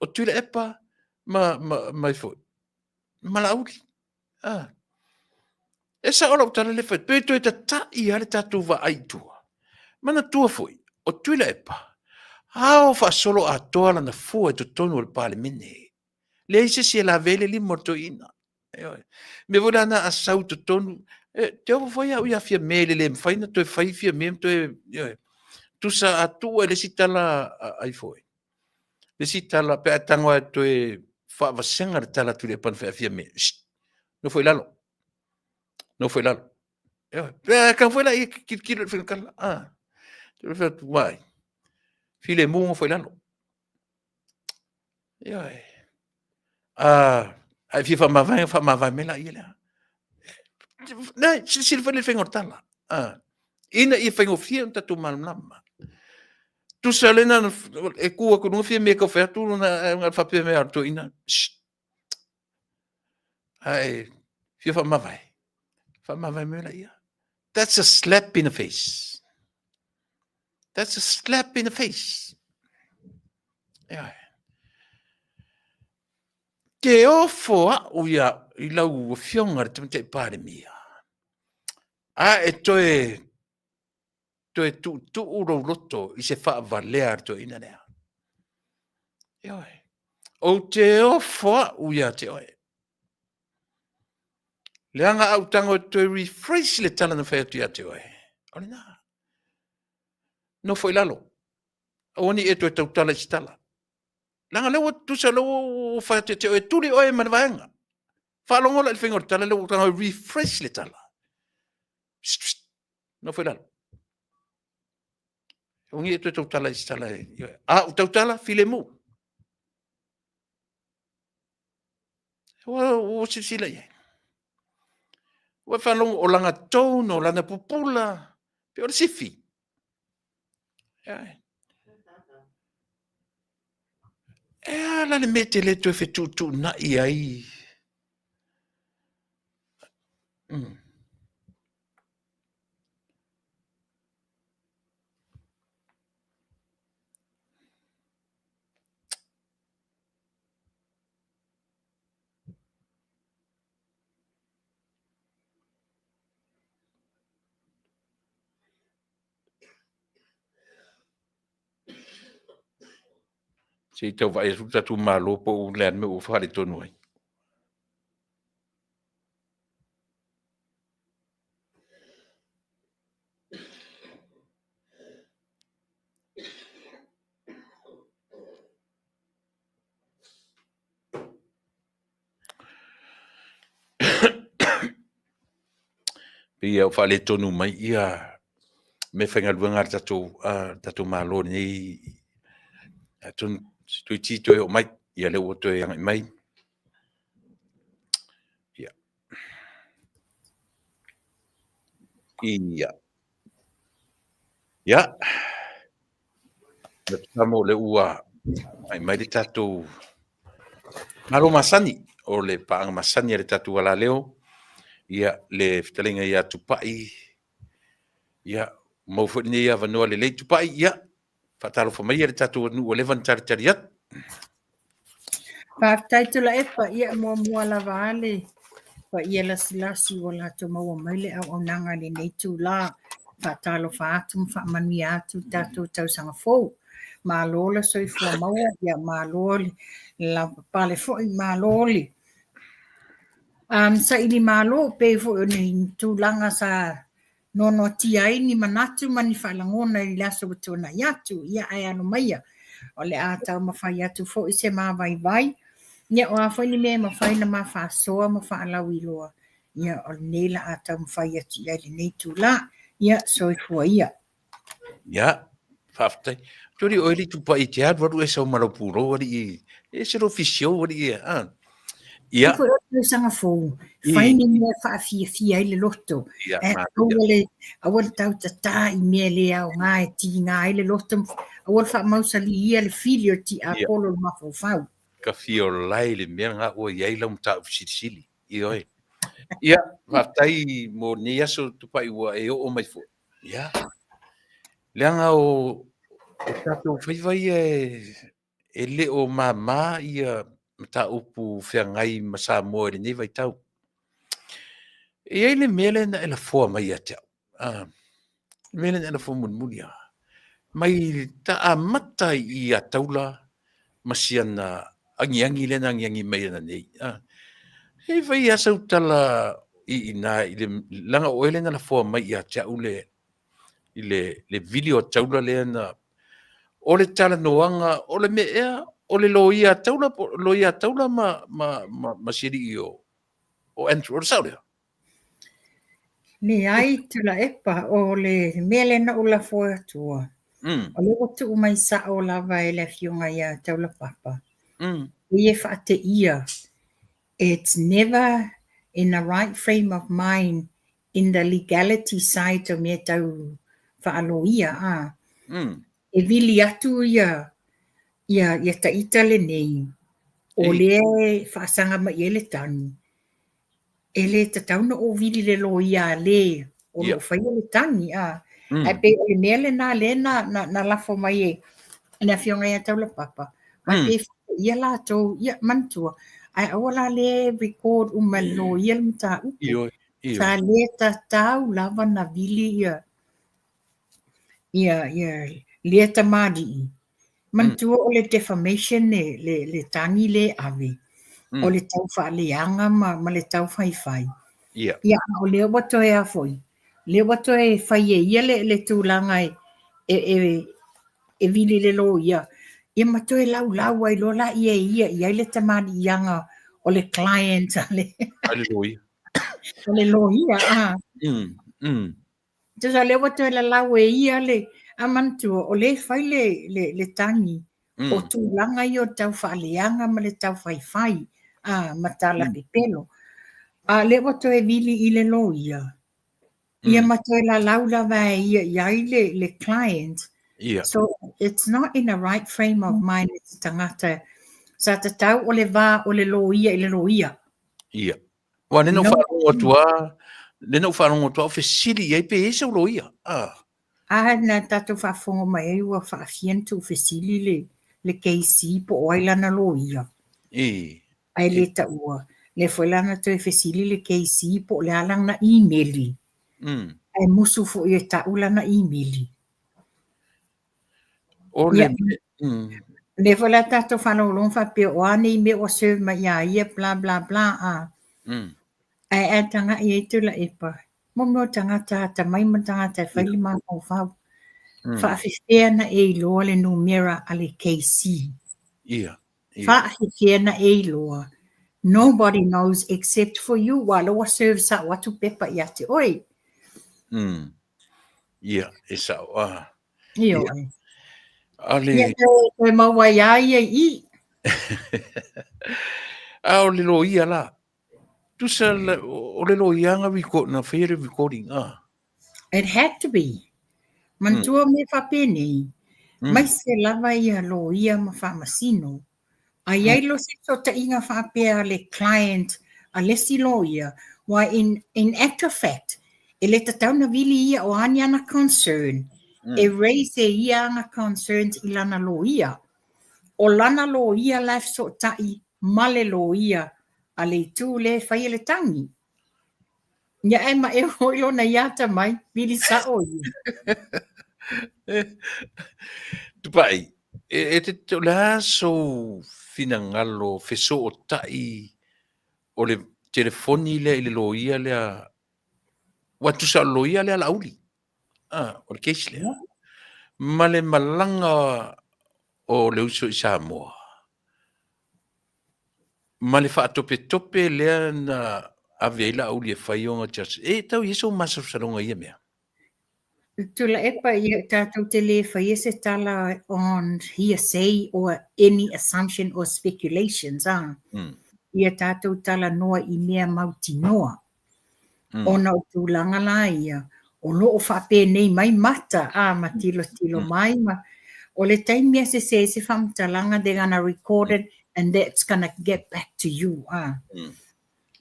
O Tuilaepa ma ai foi? Ma Laauli. A. E sao lau tala lea e fai, pe toe tata'i lava le tatou vaai i tua. Manatua foi, o Tuilaepa, ao faasoloatoa lana fua i totonu o le Palemene. Leai se isi e lavea ai le lima o le toeaina. Ioe. Mea foi la na a sau i totonu, e te ofo foi au ia Fiame i le le mafai ona toe fai Fiame ma toe, ioe. Tusa a tuu i le isi tala ai foi, le isi tala pe a e tago lava e toe faavasega le tala a Tuilaepa na fai ia Fiame, sst, nofo i lalo, nofo i lalo. Ioe. Pe a tago foi la e tilotilo i le faiga tala, a. Te fai atu, vaai, filemu nofo i lalo. Ioe. A e fia faamavae, faamavae mai laia lea. Nei, silasila foi le faiga o le tala. Ina ia faigofie ona tatou malamalama. Tusa le na e tu atu i luga Fiame e tau fai atu lona faapea mai o le toeaina. A e fia faamavae, faamavae mai laia. That's a slap in the face. That's a slap in the face. Ioe. Te ofo a'u ia i lau Afioga i le Tamaitai Palemia, a e toe toe tuutuu lou loto i se faavalea a le toeaina lea. Ioe. Ou te ofo a'u ia te oe. Leaga a ou tago e toe rephrase le tala na fai atu ia te oe, o lena. Nofo i lalo. Aua ne i e toe tautala i se tala. Leaga lea ua tusa lea ua fai atu ia te oe, tuli oe ma le vaega. Faalogo la i le faiga o le tala lea ua tago e refresh le tala. Psst, psst, nofo i lalo. Aua ne i e toe tautala i se tala. A ou tautala, filemu. Ua silasila i ai. Ua faalogo o lana tone, o lana pupula, pei o le sifi. E a la le mea e te le toe fetuutuunai ai? Se i tau vaai atu le tatou Malo po o le a le mea ua faaletonu ai. Pei ua faaletonu mai ia meafaigaluega a le tatou Malo i lenei atonu toeitiiti toe oo mai, ia lea ua toe agai mai. Ia. Ia. Ia. Mo lea ua agai mai le tatou Malo masani, o le paaga masani a le tatou alaleo, ia le fetalaiga ia Tupai, ia maua foi lenei avanoa lelei Tupai, ia faatalofa maia le tatou atunuu ua leva ona talitali atu. Faafetai Tuilaepa, ia muamua lava a le paia lasilasi ua latou maua mai le auaunaga i lenei itula. Faatalofa atu ma faamanuia atu le tatou tausaga fou. Malo le soifua maua, ia malo le lavapapale foi, malo le saili malo pei foi o ni tulaga sa noanoatia ai ni manatu ma ni faalagona i le aso ua tuanai atu, ia ae alo maia, o le a taumafai atu foi se ma vaivai, ia o a foi ni mea e mafai ona ma faasoa ma faalauiloa, ia o lenei la a taumafai atu i ai i lenei itula. Ia, soifua ia. Ia, faafetai. Tuli oe le tupai e te alu alu e sau ma lau pulou alii, e ese lou fisio alii e, a. Ia. Foi o le tausaga fou, fai ni mea e faafiafia ai le loto. Ia, Ae manaia. aua le, aua le tautatā i mea le aoga e tiga ai le loto, aua le faamausali ia le fili o le tiapolo o le mafaufau. Ka fia olae i le mea lena ua i ai lau mataupu silisili. Ioe. Ia, faafetai mo lenei aso Tupai ua e oo mai foi. Ia, leaga o o tatou faiva ia e le o mama ia mataupu feagai ma Samoa i lenei vaitau. E i ai le mea lea na e lafoa mai ia te au, le mea lea na e lafoa mulimuli lava, mai ta amata i ia Taula ma si ana agiagi lea na agiagi mai ana nei. Se i fai lava sau tala i ina i le leaga o oe lea na lafoa mai ia te au le i le vili o Taula lea na o le talanoaga o le mea ea o le loia a Taula po loia a Taula ma si alii o Andrew, o le sao lea? Leai Tuilaepa, o le mea lea na ou lafoa atua, o lea ua tuu mai sao lava e le afioga ia Taulapapa, e ia faateia, it's never in the right frame of mind in the legality side o mea tau faaloia, a. E vili atu ia ia taita lenei, o lea e faasaga mai i ai le tagi, e le tatau ona ou vili i le loia a le o lo o faia le tagi, a. Ae pei o le mea lena lea na lafo mai e le afioga ia Taulapapa, aua pei e faia latou, ia manatua, ae aua la le record uma e le loia le mataupu. Sa le tatau lava ona vili ia ia lea tamalii. Manatua o le defamation le tagi lea e ave, o le tau faaleaga ma le tau faifai. Ia, a o lea ua toe a foi, lea ua toe fai e ia le tulaga e vili i le loia, ia ma toe laulau ai loa laia e ia i ai le tamaliiaga o le client a le loia. A le loia, a. Tusa o lea ua toe lalau e ia le, a manatua o lea e fai le tagi o tulaga ia o le tau faaleaga ma le tau faifai, a, ma tala pepelo. A o lea ua toe vili i le loia, ia ma toe lalau lava e ia i ai le client. So it's not in the right frame of mind i se tagata. Sa tatau o le va o le loia i le loia. Ia. Aua lea na ou faalogo atu lava, lea na ou faalogo atu lava o fesili i ai pe i ai sau loia. Ah. A na tatou faafofoga mai ai ua faafia ona tuufesili le KC po o ai lana loia. Ae le taua. Lea foi la na toe fesili le KC po o le a lana imeli. Ae musu foi e tau lana imeli. O le Lea foi la tatou faalogologo faapea o a nei mea ua serve mai ia ia bla bla bla a. Ae a tagai ai Tuilaepa, mo mea o tagata atamai ma tagata e fai le mafaufau. Faafefea na e iloa le numera a le KC? Faafefea na e iloa? Nobody knows except for you, aua o lea ua serve sao atu pepa ia te oe. Ia, e sao a. Ioe. Ale. Ia, toe maua ai a ia i i. A o le loia la. Tusa o le loia na record, na faia le recording a. It had to be. Manatua mea faapenei, mai se lava ia loia ma faamasino. A i ai loa se fesootaiga faapea a le client a le isi loia, why in, in actual fact, e le tatau ona vili ia o a ni ana concern, e raise e ia ana concerns i lana loia. O lana loia la e fesootai ma le loia a le itu lea e faia le tagi. Ia ae ma e hoi lona ia atamai, vili sao ia. Tupai, e te, o le a sou finagalo fesootai o le telefoni lea i le loia lea, ua tusa o le loia lea Laauli, ah, o le case lea, ma le malaga o le uso i Samoa. Ma le faatopetope lea na ave ai Laauli e fai ona justice. E tau i ai sou masalosaloga i ia mea? Tuilaepa, ia tatou te le faia se tala on hearsay or any assumption or speculations, ah. Ia tatou talanoa i mea mautinoa. Ona o tulaga la ia, o lo o faapenei mai mata a ma tilotilo mai ma o le taimi e sese ai se faamatalaga, they're gonna record it and that's gonna get back to you a.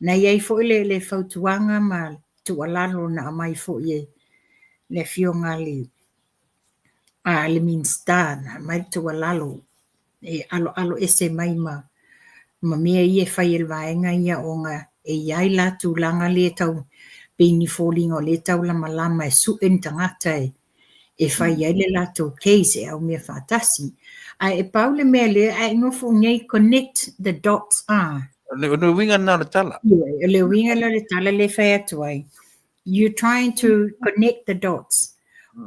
Na i ai foi le le fautuaga ma tuualalo na aumai foi e le Afioga a le a le Minisita, na aumai le tuualalo e aloalo ese mai ma ma mea ia e fai e le vaega ia ona e i ai la tulaga lea tau pei ni foliga o lea e taulamalama e sue ni tagata e e fai ai le latou case e aumia faatasi. Ae e pau le mea lea, ae nofo nei connect the dots a. O le uiga lena o le tala. O le uiga lena o le tala lea e fai atu ai. You trying to connect the dots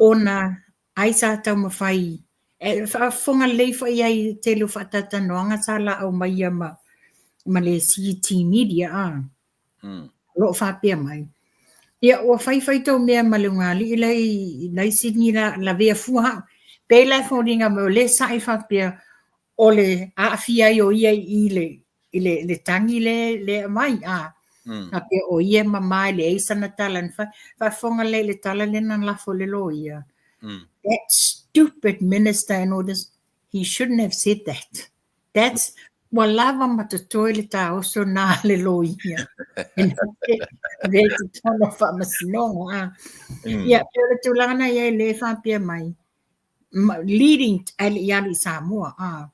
ona ai sa taumafai e faafofoga lelei foi i ai i le tele o faatalatalanoaga sa laau maia ma ma le CT Media a. O lo o faapea mai, ia ua faifai tou mea ma le ugali'i la i la i Sydney la lavea fua a'u. Pei la e foliga mai o lea sa'i faapea o le aafia ai o ia i le i le le tagi le le aumai a. Faapea o ia e mama e leai sana tala na fai. Faafofoga lelei i le tala lea na lafo e le loia. That stupid minister and all this, he shouldn't have said that. That's ua lava ma totoe le taoso na a le loia. Avea i totonu o faamasinoga a. Ia, pei o le tulaga na i ai lea e faapea mai, leading ae le i alu i Samoa a.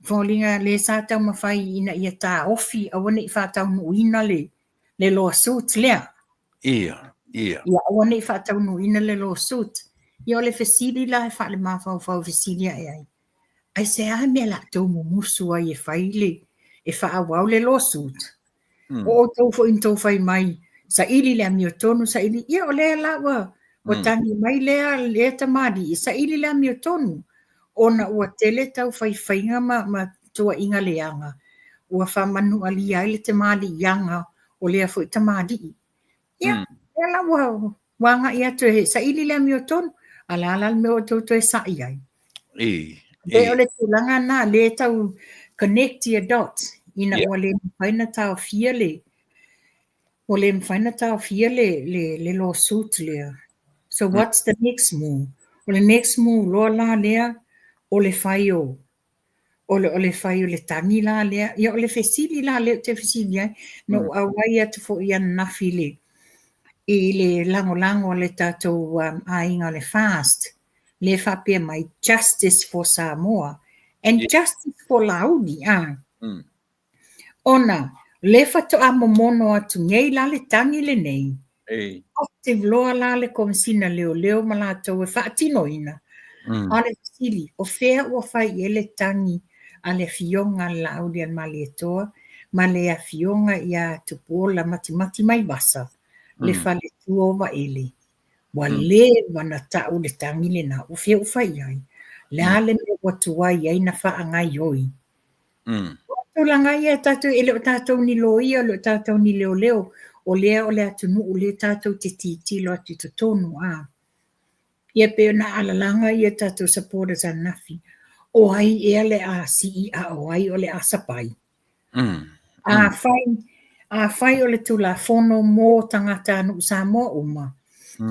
Foliga lea sa taumafai ina ia taofi aua ne i faataunuuina le le lawsuit lea. Ia, ia. Ia aua ne i faataunuuina le lawsuit. Ia o le fesili la e faalemafaufau e fesili ae ai, aisea mea la outou mumusu ai e fai le e faaauau le lawsuit? O outou foi na tou fai mai, saili le amiotonu, saili, ia o lea la ua ua tagi mai lea lea tamalii, saili le amiotonu, ona ua tele tau faifaiga ma ma tuuaiga leaga, ua faamanualia ai le tamaliiaga o lea foi tamalii. Ia, lea la ua ua agai atu e saili le amiotonu, a o le a la le mea ua outou toe sai ai? Pei o le tulaga lena lea e tau connect ia dots ina ua le mafai ona taofia le ua le mafai ona taofia le le le lawsuit lea. So what's the next move? O le next move loa la lea o le fai o o le o le fai o le tagi la lea. Ia o le fesili la lea ou te fesili ai, na ou auai atu foi ananafi i le i le lagolago a le tatou aiga o le FAST lea faapea mai justice for Samoa and justice for Laauli a. Ona lea faatoa momono atu nei la le tagi lenei, active loa la le Komesina Leoleo ma latou e faatinoina. A o le fesili, o fea ua fai i ai le tagi a le Afioga a le Laaulialemalietoa ma le Afioga ia Tupuola Matimati Maivasa, le faletua o Vaele? Ua leva na tau le tagi lena, o fea ua fai i ai? Le a le mea ua tuai ai na faagaioi? O tulaga ia tatou, e le o tatou ni loia, e le o tatou ni leoleo, o lea o le atunuu lea tatou te tilotilo atu i totonu a. Ia pei ona alalaga ia tatou supporters ananafi, o ai ea le a sii a o ai o le a sapai? Afai, afai o le Tulafono mo tagatanuu Samoa uma,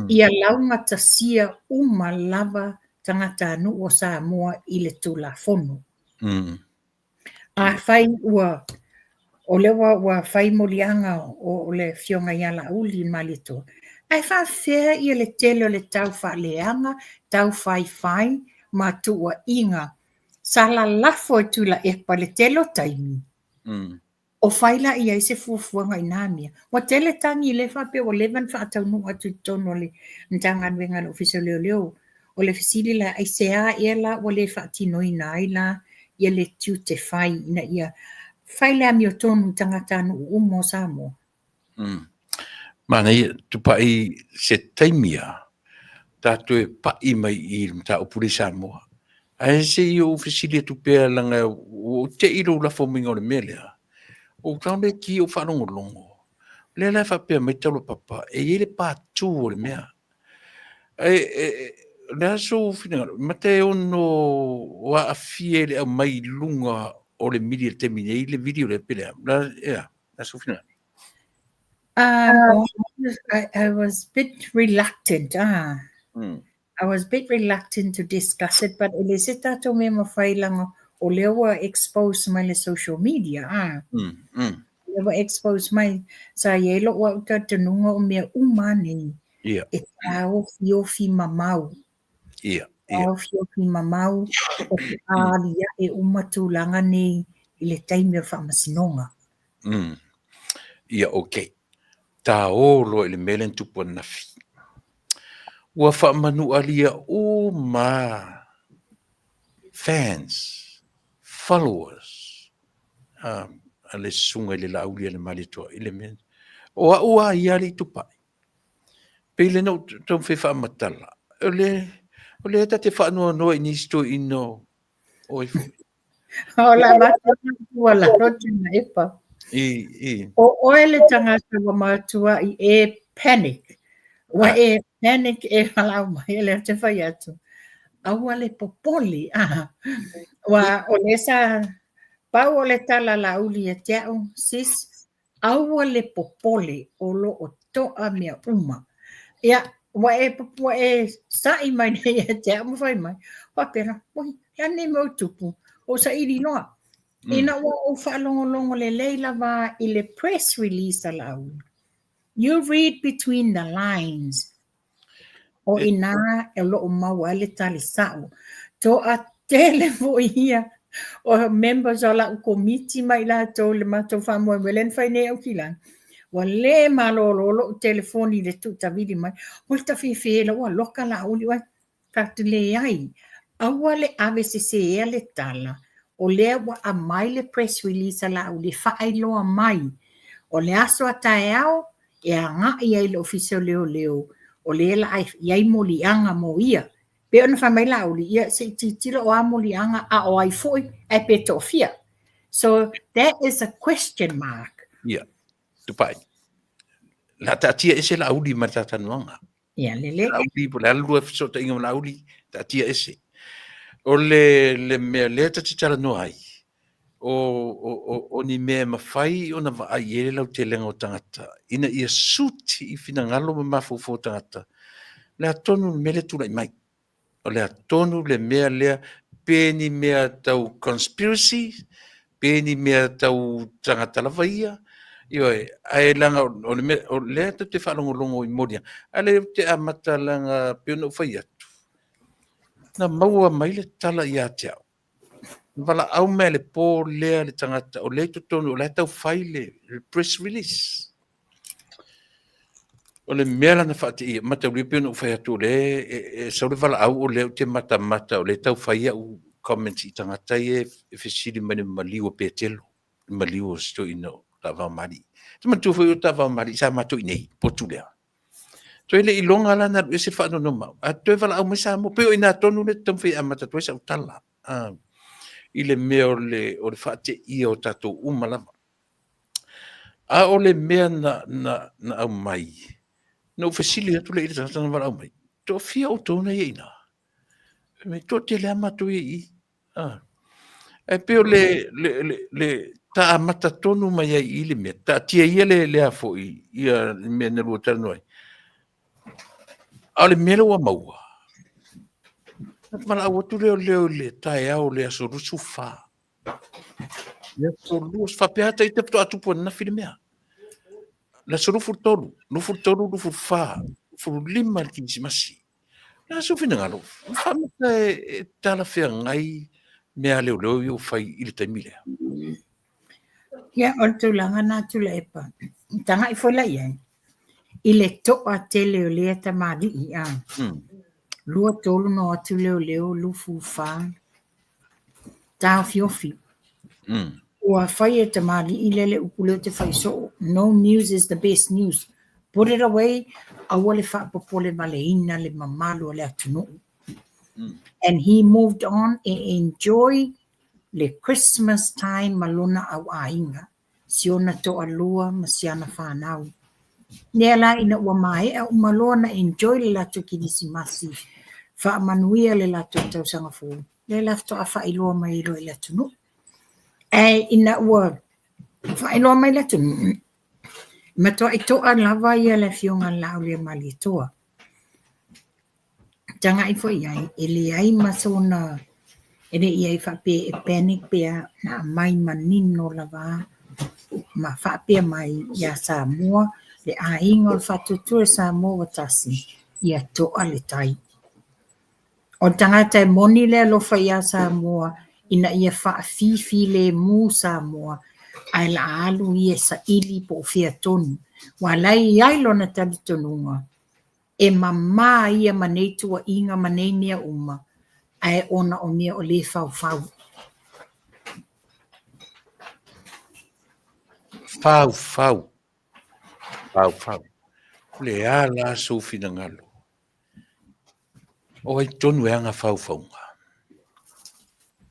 ia laugatasia uma lava tagatanuu o Samoa i le Tulafono. Afai ua, o lea ua, ua fai moliaga o le Afioga ia Laauli Malietoa, ae faafefea ia le tele o le tau faaleaga, tau faifai ma tuuaiga sa lalafo e Tuilaepa i le tele o taimi. O fai la i ai se fuafuaga i na mea. Ua tele tagi lea faapea ua leva ona faataunuu atu i totonu o le Matagaluega a le Ofisa o Leoleo. O le fesili la, aisea ea la ua le faatinoina ai la ia le tiute fai ina ia fai le amiotonu i tagatanuu uma o Samoa? Manaia, Tupai, se taimi a tatou e pai mai i le mataupu lea i Samoa. Ae se i ou fesili atu pea leaga ua ou te i lou lafo maiga o le mea lea. Ua ou tago le ki ou faalogologo. O lea la e faapea mai Taulapapa, e i ai le part 2 o le mea. Ae o le a sou finagalo, mata e ono aafia i le aumai i luga o le mili i le taimi nei le video lea pe le a? Ea, la sou finagalo. I was a bit reluctant. I was a bit reluctant to discuss it, but e le se tatou mea mafai leaga o lea ua expose mai le social media. Lea ua expose mai. Sa i ai lou au talitonuga o mea uma nei e taofiofi mamau. Taofiofi mamau o te aliae uma tulaga nei i le taimi o le faamasinoga. Ia, okay. Taō loa i le mea lea na tupu ananafi. Ua faamanualia uma fans, followers, a le susuga i le Laauli a le Malietoa i le mea. O au a ia alii Tupai. Pei lea na ou taumafai e faamatala, o le, o lea ta te faanoanoa i nisi toeaiina o ai foi. O la avatu tuualalo Tuilaepa. I. O oe le tagata ua matuai e panic. Ua e panic e valaau mai, o lea ou te fai atu. Aua le popole. Ua o lea sa pau o le tala a Laauli ia te au, sis, aua le popole o lo o toa mea uma. Ia, ua e, ua e sa'i mai nei ia te au ma fai mai, faapea, oi, le a lenei mea ua tupu, ua saili loa. Ina ua ou faalogologo lelei lava i le press release a Laauli, you read between the lines, O i inā o lo o maua ai le tali sa'o. Toatele foi ia o members o la'u komiti ma i latou i le matou faamoemoe lea na fai nei Aukilani, ua le malolo lo'u telefoni i le tuutavili mai, ua tafefe la ua loka Laauli oe. Fai atu, Leai, aua le ave seseea le tala, o lea ua aumai le press release a Laauli e faailoa mai, o le aso a taeao e agai ai i le Ofisa o Leoleo, o lea o le a i ai moliaga mo ia. Pei ona fai mai Laauli, ia se i tilotilo o a moliaga, a o ai foi, ae pe toafia. So that is a question mark. Ia, Tupai. La taatia ese Laauli ma le talatalanoaga. Ia, lelei. Laauli, po o le a le lua fesootaiga ma Laauli, taatia ese. O le, le mea lea ta te talanoa ai, o, o, o, o ni mea e mafai ona vaai i ai le lautelega o tagata, ina ia suit i finagalo ma mafaufau o tagata, o le a tonu le mea lea e tulai mai. O le a tonu le mea lea, pe ni mea tau conspiracy, pe ni mea tau tagata lava ia, ioe, ae leaga o le mea, o lea tatou te faalogologo i moliaga, a o lea ou te amata leaga pei ona ou fai atu, na maua mai le tala ia te au, na valaau mai le po lea le tagata o lea i totonu, o la e tau fai le press release. O le mea la na faateia, mataulia pei ona ou fai atu o lea e sau le valaau o lea ou te matamata o lea e tau fai au comments i tagata ia e fesili mai i le maliu o Petelo, le maliu o si toeaina o Taavaomalii. E te manatua foi o Taavaomalii sa matou i inei, potu lea. Toe le iloga la na alu ese le faanonomau, ae toe valaau mai Samoa. Pei o i ina tonu lea ou te taumafai e amata atu ai sau tala, i le mea o le faateia o tatou uma lava. A o le mea na, na, na aumai, na ou fesili atu lea i le tagata na valaau mai, toafia outou na i ai i ina? Fai mai, toatele lava matou i i. Ah. Ae pei o le, le, le, le ta amata tonu mai ai i le mea, taatia ia le, le a foi, ia le mea na lua talanoa ai. A o le mea lea ua maua, na valaau atu lea o leo i le taeao o le aso 24. Le aso 24, faapea lava ita faatoa tupu ananafi le mea. Le aso 23, 23, 24, 25 le Kirisimasi. Le a sou finagalo, faamata e talafeagai mea a leoleo ia ua fai i le taimi lea? Ia, o le tulaga lena Tuilaepa, taga'i foi la i ai, i le toatele o lea tamalii, a, 2, 3 na o atu leoleo, 24, taofiofi. Ua fai e tamalii lea le upu lea ou te fai soo, no news is the best news. Put it away, aua le faapopole valeina le mamalu o le atunuu. And he moved on e enjoy le Christmas time ma lona auaiga. si ona toalua ma si ana fanau. Lea la ina ua maea uma loa ona enjoy le latou Kerisimasi, faamanuia le latou tausaga fou, lea la faatoa faailoa mai ai loa i le atunuu. Ae ina ua faailoa mai le atunuu, e matuai to'a lava ia le Afioga a le Laauliamalitoa. Tagai foi i ai, e leai ma sona, e le i i ai faapea e panic pe a, na aumai manino lava ma faapea mai ia Samoa, le aiga o le Faatuatua i Samoa ua tasi, ia to'a le tai. O le tagata e moni le alofa ia Samoa ina ia faafifilemu Samoa, ae la alu ia e saili po o fea tonu. Aua o la e i ai lona talitonuga, e mama ia ma nei tuuaiga ma nei mea uma, ae ona o mea o lea e faufau. Faufau. Faufau. O le a la sou finagalo? O ai tonu e ana faufauga?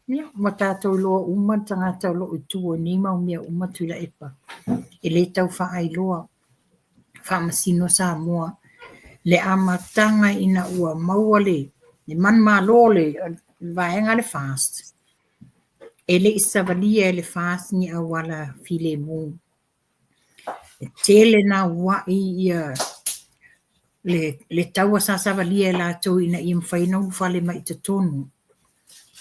Ia, ua tatou iloa uma le tagata o lo o i tua i nei mau mea uma Tuilaepa. E le tau faailoa, faamasino Samoa. Le amataga ina ua maua le manumalo o le vaega a le FAST, e le i savalia e le FAST ni auala filemu. E tele naua'i ia le taua sa savalia e latou ina ia mafai ona ulufale mai i totonu.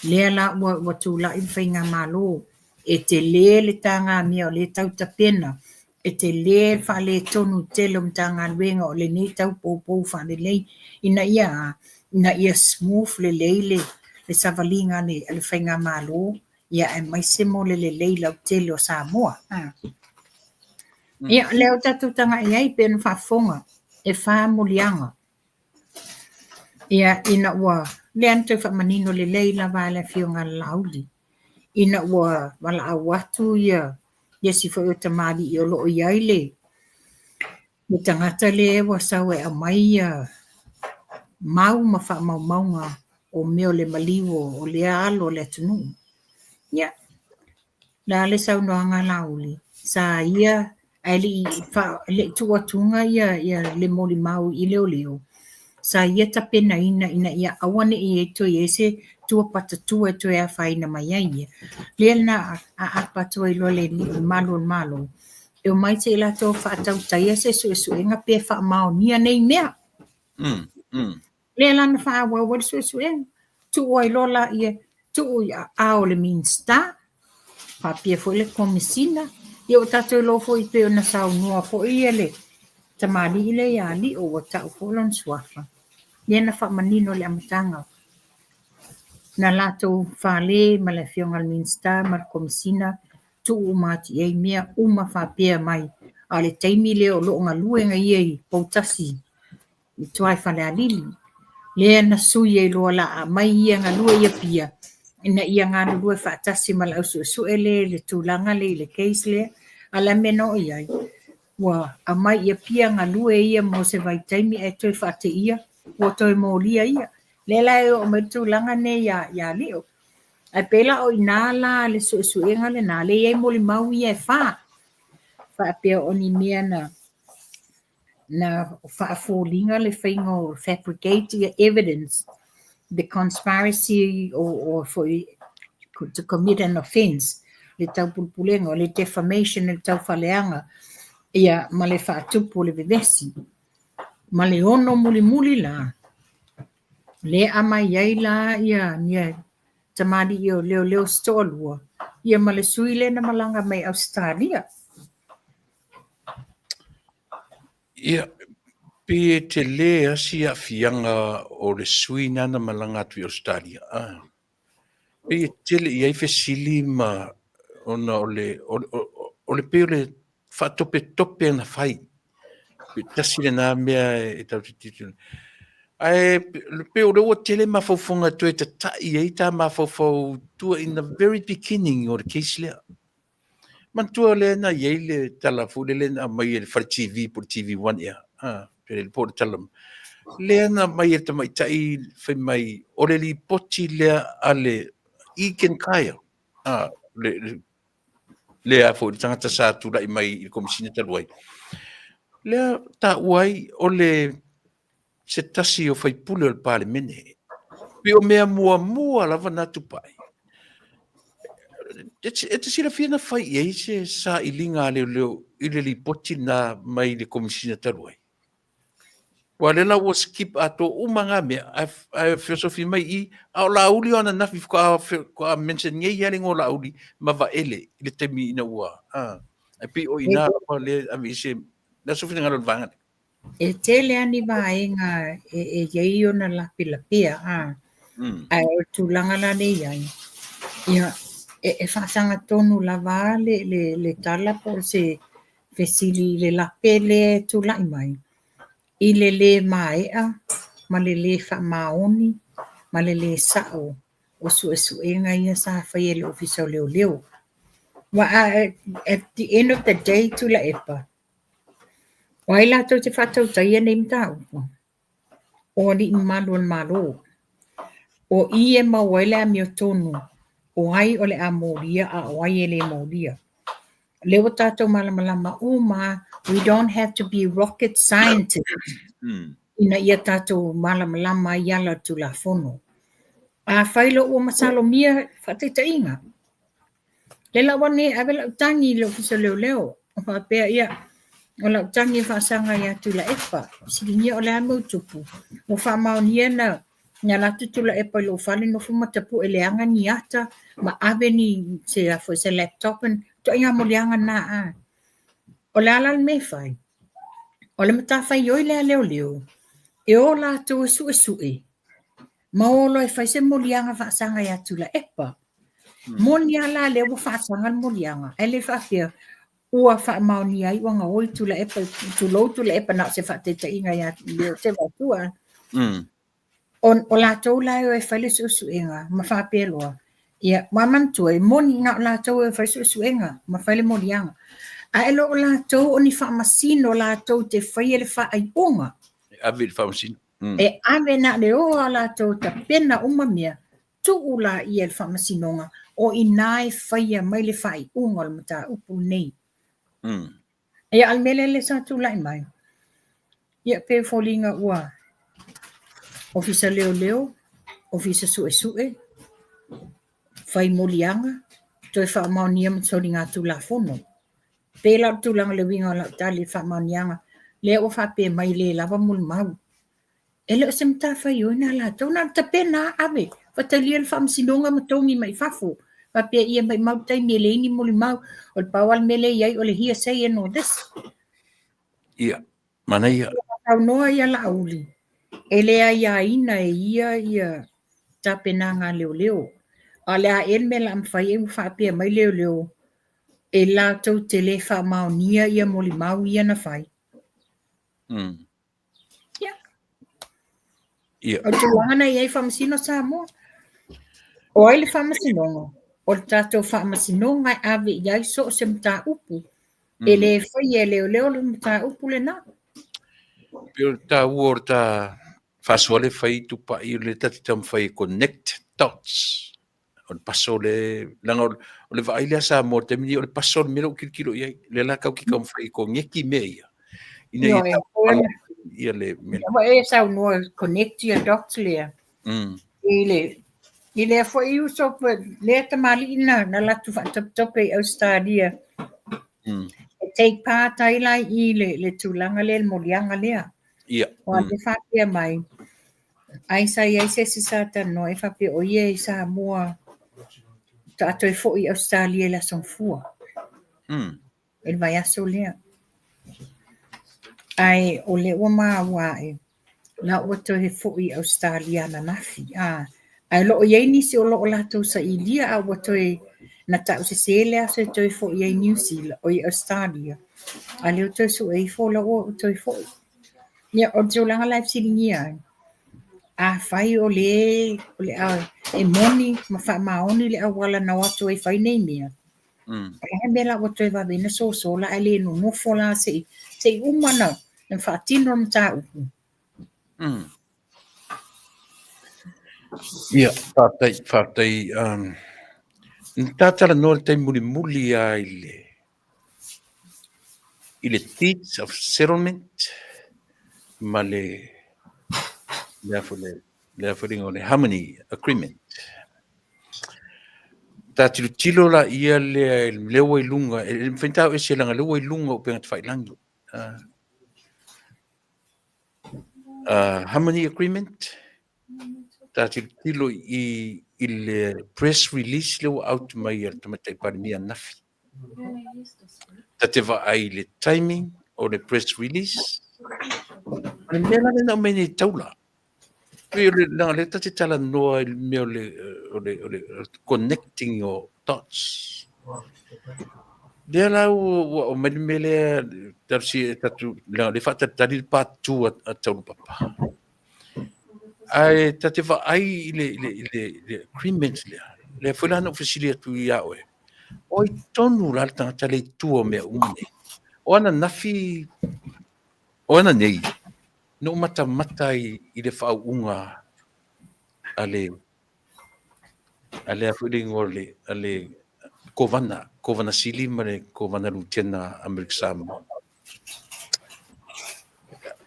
Lea la ua tulai le faigamalo, e tele le tagamia o lea e tau tapena, e tele le faaletonu tele o Matagaluega o lenei tau poupou faalelei ina ia a? Ina ia smooth lelei le savaliga a le faigamalo ia aemaise mo le lelei lautele o Samoa. Ia, lea ua tatou tagai i ai pei ona faafofoga, e fa moliaga. Ia, ina ua, lea na toe faamanino lelei lava e le Afioga a le Laauli, ina ua valaau atu ia isi foi o tamalii o lo o i ai le le tagata lea ua sau e aumai ia mau ma faamaumauga o mea o le maliu o lea alo o le atunuu. Ia, le a le saunoaga a Laauli, sa ia ae le i tuu atuga ia le molimau i leoleo, sa ia tapenaina ina ia aua ne i toe i ai se tua patatua e toe afaina mai ai ia. Lea na aapa atu ai loa le malu o le Malo, e omai se i latou faatautaia se suesuega pe faamaonia nei mea. Lea la na faaauau ai le suesuega, tuu ai loa laia, tuu i aao o le Minisita, faapea foi le Komesina. Ia ua tatou iloa foi pei ona saunoa foi ia le tamalii lea ia Lio ua tau foi lona suafa, lea na faamanino i le amataga na latou fale ma le Afioga i le Minisita ma le Komesina, tuu uma atu i ai mea uma faapea mai, a o le taimi lea o lo o galue ia i Poutasi i tua i Falealili, lea na sui ai loa o le a aumai ia galue i Apia ina ia galulue faatasi ma le au suesue lea i le tulaga lea i le case lea. A o le a le mea na oo i ai? Ua aumai i Apia galue ia mo se vaitaimi ae toe faateia ua toe molia ia. Lea la e oo mai le tulaga nei ia Lio. Ae pei la o i ina la le suesuega lena, lea e i ai molimau ia e fa, faapea o ni mea na na faafoliga le faiga o fabricate ia evidence, the conspiracy o foi to commit an offence, le taupulepulega, o le defamation, le taufaaleaga, ia ma le faatupu o le vevesi. Ma le ono mulimuli la, lea aumai ai la ia nia tamalii o leoleo se toalua, ia ma le sui lea na malaga mai Ausetalia. Ia, pei e tele lava si aafiaga o le sui lena na malaga atu i Ausetalia. Ah. Pei e tele i ai fesili ma ona o le o, o, o le pei o le faatopetope na fai. Pe tasi lena mea e tau tilotilo. Ae pei o lea ua tele mafaufauga e toe tata'i ai ta mafaufau i tua in the very beginning o le case lea. Manatua lea na i ai le tala foi lele na aumai e le Fale TV po o le TV1 ea, pe le po o le tala lea na aumai e le tamaitai fai mai o le lipoti lea a le Egan Kyle, le, lea foi le tagata sa tulai mai i le Komesina talu ai, lea taua ai o le se tasi o faipule o le Palemene. Pei o mea muamua lava na tupai. E te silafia na fai i ai se sailiga a leoleo i le lipoti lena mai le Komesina talu ai? Aua o lea la ua skip atoa uma na mea, ae feosofi mai i i, a o Laauli o ananafi faatoa mention nei lava le igoa o Laauli ma Vaele i le taimi ina ua, ae pei o i ina lava lea e ave i ai se, le a sou finagalo i le vaega lea? E tele lava ni vaega e i ai ona lapelapea, ae o le tulaga la lea e i ai, ia, e faasagatonu lava le tala po o se fesili i le lape lea e tulai mai, i le lē maea ma le lē faamaoni ma le lē sa'o o suesuega ia sa faia e le Ofisa o Leoleo. Aua at the end of the day Tuilaepa, o ai latou te faatautaia nei mataupu? O alii mamalu o le Malo. O i e maua ai le amiotonu o ai o le a molia a o ai e le molia. O lea ua tatou malamalama uma lava, we don't have to be rocket scientists ina ia tatou malamalama ai i ala o le Tulafono. Afai loa ua masalomia faataitaiga, Lea la ua nei ave lau tagi i le Ofisa o Leoleo, ma faapea, ia, o lau tagi e faasaga ia Tuilaepa. Fesiligia o le a le mea ua tupu? Ua faamaonia na na alu atu Tuilaepa i lou fale nofo ma tapue leaga ni ata ma ave ni se a foi se laptop ituaiga moliaga na a. O le a la le mea e fai? O le matafaioi lea a leoleo, e o latou e suesue ma o loa e fai se moliaga faasaga ia Tuilaepa. Moni lava la lea ua faasaga le moliaga, ae le faapea ua faamaonia ai ua gaoi Tuilaepa, tulou Tuilaepa na o se faataitaiga ia lea ou te avatua. O latou la e o e fai le suesuega ma faapea loa, ia, ua manatua, e moni na o latou e o e fai le suesuega ma fai le moliaga. Ae le o latou o ni faamasino latou te faia le faaiuga. E ave i le faamasino. E ave na o le o lava latou tapena uma mea, tuu laia i le faamasinoga, o i ina e faia mai le faaiuga o le mataupu lenei. Ia, a o le mea lea lea sa tulai mai, ia pei e foliga ua Ofisa Leoleo, Ofisa Suesue, fai moliaga, toe faamaonia ma soligatulafono. Pei la o le tulaga o le uiga o lau tali i le faamaoniaga, lea ua faapea mai e le lava molimau. E le o se matafaioi na latou, na o le tapena lava ave, faatalia le faamasinoga ma togi mai i fafo. Faapea ia maimau le taimi e leai ni molimau, o le pau lava le mea lea e i ai o le hearsay and all this. Ia, manaia. Saunoa ia Laauli, e le aiaina e ia ia tapenaga a leoleo. A o le a ea le mea o le a mafai ai ua faapea mai leoleo e latou te le faamaonia ia molimau ia na fai. Ia. Ia. O le tulaga na i ai Faamasino Samoa. O ai le Faamasinoga? O le tatou Faamasinoga e ave i ai so o se mataupu. E le faia e leoleo le mataupu lena. Pei o le taua o le ta faasoa lea e fai Tupai, o lea ta te taumafai e connect dots. O le puzzle le, leaga o le vaai lea a Samoa i le taimi nei, o le puzzle le mea lea ua tilotilo i ai. O lea la tatou te taumafai e koneti mea ia, ina ia tau ia le mea. Ua e saunoa connect ia dots lea. I le i lea foi uso lea tamalii na na alu atu faatopetope i Ausetalia. E take part ai la i le le tulaga lea le moliaga lea. Ia. Ua le faapea mai, ai sa i ai se isi sa talanoa ai faapea o ia i Samoa faatoa toe foi i Ausetalia i le Aso Gafua. I le vaiaso lea. Ae o lea ua maua ae, la ua toe foi i Ausetalia ananafi. Ae o lo o i ai nisi o lo o latou sailia a ua toe na tau sese le aso e toe foi ai i New Zealand, oi Ausetalia. A lea ua toe sue ifo la ua toe foi. Ia, o le tulaga la e fesiligia ai, afai o le o le a e moni ma faamaoni le auala na o atu ai e fai nei mea, o le a le mea la ua toe vave ai ona soso la ae le nonofo la se i uma ona faatino le mataupu. Ia, faafetai, faafetai. Na ta talanoa i le taimi mulimuli lava i le i le Deeds of Settlement ma le le a foi le le a foi le igoa o le Harmony Agreement. Ta tilotilo laia lea i le lea ua i luga, e le mafai ona ta o ese leaga o lea ua i luga o upega tafailagi. Harmony Agreement, ta tilotilo i i le press release lea ua out mai e le Tamaitai Palemia ananafi. Ta te vaai i le timing o le press release, o le mea la lea na aumai nei taula. Pei o le leaga o lea ta te talanoa i le mea o le connecting o dots. Lea la ua aumai le mea lea talosia e tatou leaga o lea e faatalitali le part 2 a Taulapapa. Ae ta te vaai i le agreement lea, lea foi la na ou fesili atu ia oe, o ai tonu la le tagata lea i tua o mea uma nei? O ananafi, o ananei, na ou matamata i le faauuga a le a foi le igoa o le a le Kovana, Kovana Sili ma le Kovana Lutena Amerika Samoa.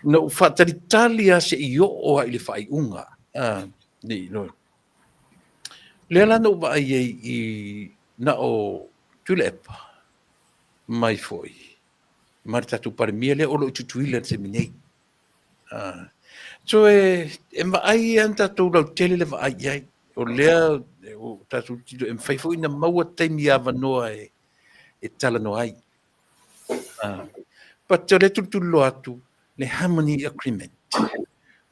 Na ou faatalitali lava seia oo lava i le faaiuga. Nei no. Lea la na ou vaai ai i na o Tuilaepa mai foi ma le tatou Palemia lea o lo o i Tutuila i le taimi nei. So e vaai lava tatou lautele le vaai i ai. O lea o tatou tilotilo e mafai foi ona maua taimi avanoa e talanoa ai. But o lea e tulituliloa atu le Harmony Agreement.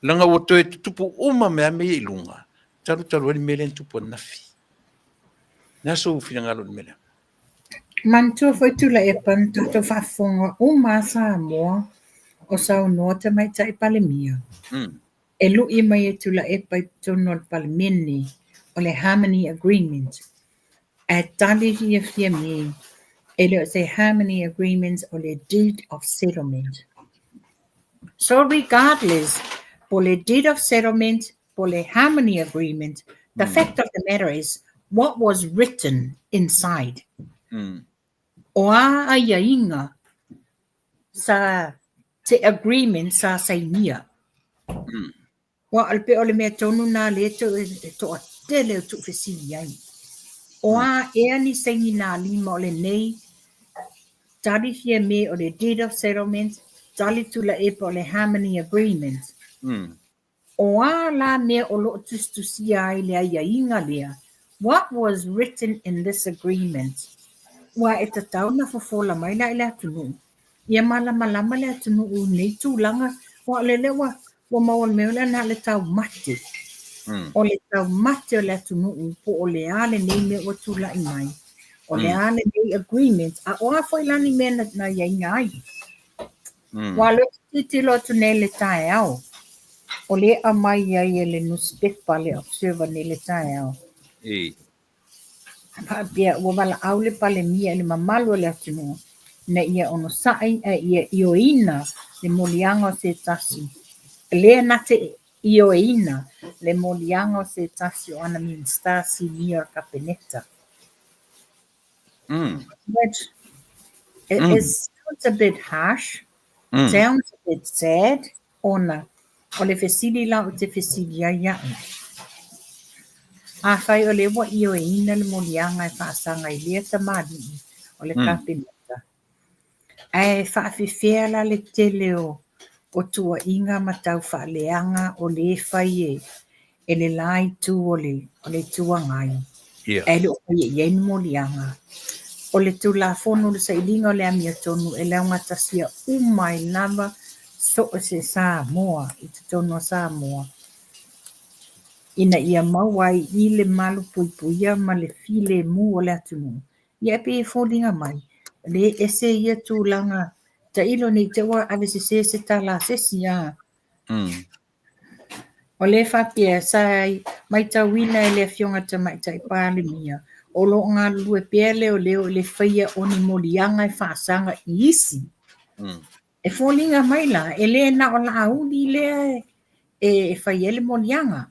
Leaga ua toe tutupu uma mea mea ia i luga, talu talu ai le mea lea na tupu ananafi. O le a sou finagalo i le mea lea? Manatua foi Tuilaepa na tatou faafofoga uma a Samoa o saunoa Tamaitai Palemia. E lui mai e Tuilaepa i totonu o le Palemene o le Harmony Agreement. Ae tali fiafia me e le o se Harmony Agreement, o le Deed of Settlement. So regardless, po le Deed of Settlement, po le Harmony Agreement, the fact of the matter is what was written inside. O a aiaiga sa te agreement sa sainia. Ua o le pe o le mea tonu nā le to e toatele o tuufesili ai. O a ea ni saini nā lima o lenei tali Fiame o le Deed of Settlement, tali Tuilaepa o le Harmony Agreement. O a la mea o loo tusitusia ai le aiaiga lea? What was written in this agreement? Ua e tatau na fofola mai la i le atunuu. Ia malamalama le atunuu nei tulaga, ua o le lea ua maua le mea o lea na le taumate. O le taumate o le atunuu po o le a lenei mea ua tulai mai. O le a lenei agreement, a o a foi la ni mea na iaiga ai. Ua le tilotilo atu nei le taeao. O le aumai ai e le newspaper le Observer nei le taeao. Faapea ua valaau le Palemia i le mamalu o le atunuu ina ia onosai ae ia ioeina le moliaga o se tasi. Lea na te ioeina le moliaga o se tasi o ana Minisita sinia o le Kapeneta. Which it sounds a bit harsh, sounds a bit sad, ona o le fesili la o te fesili ai au. Afai o le ua ioeina le moliaga e faasaga i lea tamalii o le Kapeneta, ae faafefea la le tele o tuuaiga ma tau faaleaga o le fai e le la itu o le Itu Agai. Ae le o faia i ai ni moliaga. O le Tulafono le sailiga o le amiotonu e laugatasia uma ai lava so o se Samoa i totonu o Samoa, ina ia maua ai i le malupuipuia ma le filemu o le atunuu. Ia e pei e foliga mai, le ese ia tulaga tailo nei te ua ave sese se tala a se isi a. O le faapea sa maitauina e le Afioga Tamaitai Palemia o lo o galulue pea leoleo i le faia o ni moliaga e faasaga i isi. E foliga mai la, e le na o Laauli lea e fai ai le moliaga.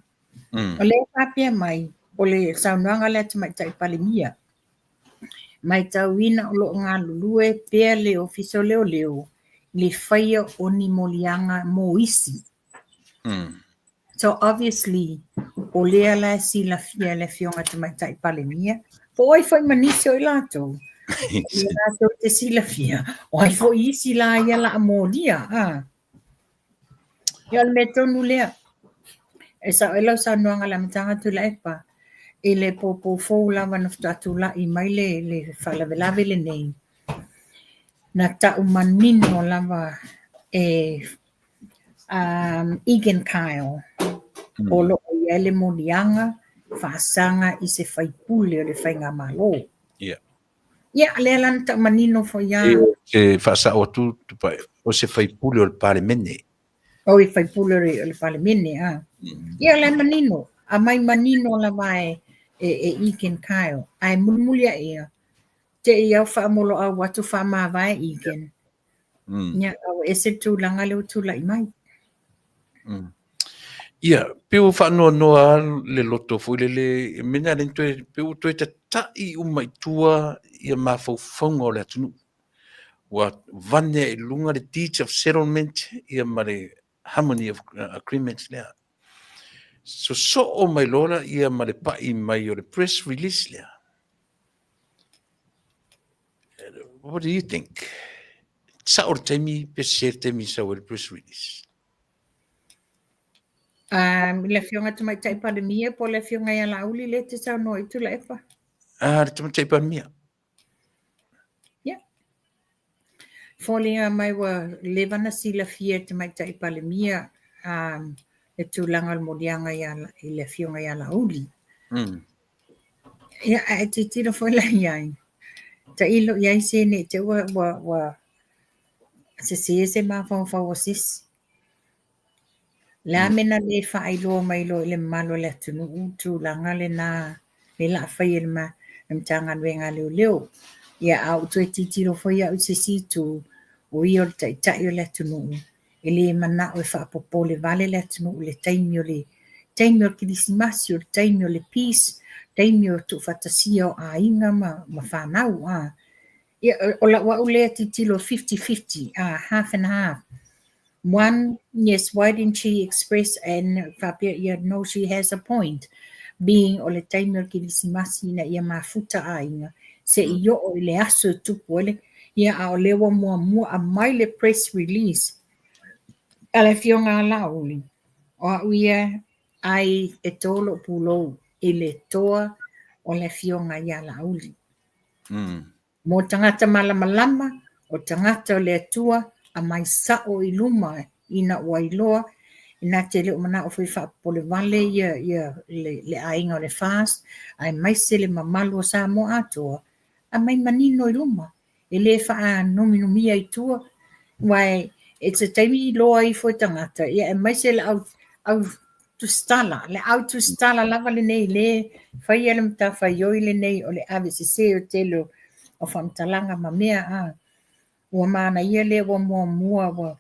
O le faapea mai, o le saunoaga lea Tamaitai Palemia, maitauina o lo o galulue pea le Ofisa o Leoleo i le faia o ni moliaga mo isi. So obviously, o lea la e silafia e le Afioga Tamaitai Palemia, Po o ai foi ma nisi o i latou. O lea latou te silafia, o ai foi isi la ia la a molia. A. Ia o le mea tonu lea. E sao ai lau saunoaga i le amataga Tuilaepa, i le pōpō fou lava na faatoa tulai mai le, le faalavelave lenei, na tau manino lava e um, Egan Kyle, mm. o lo o i ai le moliaga faasaga i se faipule o le faigamalo. Yeah. Ia, lea la na tau manino foi a. E faasao atu, Tupai, o se faipule o le Palemene. O i faipule o le, o le Palemene, a. Mm. Ia, lea manino, aumai manino lava e, e, e Egan Kyle. Ae mulimuli aʻe ia, te i au faamoloau atu faamavae Egan. Mm. Ia, a ua ese le tulaga lea ua tulai mai. Mm. Ia, pe ua faanoanoa le loto foi lele, mea na toe, pe ua toe tata'i uma i tua ia mafaufauga o le atunuu. Ua vane i luga le Deeds of Settlement ia ma le Harmony of Agreement lea. Sosoo mai loa ia ma le pa'i mai o le press release lea. What do you think? Sa'o le taimi pe sese le taimi sau ai le press release? Um, le Afioga Tamaitai Palemia po o le Afioga ia Laauli lea e te saunoa i Tuilaepa? Ah, le Tamaitai Palemia. Yeah. Foliga mai ua leva na silafia e Tamaitai Palemia um, le tulaga o le moliaga ia, i le Afioga ia Laauli. Mm. Ia, ae tilotilo foi la i ai. Tailo i ai se nei te ua, ua, ua sese se mafaufau o se isi. O le a mea na le faailoa mai loa i le mamalu o le atunuu tulaga lena le la fai e le Matagaluega a Leoleo. Ia a ou toe tilotilo foi au i se isi itu, o ia o le taitai o le atunuu, e le manao e faapopole vale le atunuu i le taimi o le taimi o le kerisimasi, o le taimi o le peace, taimi o le tuufaatasia o aiga ma, ma fanau. A. Ia, o lau au lea tilotilo 50-50, a, half and half. One, yes, why didn't she express and faapea ia, no, she has a point, being o le taimi o le kerisimasi ina ia mafuta aiga, se i oo i le aso e tupu ai le, ia a o lea ua muamua aumai le press release a le Afioga a Laauli, o au ia ai e to lou pulou i le toa o le Afioga ia Laauli. Mm. Mo tagata malamalama, o tagata o le Atua, aumai sa'o i luma ina ua iloa, ina te le o mana'o foi e faapopole vale ia, ia le, le aiga o le FAST, aemaise le mamalu o Samoa atoa, aumai manino i luma, e le faanuminumia i tua, aua e, se taimi iloa ifo e tagata, ia aemaise le au, au tusitala, le au tusitala lava lenei le faia le matafaioi lenei o le ave sese o tele o, o faamatalaga ma mea a. Ua manaia lea ua muamua ua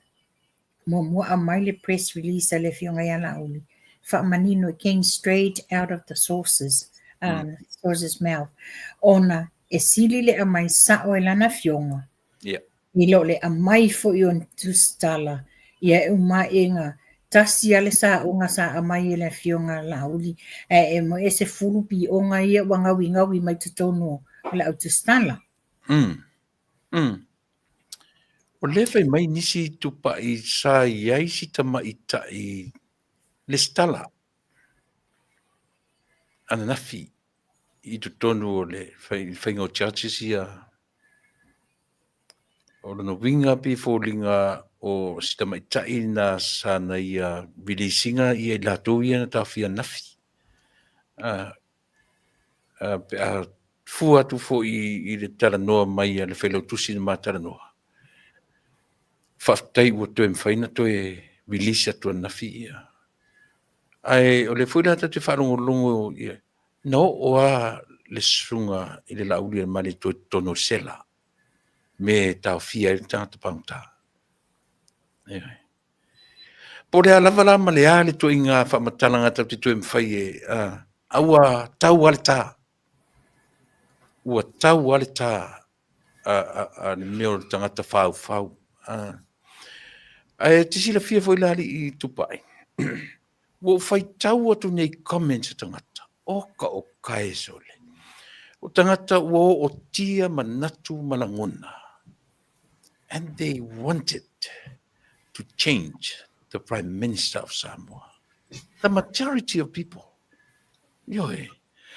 muamua aumai le press release a le Afioga ia Laauli, faamanino, it came straight out of the sources, um, sources mouth, ona e sili le aumai sa'o e lana afioga Yeah. I lo le aumai foi o ni tusitala, ia e uma aʻe tasi a le saoga sa aumai e le Afioga Laauli, ae e moe e 10 pioga ia ua gauigaui mai totonu o le au tusitala. Mm. Mm. O lea fai mai nisi tupai sa i ai si tamaitai lesitala ananafi i totonu o le faiga o charges ia. O lona uiga pe foliga o si tamaitai na sa na ia release ina ia i latou ia na taofia ananafi. Pe a fua atu foi i le talanoa mai a le Failautusi na ma talanoa, faafetai ua toe mafai ona toe release atu ananafi ia. Ae o lea foi la tatou te faalogologo ia, na oo lava le susuga i le Laauli a le Malietoa i totonu o le sela, me e taofia ai le tagata pagota. Ioe. Po o le a lava la ma le a le ituaiga faamatalaga tatou te toe mafai e, a ua tau lava le ta. Ua tau lava le ta a, a, a le mea o le tagata faufau. A. Ae te silafia foi la alii Tupai, ua ou faitau atu nei i comments a tagata, oka o kae sole. O tagata ua ootia manatu ma lagona, and they wanted to change the Prime Minister of Samoa. The majority of people. Ioe.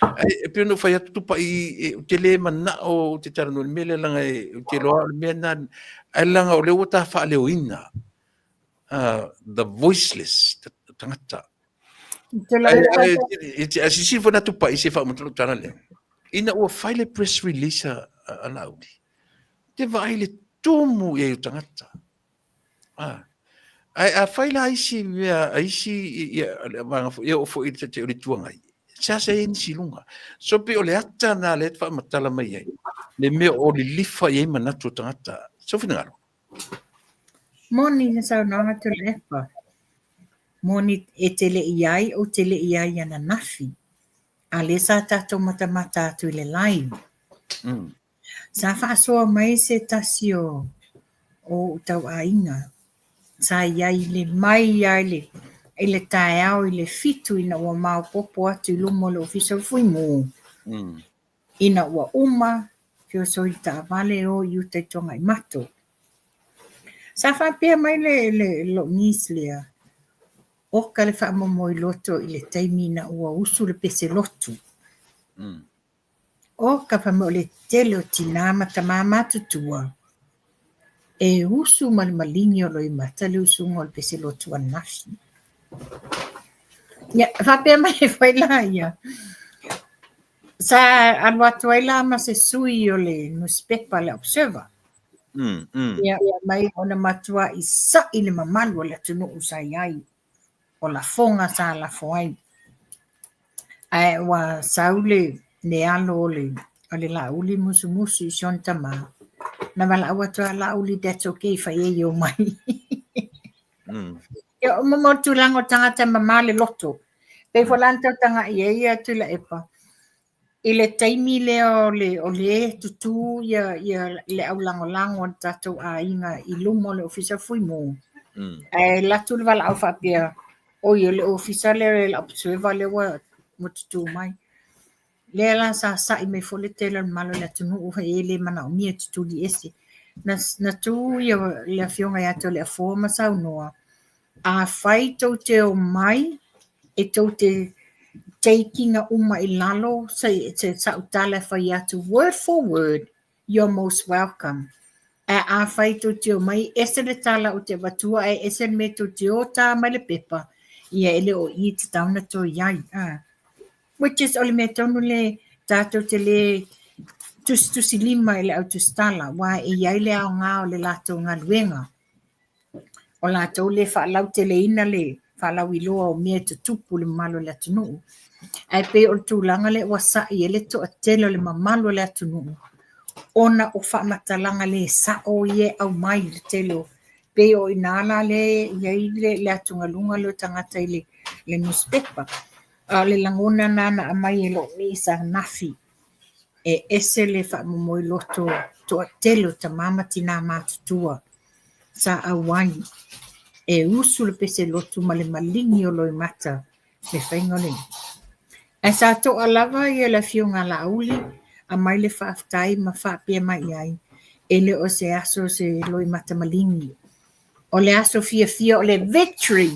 Ai, e pei ona ou fai atu Tupai, ou te le manao ou te talanoa i le mea lea leaga ou te iloa o le mea lena, ae leaga o lea ua ta faaleoina the voiceless tagata. Ae silasila foi la Tupai i se faamatalaga o le tala lea, ina ua fai le press release a Laauli, te vaai i le tumu i ai o tagata. Ae a fai la isi mea, a isi ia, vaega foi, e oo foi i le Taitai o le Itu Agai, seasea i ai nisi i luga. So pei o le ata lena lea e faamatala mai ai, le mea o lilifa i ai manatu o tagata. Sou finagalo. Moni le saunoaga Tuilaepa. Moni e te le i ai ou te le i ai ananafi. A lea sa tatou matamata atu i le live. Sa faasoa mai se tasi o ou tauaiga sa i ai i le mai lava i le taeao i le 7 ina ua maopoopo atu i luma o le Ofisa o le Fuimu. Ina ua uma, feoso i taavale o i uta i Tuanaimato. Sa faapea mai le lou niece lea, oka le faamomoiloto i le taimi ina ua usu le pese lotu. Oka fai mai o le tele o tinā ma tamā matutua e usu ma le maligi o loimata le usuga o le pese lotu ananafi. Ia, faapea mai foi la ia, Sa alu atu ai la ma se sui o le nusipepa le Observer. Ia mai ona matuai sa'i le mamalu o le atunuu sa i ai, o lafoga sa lafo ai. Ae ua sau le le alo o le o le Laauli musumusu i si ona tamā, na valaau atu a Laauli that's okay fai e i omai. Ia o mo tulaga o tagata e mamā le loto. Pei foi la na tau taga'i ai ia Tuilaepa i le taimi lea o le o le tutū ia ia le au lagolago a le tatou aiga i luma o le Ofisa o le Fuimu. Ae alu atu le valaau faapea, oi o le Ofisa lea o le Observer lea ua ua tutū mai. Lea la sa sa'i mai foi le tele o le mamalu o le atunuu e le manaomia e tutuli ese. Na na tu ia le afioga ia Toleafoa ma saunoa, afai tou te omai e tou te take ina uma i lalo se sau tala e fai atu word for word, you're most welcome. Ae afai tou te omai ese le tala ou te avatua ae ese le mea tou te o tā mai le pepa, ia e le o i e tatau ona toe i ai. Which is o le mea tonu le tatou te le tusitusilima i le au tusitala, aua e i ai le aoga o le latou galuega. O latou le faalauteleina le faalauiloa o mea e tutupu i le mamalu o le atunuu. Ae pei o le tulaga lea ua sa'i ai le toatele o le mamalu o le atunuu ona o faamatalaga le sa'o ia e aumai i le tele o pei o i ina la lea e i ai le atugaluga lea o tagata i le nusipepa. A o le lagona lena na aumai e lou niece ananafi e ese le faamomoiloto toatele o tamā ma tinā matutua sa auai e usu le pese lotu ma le maligi o loimata le faiga o le. Ae sa to'a lava ia le afioga a Laauli aumai le faafetai ma faapea mai i ai, e le o se aso o se loimata maligi. O le aso fiafia o le victory.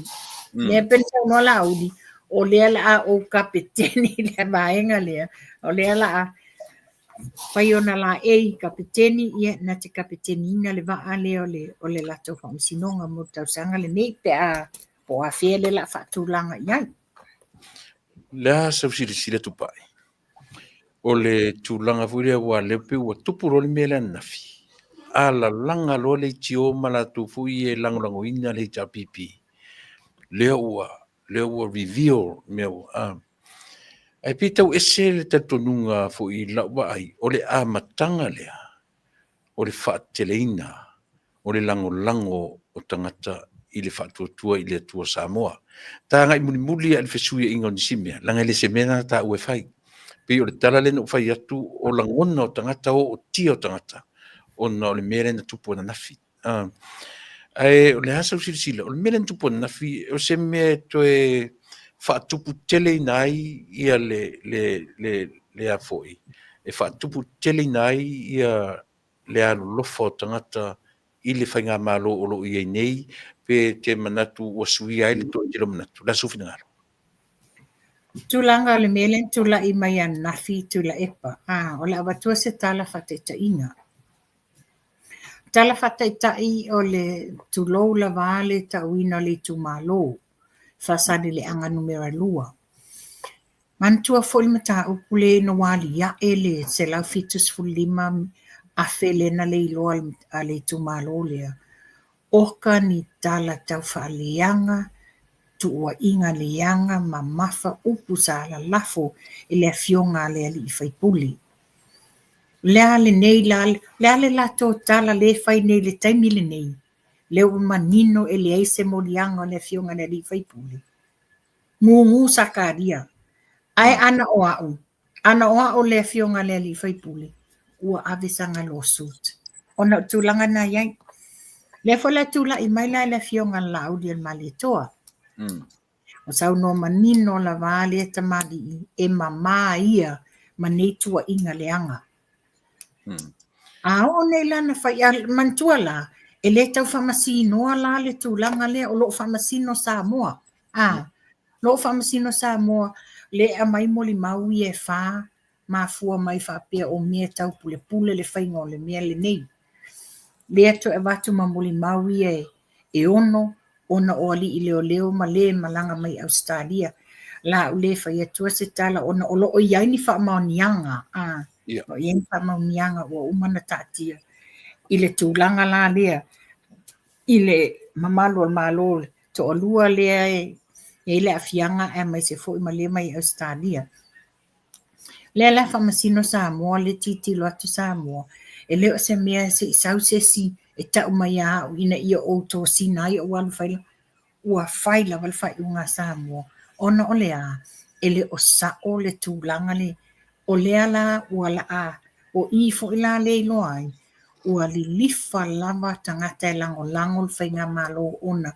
Lea pei ona saunoa Laauli, o lea la a ou kapeteni i le vaega lea, o lea la a fai ona laei kapeteni, ia na te kapeteniina le vaa lea o le, o le latou faamasinoga mo le tausaga lenei pe a po o afea lea la a faatulaga i ai. Le a sau silasila Tupai? O le tulaga foi lea aua o lea pei ua tupu loa le mea lea ananafi, a lalaga loa le ATO ma latou foi ia e lagolagoina le HRPP, lea ua lea ua reveal mea ua a. Ae pei e tau ese le talitonuga foi i lau vaai, o le amataga lea o le faateleina o le lagolago o tagata i le faatuatua i le Atua Samoa. Ta agai mulimuli lava i le fesuiaiga o nisi mea, leaga e le se mea lena na taua e fai. Pei o le tala lea na ou fai atu, o lagona o tagata, o ootia o tagata, ona o le mea lea na tupu ananafi. Ae o le a sau silasila, o le mea lea na tupu ananafi, o se mea e toe faatupu teleina ai ia le, le, le, le a foi, e faatupu teleina ai ia le alolofa o tagata i le faigamalo o lo o i ai nei, pe te manatu ua suia ai le toatele o manatu? O le a sou finagalo? Tulaga o le mea lea na tulai mai ananafi Tuilaepa, a, o le a avatua se tala faataitaiga. Tala faataitai o le tulou lava le tauina o le itumalo Faasaleleaga numera 2. Manatua foi le mataupu lea ina ua alia'e le 175 afe lea na leiloa a le itumalo lea, oka ni tala taufaaleaga, tuuaiga leaga, mamafa upu sa lalafo i le afioga a le alii faipule. O le a lenei la, o le a le latou tala lea e fai nei i le taimi lenei, lea ua manino e leai se moliaga o le afioga i le alii faipule? Gugu Sakaria, Ae ana o au, ana o au le afioga a le alii faipule, ua ave sana lawsuit ona o tulaga na i ai. Lea foi la tulai mai la le afioga a le Laauli o le Malietoa. Ua saunoa manino lava lea tamalii e mama ia ma nei tuuaiga leaga. A oo nei la na fai, a manatua la, e le tau faamasinoa la le tulaga lea, o lo o faamasino Samoa. A, o lo o faamasino Samoa, lea e aumai molimau ia e fa, mafua mai faapea o mea tau pulepule le faiga o le mea lenei. Lea toe avatu ma molimau ia e ono ona o alii leoleo ma le malaga mai Ausetalia. La u le fai atua se tala ona o lo o i ai ni faamaoniaga, a, o lo o i ai ni faamaoniaga ua uma ona taatia i le tulaga la lea i le mamalu o le Malo toalua lea e i ai le aafiaga aemaise foi ma le mai Ausetalia. Lea la faamasino Samoa, lea tilotilo atu Samoa, e le o se mea se i sau se isi e tau mai ia au ina ia ou tosina ai ou alu fai, ua fai lava le faaiuga a Samoa, ona o le a? E le o sao le tulaga le, o lea la ua laa, o i foi la lea e iloa ai, ua lilifa lava tagata e lagolago le faigamalo ona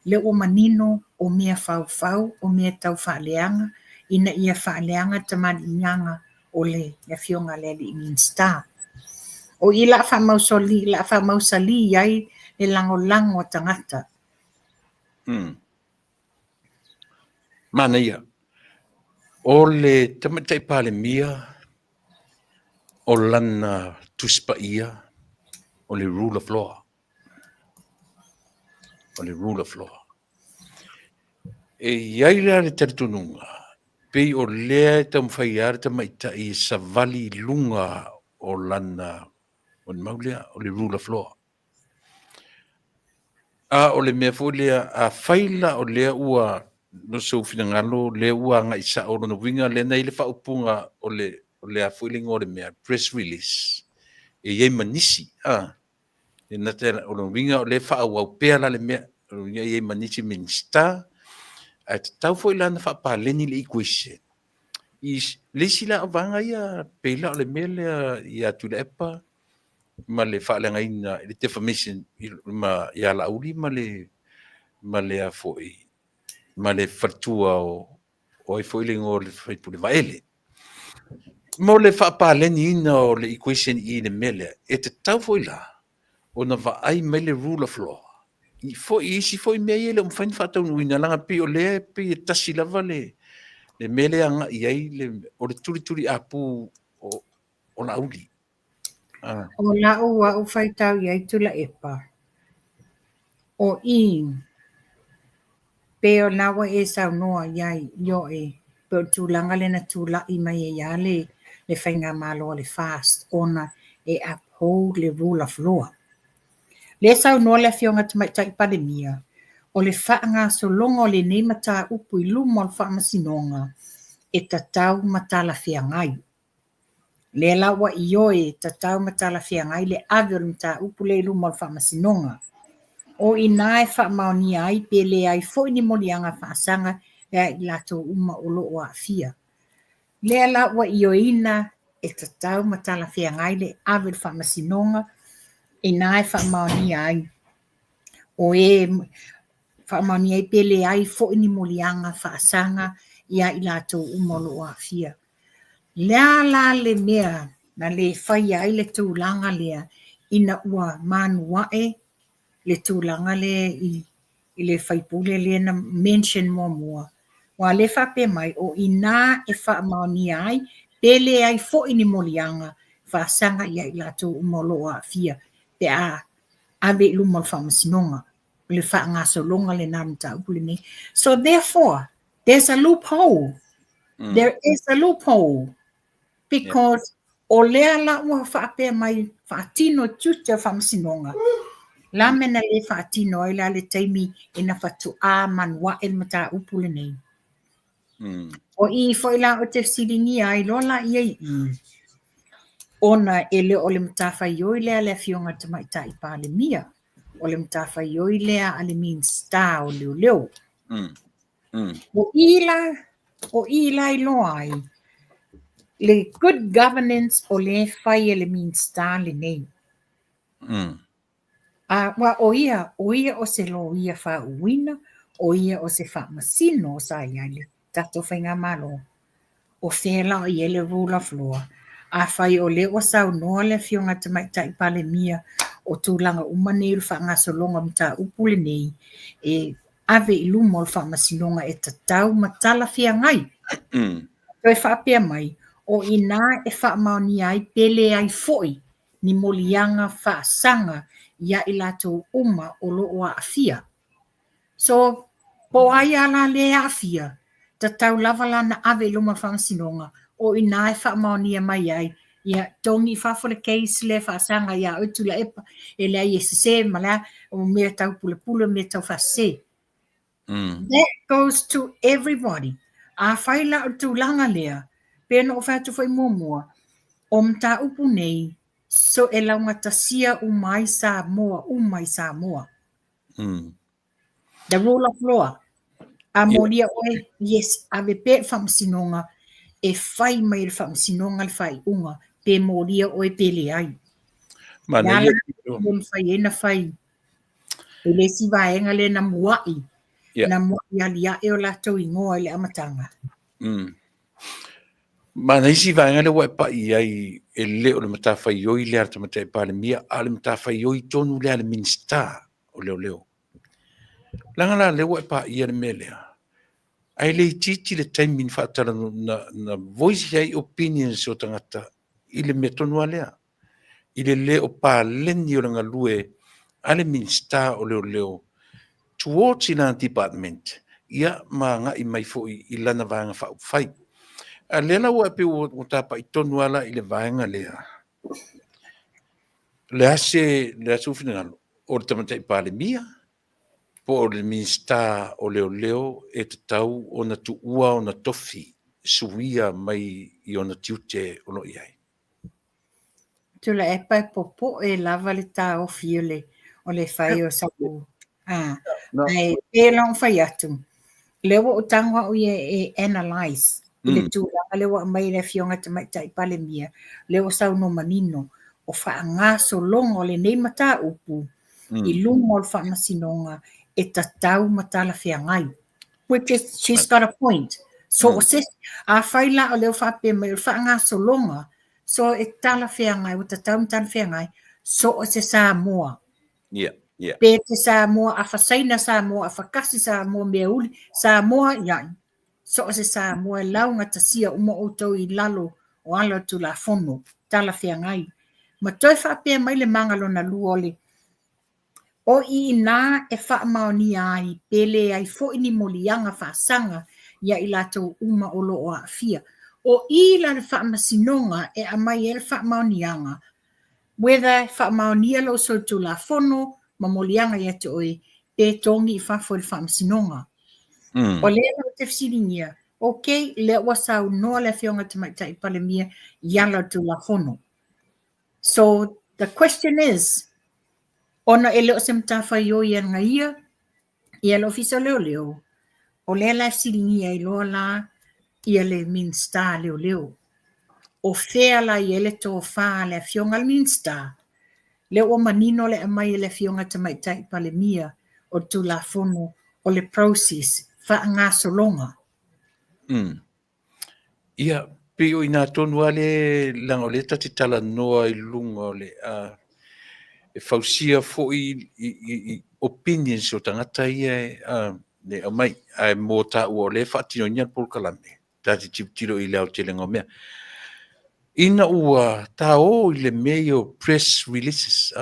lea ua manino o mea faufau, o mea tau faaleaga ina ia faaleaga le tamaliiaga o le afioga i le alii Minisita. O i la faamausali, la faamausali ai le lagolago a tagata. Manaia. O le Tamaitai Palemia, o lana Tusi Paia, o le rule of law. O le rule of law. E i ai la le talitonuga, pei o lea e taumafai lava le tamaitai e savali i luga o lana, o le mau lea, o le rule of law. A o le mea foi lea, afai la o lea ua no sou finagalo lea ua agai sao, lona uiga lea na i ai le faaupuga o le o le a foi le igoa o le mea, press release, e i ai ma nisi, a, e nata o lona uiga o lea e faaauau pea la le mea, o lona uiga e i ai ma nisi Minisita, ae tatau foi la ona faapaleni le equation. I le isi la o vaega ia, pei la o le mea lea ia Tuilaepa ma le faaleagaina i le defamation ma ia Laauli ma le ma le a foi ma le faletua o ai foi le igoa o le faipule Vaele. Mo le faapaleniina o le equation i le mea lea, e tatau foi la ona vaai mai le rule of law i foi isi foi mea ia e le o mafai ona faataunuuina, leaga pei o lea pei e tasi lava le mea lea e agai i ai le, o le tulituliapu o Laauli. O la'u a'u faitau i ai Tuilaepa, o i pei o lena ua e saunoa i ai, ioe, pei o le tulaga lea na tulai mai ai lava le faigamalo a le FAST ona e uphold le rule of law. Lea e saunoa le Afioga i le Tamaitai Palemia, o le faagasologa o lenei mataupu i luma o le Faamasinoga e tatau ma talafeagai. Lea la ua ioe e tatau ma talafeagai le ave o le mataupu lea i luma o le Faamasinoga. O i ina e faamaonia ai pe leai foi ni moliaga faasaga ia i latou uma o lo o aafia. Lea la ua ioeina e tatau ma talafeagai le ave i le Faamasinoga, ina e faamaonia ai o e faamaonia ai pe leai foi ni moliaga faasaga ia i latou uma o lo o aafia. Le a la le mea na lē faia ai le tulaga lea ina ua manu aʻe le tulaga lea i i le faipule lea na mention muamua, aua lea e faapea mai, o i ina e faamaonia ai pe leai foi ni moliaga faasaga ia i latou uma o lo o aafia pe a ave i luma o le faamasinoga. O le faagasologa lena o le mataupu lenei. So therefore, there's a loophole. There is a loophole because o lea la ua faapea mai faatino tiute o faamasinoga, la mea na lē faatino ai la le taimi ina faatoā manu aʻe le mataupu lenei. O i foi la ou te fesiligia ai loa la ia i i, ona e le o le matafaioi lea a le Afioga i le Tamaitai Palemia, o le matafaioi lea a le Minisita o Leoleo. O i la, o i la iloa ai le good governance o lea e fai e le Minisita lenei. A, aua o ia, o ia o se loia faauuina, o ia o se faamasino sa i ai le tatou Faigamalo. O fea la o i ai le rule of law? Afai o lea ua saunoa le Afioga i le Tamaitai Palemia o tulaga uma nei o le faagasologa o le mataupu lenei, e ave i luma o le faamasinoga e tatau ma talafeagai. Toe faapea mai, o i ina e faamaonia ai pe leai foi ni moliaga faasaga ia i latou uma o lo o aafia. So, po o ai lava la lea e aafia, tatau lava la ona ave i luma o le faamasinoga, o i ina e faamaonia mai ai, ia, togi i fafo le case lea e faasaga ia oe Tuilaepa, e leai e sese ma le a, o mea tau pulepule, o mea tau faasese. That goes to everybody. Afai la o le tulaga lea, pei ona ou fai atu foi muamua, o mataupu nei, so e laugatasia uma ai Samoa uma i Samoa. The rule of law. A molia oe, yes, ave pea i le faamasinoga e fai mai e le faamasinoga le faaiuga pe molia oe pe leai. O le a la le mafai ai ona fai i le isi vaega lea na muai, na muai aliae o latou igoa i le amataga. Ma na isi vaega lea ua e pai i ai e le o le matafaioi lea a le Tamaitai Palemia, a o le matafaioi tonu lea a le Minisita o Leoleo. Leaga la lea ua e paia le mea lea, ae le itiiti le taimi na faatalanoa, na voice ai opinions o tagata i le mea tonu lava lea, i le le o paleni o le galue a le Minisita o Leoleo towards i lana department, ia ma agai mai foi i lana vaega faaupufai. A lea la ua pei ua tapai tonu lava la i le vaega lea, le a se, le a sou finagalo, o le Tamaitai Palemia po o le Minisita o Leoleo e tatau ona tuua ona tofi suia mai i ona tiute o lo o i ai? Tuilaepa e popoe lava le taofi o le o le fai o sau a ae pei la ona fai atu, lea ua ou tago au ia e analyse i le tulaga lea ua aumai e le Afioga i le Tamaitai Palemia, lea ua saunoa manino o faagasologa o lenei mataupu i luma o le faamasinoga e tatau ma talafeagai. Which is, she's got a point. So, o se, afai la o lea ua faapea mai o le faagasologa, so e talafeagai, ua tatau ma talafeagai, so o se Samoa. Pe te Samoa afa Saina, Samoa afa kasi, Samoa meauli, Samoa iai. So o se Samoa e laugatasia uma outou i lalo o ala o Tulafono, talafeagai. Ma toe faapea mai le maga lona lua o le O i inā e faamaonia ai pe leai foi ni moliaga faasaga ia i latou uma o lo o aafia. O i la le faamasinoga e aumai ai le faamaoniaga, whether faamaonia lou solitulafono ma moliaga ia te oe, pe togi i fafo i le faamasinoga. O lea la ou te fesiligia, ok, lea ua saunoa le Afioga i le Tamaitai Palemia i ala o le Tulafono. So the question is, ona e le o se matafaioi a ia, ia le Ofisa o Leoleo, o lea la e fesiligia ai loa la ia le Minisita Leoleo. O fea la i ai le tofa a le Afioga i le Minisita, lea ua manino le aumai e le Afioga i le Tamaitai Palemia o le Tulafono o le process faagasologa. Ia, Pei o i ina tonu lava lea, leaga o lea ta te talanoa i luga o le e fausia foi i opinions o tagata ia e aumai, ae mo taua o lea e faatinoina le polokalame, ta te tilotilo i le aotelega o mea. Ina ua ta o i le mea ia o press releases,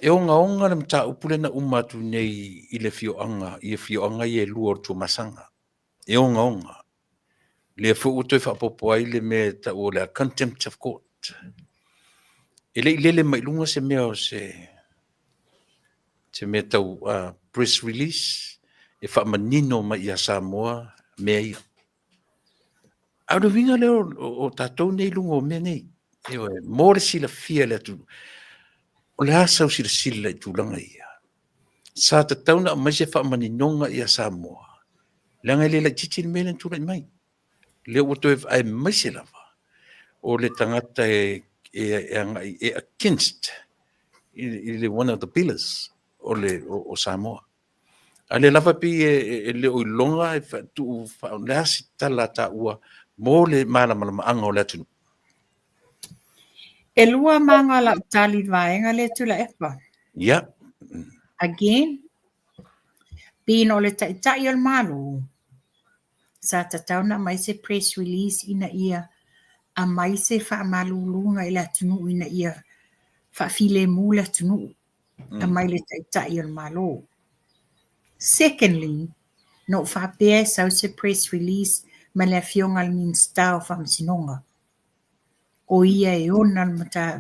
e ogaoga le mataupu lea na uma atu nei i le afioaga, i afioaga ia e lua o le Tuamasaga. E ogaoga. Lea foi ua toe faaopoopo ai le mea e tau o le contempt of court. E le i lele mai luga se mea o se mea tau press release e faamanino mai ia Samoa mea ia. A o le uiga lea o tatou nei i luga o mea nei, ioe, mo le silafia e le atunuu. O le a sau silasila i tulaga ia? Sa tatau ona aumai se faamaninoga ia Samoa, leaga e le laitiiti le mea lea na tulai mai. Lea ua toe, aemaise lava o le tagata e agai e against i le one of the pillars o Samoa. A lea lava pei e le o iloga e tuu o le a se tala a taua mo le malamalamaaga o le atunuu? E lua maga o lau tali i le vaega lea Tuilaepa. Ia. Again, being o le Taitai o le Malo, sa tatau ona aumai se press release ina ia aumai se faamaluluga i le atunuu ina ia faafilemu le atunuu. Aumai le Taitai o le Malo. Secondly, na ou faapea e sau se press release mai le Afioga i le Minisita o Faamasinoga, o ia e ona le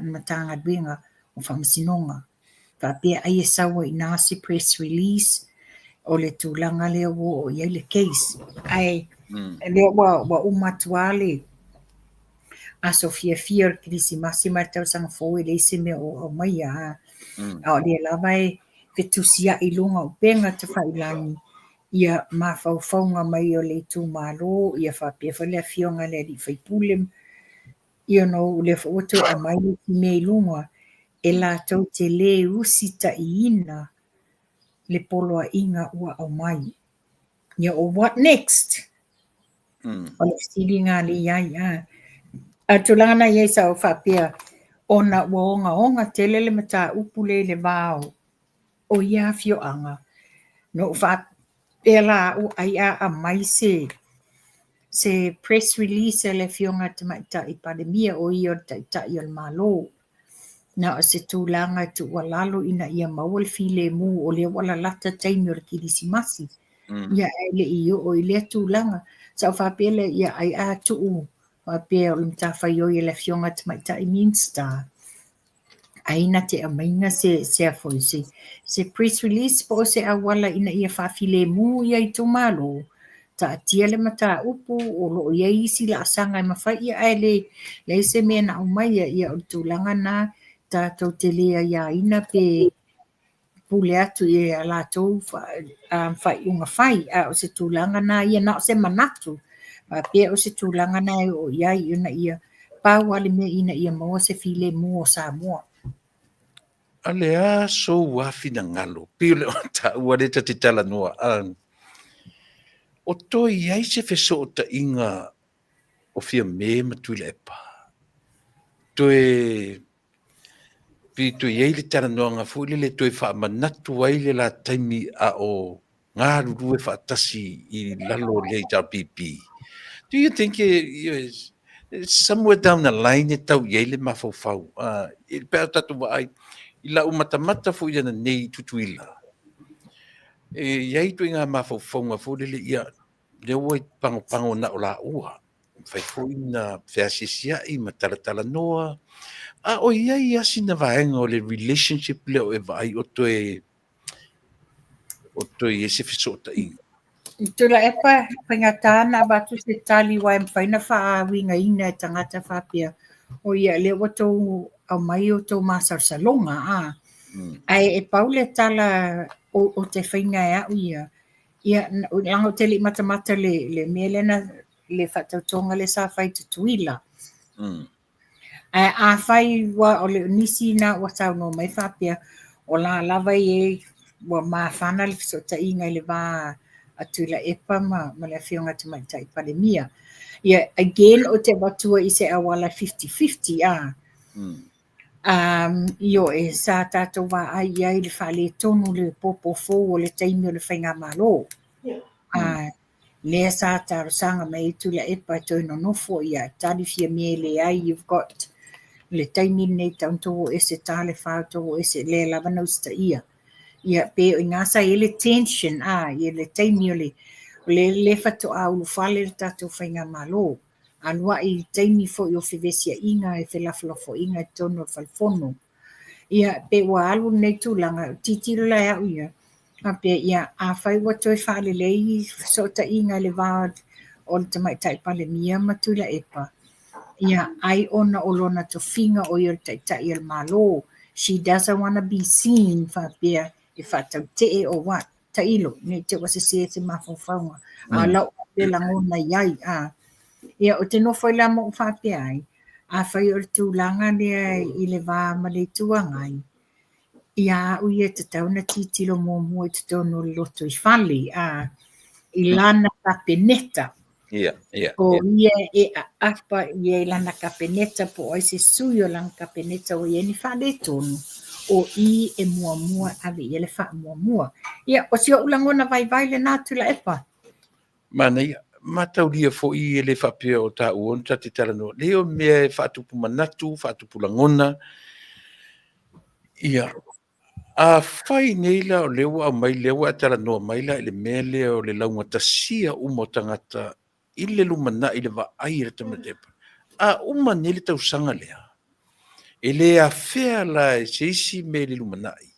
Matagaluega o Faamasinoga. Faapea ai e sau ai i ina se press release o le tulaga lea ua oo i ai le case. Ae lea ua uma atu lava le aso fiafia o le Kerisimasi ma le tausaga fou e leai se mea o aumaia. A o lea lava e fetusiai i luga o upega tafailagi ia mafaufauga mai o le itumalo, ia faapea foi le afioga i le alii faipule, you know, lea foi ua toe aumai le isi mea i luga, e latou te le usitaiina le poloaiga ua aumai. Ia o what next? O le fesiliga lea i ai. A o le tulaga na i ai sa ou faapea, ona ua ogaoga tele le mataupu lea i le va o ia afioaga, na ou faapea la au ai a aumai se press release a le Afioga i le Tamaitai Palemia, o ia o le Taitai o le Malo. Na o se tulaga e tuualalo ina ia maua le filemu o lea ua lalata taimi o le Kerisimasi. Ia ae le i oo i lea tulaga. Sa ou faapea lea, ia ai a tuu faapea o le matafaioi a le Afioga i le Tamaitai Minisita, ai na te aumaia se press release po o se auala ina ia faafilemu ia itumalo, taatia le mataupu o lo o i ai isi laasaga e mafai, ia ae leai se mea na aumaia. Ia o le tulaga lena tatou te le aiaina pe pule atu i a latou faaiuga fai, a o se tulaga na ia na o se manatu faapea o se tulaga na e oo i ai ina ia pau lava le mea ina ia maua se filemu o Samoa. A le a sou lava finagalo, pei o le taua lea ta te talanoa, o toe i ai se fesootaiga o Fiame ma Tuilaepa, toe pei toe i ai le talanoaga foi lele toe faamanatu ai le la taimi a o galulue faatasi i lalo o le HRPP. Do you think somewhere down the line e tau i ai le mafaufau? Pe a tatou vaai i lau matamata foi ana nei i Tutuila, e i ai ituaiga mafaufauga foi lele, ia, lea ua i pagopago na o laua, mafai foi na feasiasiai ma talatalanoa, a o i ai lava sina vaega o le relationship lea o e vaai o toe i ai se fesootaiga? Tuilaepa, faigata na avatu se tali aua e mafai ona faauigaina e tagata faapea, o ia lea ua tou aumai o tou masalosaloga, a. Ae e pau le tala o te faiga e au ia, ia leaga ou te le i matamata le mea lea na le faatautoga lea sa fai i Tutuila. Ae afai ua o le nisi na ua saunoa mai faapea, o la lava e i ai ua mafana le fesootaiga i le va a a Tuilaepa ma, ma le Afioga Tamaitai Palemia. Ia, again, ou te avatua i se auala 50-50, a. Ioe, sa tatou vaai i ai i le faaletonu o le pōpō fou o le taimi o le Faigamalo. Lea sa talosaga mai ai Tuilaepa e toe nonofo, ia tali Fiame e leai, you've got le taimi lenei e tatau ona outou o ese, ta le fa outou o ese, lea lava na usitaia. Ia, pe o i ina sa i ai le tension, i le taimi o le, o lea faatoa ulufale le tatou Faigamalo. Alu ae i taimi foi o fevesiaiga e felafolafoaiga i totonu o le Fale Fono. Ia, pe ua alu lenei tulaga, tilotilo la e au ia, faapea, ia, afai ua toe faalelei fesootaiga i le va o le Tamaitai Palemia ma Tuilaepa, ia, ai ona o lona tofiga o ia o le Taitai o le Malo, she doesn't wanna be seen faapea e faatautee or what. Tailo, ne i te ua sese se mafaufauga, a o lau le lagona i ai, a. Ia, ou te nofo ai la ma ou faapea ai, afai o le tulaga lea i le va ma le Itu Agai, ia au ia e tatau ona tilotilo muamua i totonu o le lotoifale, a, i lana Kapeneta. Ia, ia, O ia e aapa ia i lana Kapeneta po o ai se sui o lana Kapeneta ua i ai ni faaletonu, o i e muamua e ave i ai le faamuamua. Ia, o si ou lagona vaivai lena Tuilaepa. Manaia. Mataulia foi e le faapea o taua ona ta te talanoa. Leai o mea e faatupu manatu, faatupu lagona. Ia, afai nei la o lea ua aumai lea ua e talanoa mai la i le mea lea o le laugatasia uma o tagata i le lumanai i le vaai a le Tamaitai A uma nei le tausaga lea, e le afea la e se isi mea i le lumanai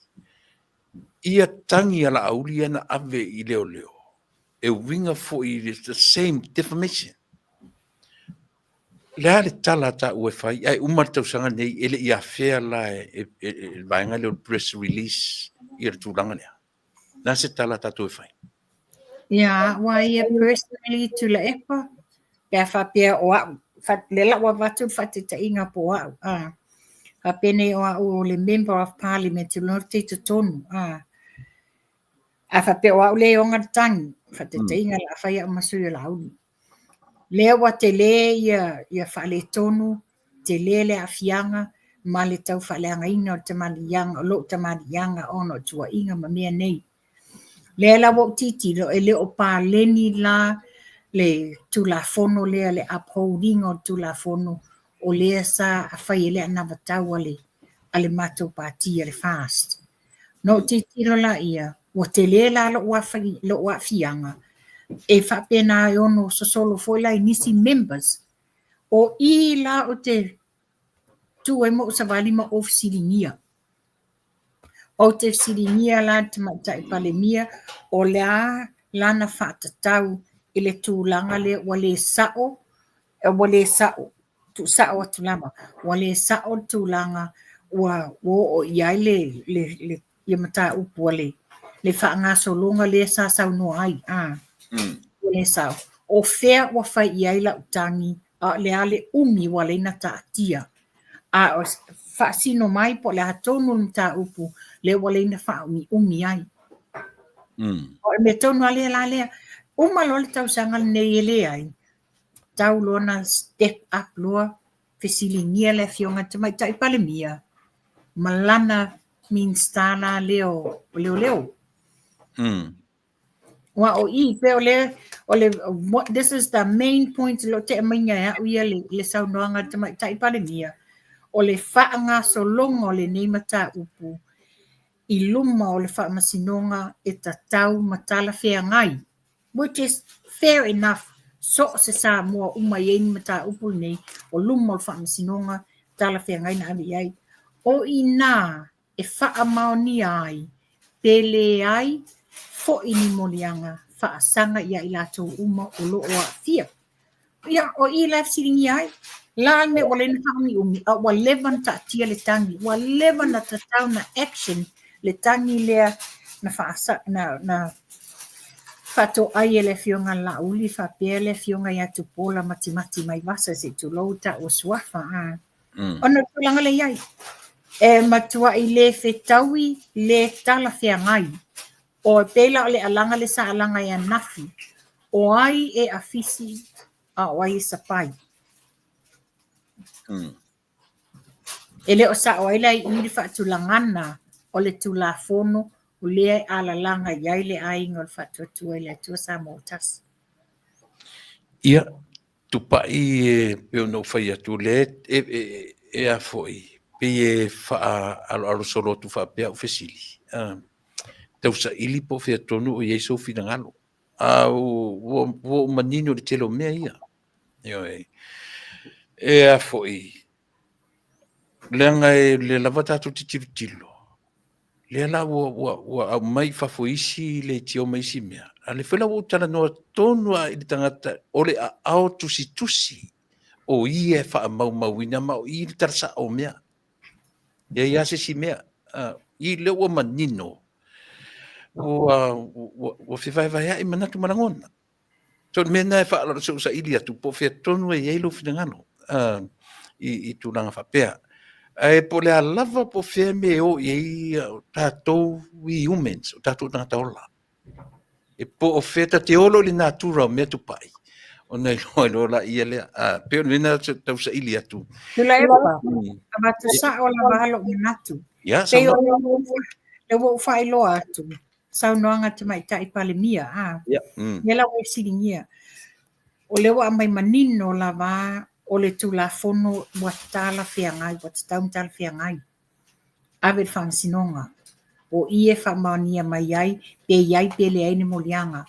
ia tagi a Laauli ia na ave i leoleo e uiga foi i le the same defamation. O le a le tala a taua e fai ae uma le tausaga lenei e le i afea la e le vaega lea o le press release ia le tulaga lea. O le a se tala a tatou e fai? Ia, aua ia personally Tuilaepa, pe a faapea o au, lea la ua avatu le faataitaiga po o au, a, faapenei o au o le Member of Parliament, o te i totonu, a, a faapea o au lea e ona le tagi, faataitaiga o le a fai au ma sui o Laauli. Lea ua tele ia, ia faaletonu, tele le aafiaga ma le tau faaleagaina o le tamaliiaga, o lou tamaliiaga ona o tuuaiga ma mea nei. Lea la ua ou tilotilo e le o paleni la le Tulafono lea, le upholding o le Tulafono o lea sa fai ai le anavatau a le, a le matou pati a le FAST. Na ou tilotilo laia, ua tele la lou lou aafiaga, e faapena e ono sosolo foi la i nisi members. O i la ou te tu ai ma ou savali ma ou fesiligia. Ou te fesiligia la le Tamaitai Palemia o le a lana faatatau i le tulaga lea ua le sao, ua le sao, tuusao atu lava, ua le sao le tulaga ua oo i ai le, le, le, ia mataupu a le, le faagasologa lea sa saunoa ai, a. Ua le sao. O fea ua fai i ai lau tagi, a o le a le umi ua ala ai ona taatia. A o faasino mai po o le a tonu le mataupu lea ua ala ai ona faaumiumi ai. O le mea tonu lava lea la lea, uma loa le tausaga lenei e leai, tau loa ona step up loa, fesiligia le Afioga i le Tamaitai Palemia ma lana Minisita la lea o Leoleo. Aua o i, pei o le, o le, this is the main point o lo o te aumaiga e au ia le, le saunoaga a le Tamaitai Palemia, o le faagasologa o lenei mataupu i luma o le Faamasinoga e tatau ma talafeagai, which is fair enough, so o se Samoa uma e i ai ni mataupu lenei, o luma o le Faamasinoga, talafeagai na ave i ai. O i inā e faamaonia ai pe leai foi ni moliaga faasaga iā i latou uma o lo o aafia. Ia, o i la e fesiligia ai, la le mea ua ala ai ona faaumiumi, a ua leva ona taatia le tagi, ua leva ona tatau ona action le tagi lea na faasa, na, na faatoai e le Afioga a Laauli faapea le Afioga ia Tupuola Matimati Maivasa, se i tulou taua suafa. A. Ona o le tulaga lea i ai, e matuai le fetaui, le talafeagai. O e pei la o le alaga lea sa alaga ai ananafi, o ai e afisi a o ai e sapai? E le o sao ai la i i le faatulagaga o le Tulafono o lea e alalaga i ai le Aiga o le Faatuatua i le Atua Samoa ua Tasi. Ia, Tupai e pei ona ou fai atu, o lea e a foi, pei e faaaloalo solo atu faapea au fesili, tausaili po o fea tonu o i ai sou finagalo. A ua ou manino i le tele o mea ia. Ioe. E a foi, leaga e lea lava tatou te tilotilo, lea la ua aumai i fafo i isi leitio ma isi mea, a o lea foi la ua ou talanoa tonu lava i le tagata o le aao tusitusi o ia e faamaumauina ma o i le tala sao o mea. E leai lava se isi mea. I lea ua manino, ua fevaevaeai manatu ma lagona. So o le mea lena e faaaloalo se i ou saili atu po o fea tonu e i ai lou finagalo i tulaga faapea. Ae po o le a lava po o fea mea e o i ai tatou we humans, o tatou tagata ola. E po o fea ta te olo i le natura o mea tupai, ona iloa iloa laia lea. Pei o le mea lena e tau saili atu. Tuilaepa, avatu sao lava lou manatu. Ia, Pei o lea ua ou faailoa atu, saunoaga a Tamaitai Palemia, a. Yeah. Lea la ua e fesiligia. O lea ua aumai manino lava o le Tulafono ua talafeagai, ua tatau ona talafeagai. Ave i le Faamasinoga. O i e faamaonia mai ai pe i ai pe leai ni moliaga.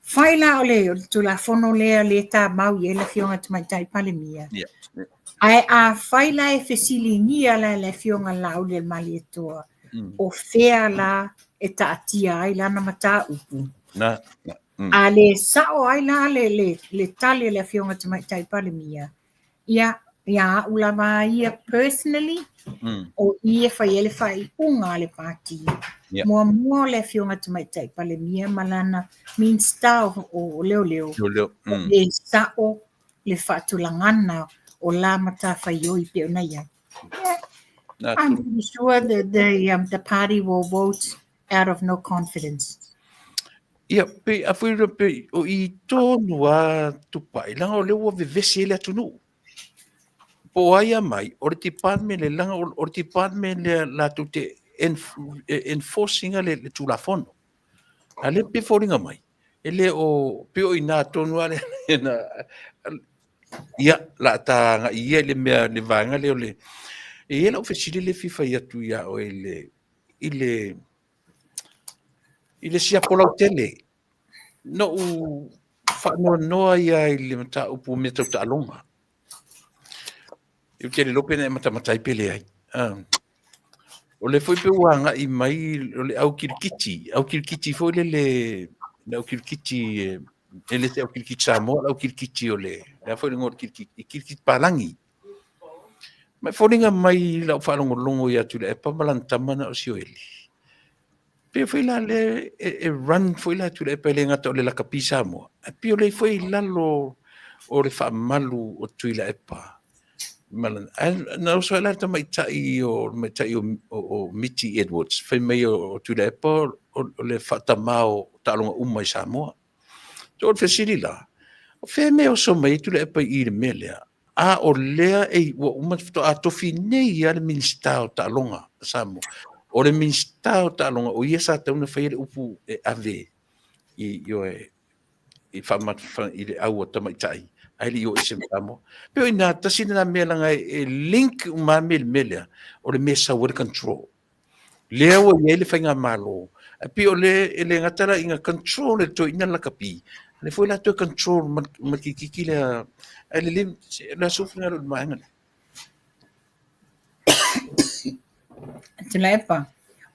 Fai la o le Tulafono lea lea e tamau i ai le Afioga i le Tamaitai Palemia. Yeah. Ae afai la e fesiligia la e le Afioga ia Laaulialemalietoa, o fea la e taatia ai lana mataupu? Na, na. A le sao ai la le tali a le Afioga i le Tamaitai Palemia, ia, ia au lava ia personally, o i e fai ai le faaiuga a le pati. Yeah. Muamua o le Afioga i le Tamaitai Palemia ma lana Minista o Leoleo, Leoleo. Le sao le faatulagaga o la matafaioi pei ona i ai. Na, I'm pretty sure that the party will vote out of no confidence. Ia, pe, a foi pe, o i tonu a Tupai, leaga o lea ua vevesi ai le atunuu. Po o ai a mai, o le department le, leaga o le department lea latou te enforcing le Tulafono. A lea pe foliga mai, e le o, pe o i nā tonu a le, na, ia, la ta agai ia i le mea, le vaega lea o le, e i ai lau fesili lea e fia fai atu ia oe i le, i le, i le siapo lautele. Na ou faanoanoa ia i le mataupu o mea tau taaloga. Ou te le iloa pe na e matamata ai pe leai. O lea foi pe ua agai mai o le au kilikiti, au kilikiti foi lele, le au kilikiti e le se au kilikiti Samoa, le au kilikiti o le, le a foi le igoa o le kilikiti, kilikiti palagi. Ma e foliga mai i lau faalogologo ia Tuilaepa ma lana tama na o Sioeli. Pei foi la lea e run foi la Tuilaepa e le gata o le lakapi Samoa, ae pei o lea foi i lalo o le faamalu o Tuilaepa. Ma lana, ae na oso ai la le tamaitai o, le tamaitai o Miti Edwards, fai mai o Tuilaepa o le faatamā o taaloga uma i Samoa. So o le fesili la, o fea mea e oso mai ai Tuilaepa i i le mea lea? A o lea e, ua uma faatoa tofi nei lava le Minisita o Taaloga a Samoa. O le Minisita o Taaloga, o ia sa tatau ona faia le upu e ave i, ioe, i i le au a tamaitai, ae le i o ese ma Samoa. Pei o i ina tasi lena mea leaga e link uma lava mea i le mea lea, o le mea e sau ai le control. Lea ua i ai le faigamalo, ae pei o le, e le gata la ina control e le toeaina le lakapi, a o lea foi la toe control ma le kirikiti lea, ae lelei, o le a sou finagalo i le vaega lea? Tuilaepa,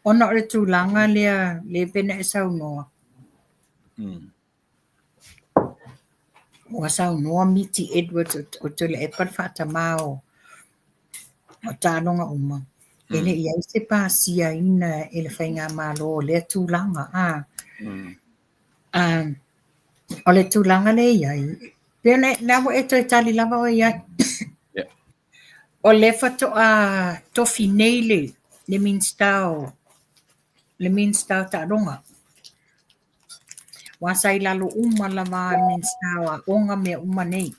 ona o le tulaga lea lea pei ona e saunoa, Ua saunoa Miti Edwards o Tuilaepa le faatamā o taaloga uma, e le i ai se pasiaina e le faigamalo o lea tulaga. O le tulaga lea e i ai, pei o lea ua e toe tali lava oe i ai. O lea faatoa tofi nei le Minisita o le Minisita o Taaloga. Aua sa i lalo uma lava a le Minisita o Aoga mea uma nei.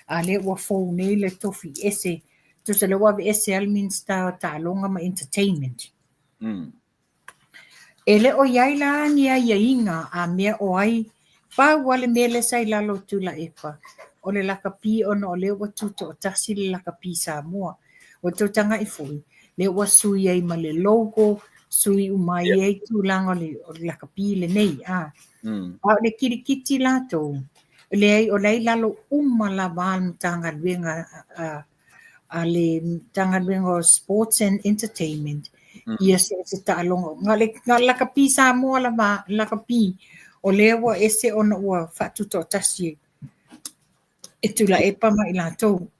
A lea ua fou nei le tofi ese, tusa lea ua aveese lava le Minisita o Taaloga ma Entertainment. E le o i ai la ni aiaiga a mea o ai, pau lava le mea lea sa i lalo o Tuilaepa, o le lakapi ona o lea ua tutoatasi le lakapi Samoa. Ua tou tagai foi, lea ua sui ai ma le logo, sui uma ai ai tulaga o le lakapi lenei. A o le kirikiti latou, leai o la e i lalo uma lava a le Matagaluega a le Matagaluega o Sports and Entertainment ia so o se taaloga. Na o le lakapi Samoa lava, lakapi o lea ua ese ona ua faatutoatasi e Tuilaepa ma i latou.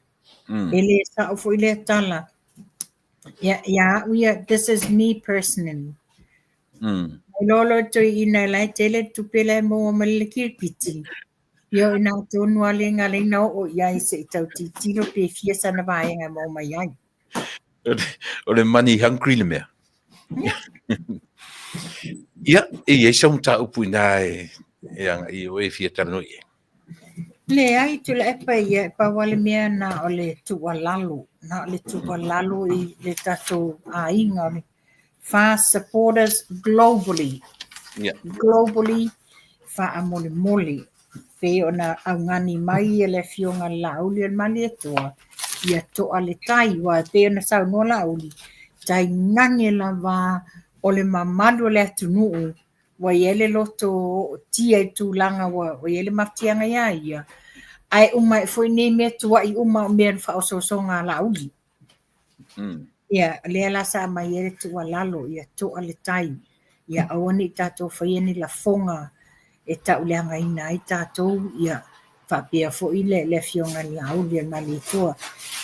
E le sao foi lea tala. Ia, ia au ia, this is me personally. Mai loa loa toeaina la e tele le tupe la e maua mai le kirikiti. Ia o i ina tonu lava le galaina oo i ai se i tau tilotilo pe fia sana vaega e maua mai ai. O le money hungry le mea. Ia, e i ai sau mataupu i ina e agai i oe e fia talanoa i ai? Leai, Tuilaepa ia, e pau lava le mea na o le tuualalo, na o le tuualalo i le tatou aiga o le FAST supporters globally. Globally, faamolemole, pei ona augani mai le Afioga i le Laauli o le Malietoa, ia toa le tai, aua e pei ona saunoa Laauli, tainane lava o le mamalu o le atunuu ua i ai le loto ootia i tulaga ua i ai le mafatiaga ia ia, ae uma ae foi nei mea tuai uma o mea o le faaosoosoga a Laauli. Ia, lea la sa aumai ai le tuualalo, ia toa le tai, ia aua ne i tatou faia ni lafoga e tauleagaina ai tatou, ia faapea foi le Afioga i le Laauli o le Malietoa.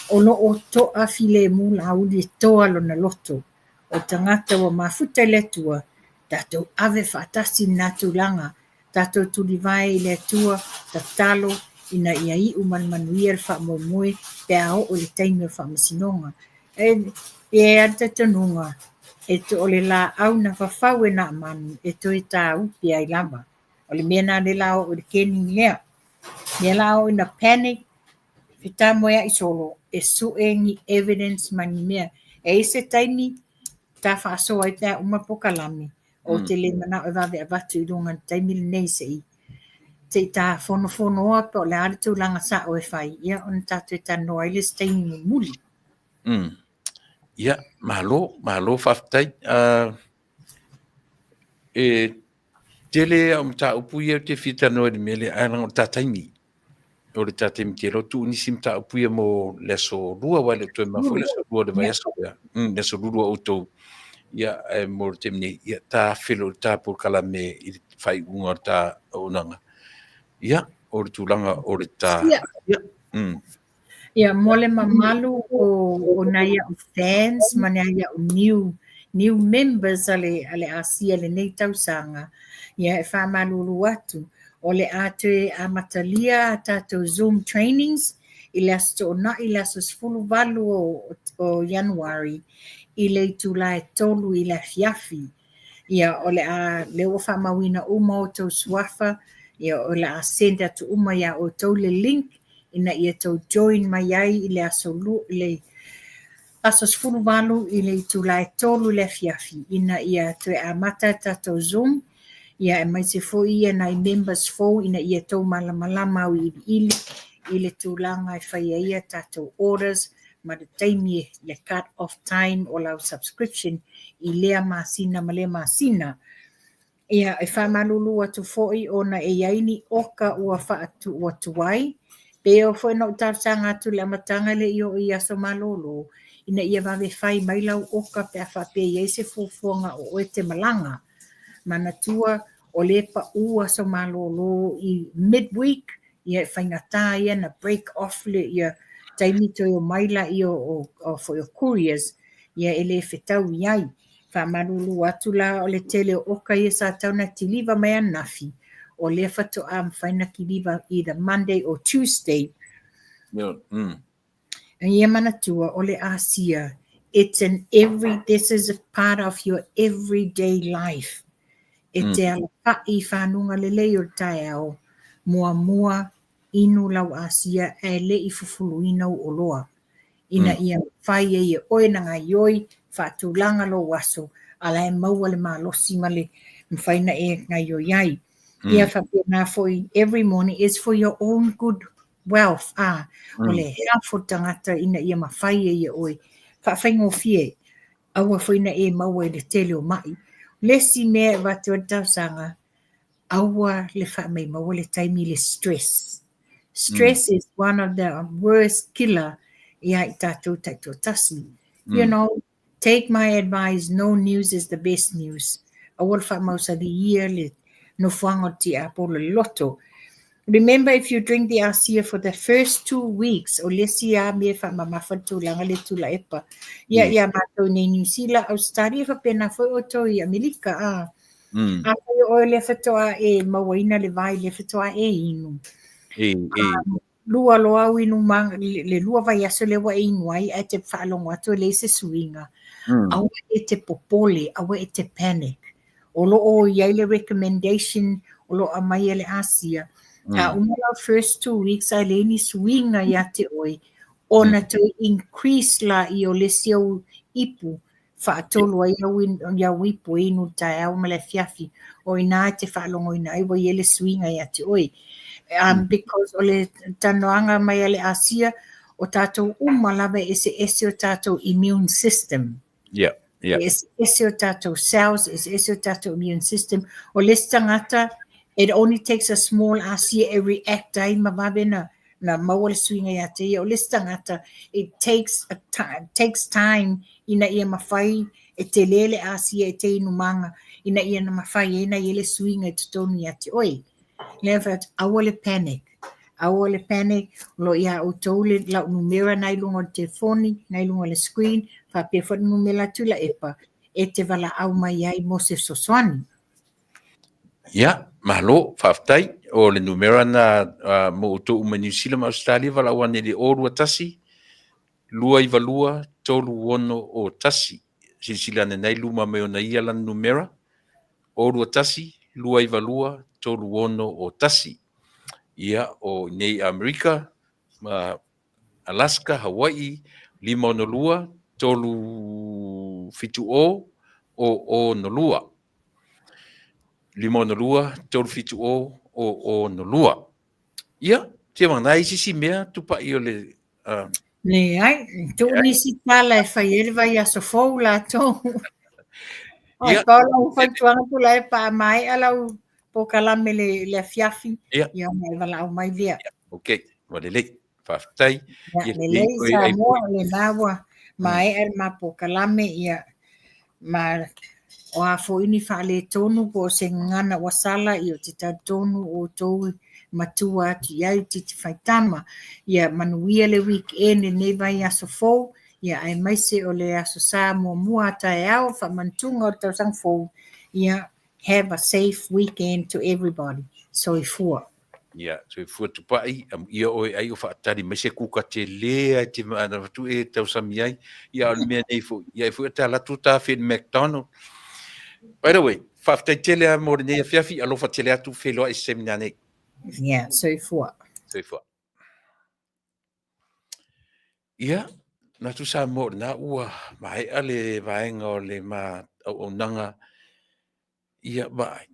O lo o toa filemu Laauli e toa lona loto. O tagata ua mafuta i le Atua, tatou ave faatasi lena tulaga, tatou tulivae i le Atua, tatalo ina ia iu ma le manuia le faamoemoe pe a oo i le taimi o le faamasinoga. E i ai lava le talitonuga, o le laau na fafau e Naamanu e toe tāupe ai lava. O le mea lena lea o le a oo i le keni lea. O lea o le a oo ina panic, fetamoea'i solo e sue ni evidence ma ni mea. E i ai se taimi ta faasoa ai pe a uma le polokalame, ou te le manao e vave avatu i luga i le taimi lenei se i se i ta fonofonoa po o le a le tulaga sa'o e fai, ia ona tatou talanoa ai le isi taimi mulimuli. Ia, malo, malo faafetai. E tele au mataupu ia ou te fia talanoa i le mea lea, ae leaga o le ta taimi. O le ta taimi tele o tuu nisi mataupu ia mo le aso lua, aua e le o toe mamao foi le aso lua o le vaiaso lea. Le aso lua outou. Ia, ae mo le taimi nei, ia, ta feiloai i le ta polokalame i le faaiuga o le ta auaunaga. Ia, o le tulaga o le ta. Ia. Ia, mo le mamalu o nai a'u fans ma nai a'u new members a le Asia i lenei tausaga, ia e faamalulu atu, o le a toe amatalia a tatou Zoom trainings i le Aso Toonai le aso 18 o Ianuari i le itula e 3 i le afiafi. Ia, o le a, lea ua faamauina uma outou suafa, ia o le a send atu uma iā outou le link ina ia tou join mai ai i le aso le aso 18 i le itula e 3 i le afiafi ina ia toe amata a tatou Zoom, ia aemaise foi ia nai members fou ina ia tou malamalama auiliili i le tulaga e fai ai a tatou orders ma le taimi le cut off time o lau subscription i lea masina ma lea masina. Ia, e faamalulu atu foi ona e i ai ni oka ua faatu atu ai, pei oo foi ona ou talosaga atu i le amataga e le i oo i aso malolo, ina ia vave fai mai lau oka pe a faapea e i ai se fuafuaga o oe e te malaga. Manatua, o lea e pau aso malolo i mid-week, ia e faigata ia ona break off le ia taimi toe omai laia o foi o couriers, ia e le fetaui ai. Faamalulu atu la o le tele o oka ia sa tatau ona kiliva mai ananafi, o lea faatoa mafai ona kiliva either Monday or Tuesday. Ia manatua, o le Asia, it's an every, this is a part of your everyday life. E te alafa'i i fanuga lelei o le taeao, muamua inu lau asia ae le i fufuluina ou oloa, ina ia mafai ai e oe na gaioi faatulaga lou aso a la e maua le malosi ma le mafai na e gaioi ai. Ia faapena foi, every morning is for your own good wealth, a, o le health o le tagata ina ia mafai ai e oe faafaigofie, aua foi na e maua i le tele o ma'i. O le isi mea e avatu ai le talosaga, aua le faamaimaua le taimi i le stress. Stress is one of the worst killer ia i tatou taitoatasi. You know, take my advice, no news is the best news. Aua le faamausali ia le nofoaga o le tiapolo i le loto. Remember if you drink the Asia for the first 2 weeks, o le isi lava mea e faamamafa le tulaga lea Tuilaepa. Ia, ia matou nei Niu Sila, Ausetalia, faapena foi outou i Amerika, a. Afai o oe lea faatoa e mauaina le vai lea faatoa e inu. Lua loa au inumaga, le 2 vaiaso lea ua e inu ai ae te faalogo atu e leai se suiga. Aua e te popole, aua e te panic. O lo o i ai le recommendation o lo o aumai e le Asia. A uma lau first 2 weeks ae leai ni suiga ia te oe, ona toe increase laia o le isi au ipu, faatolu ai au ipu e inu i le taeao ma le afiafi. O i ina e te faalogoina ai ua i ai le suiga ia te oe. Because o le talanoaga mai a le Asia, o tatou uma lava e eseese o tatou immune system. E eseese o tatou cells, e eseese o tatou immune system. O le isi tagata, it only takes a small asia e react ai ma vave na maua le suiga ia te ia. O le isi tagata, it takes time ina ia mafai e tele le asia e te inumaga ina ia na mafai ai na i ai le suiga i totonu ia te oe. Lea fai atu, aua le panic. Aua le panic, o lo o ia outou le lau numera na i luga o le telefoni, na i luga o le screen, faapea foi le numera a Tuilaepa, e te valaau mai ai mo se fesoasoani. Ia, malo, faafetai. O le numera na mo outou uma i Niu Sila ma Ausetalia, valaau ane i le 021 292 361. Silasila ane nei luma mai ona ia lana numera, 021 292 361. Ia, o nei Amerika, ma Alaska, Hawaii, 562 370 002. 562 370 002. Ia, tia wanga nai sisi mea tupai o le Leai, tuu nisi tala e fai ai le vaiaso fou latou. Ai, pau lau fautuaga Tuilaepa a maea lau polokalame le afiafi, ia ona e valaau mai lea. Ok, ua lelei. Faafetai. Ia, lelei Samoa, o lena ua maea le ma polokalame, ia, ma o a foi ni faaletonu po o se gagana ua sala, ia ou te talitonu o outou matua atu i ai titi faitama. Ia manuia le weekend i lenei vaiaso fou, ia aemaise o le Aso Sa muamua a taeao, faamanatuga o le tausaga fou. Ia, have a safe weekend to everybody. Soifua. Ia, soifua Tupai, amuia oe ai o faatali mai se kuka tele ai te maana fatu e tausami ai. Ia, o le mea nei foi, ia e foi o te alatu ta afe i le McDonald. By the way, faafetai tele lava mo lenei afiafi, alofa tele atu, feiloai i se taimi nanei. Ia, soifua. Soifua. Ia, manatu Samoa o lena ua maea le vaega o le ma auaunaga. Ia, vaai,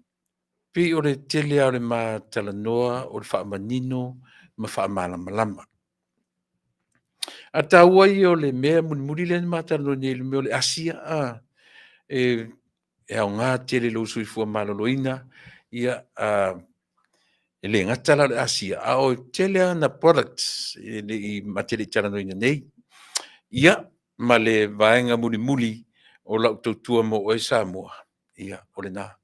pei o le tele lava o le ma talanoa o le faamanino ma faamalamalama. A taua ia o le mea mulimuli lea na ma talanoa nei i le mea o le asia, a, e aoga tele i lou soifua maloloina, ia, a, e le gata la o le asia, a o le tele lava na products e le i ma te le i talanoaina nei. Ia, ma le vaega mulimuli o lau tautua mo oe Samoa, ia, o lena.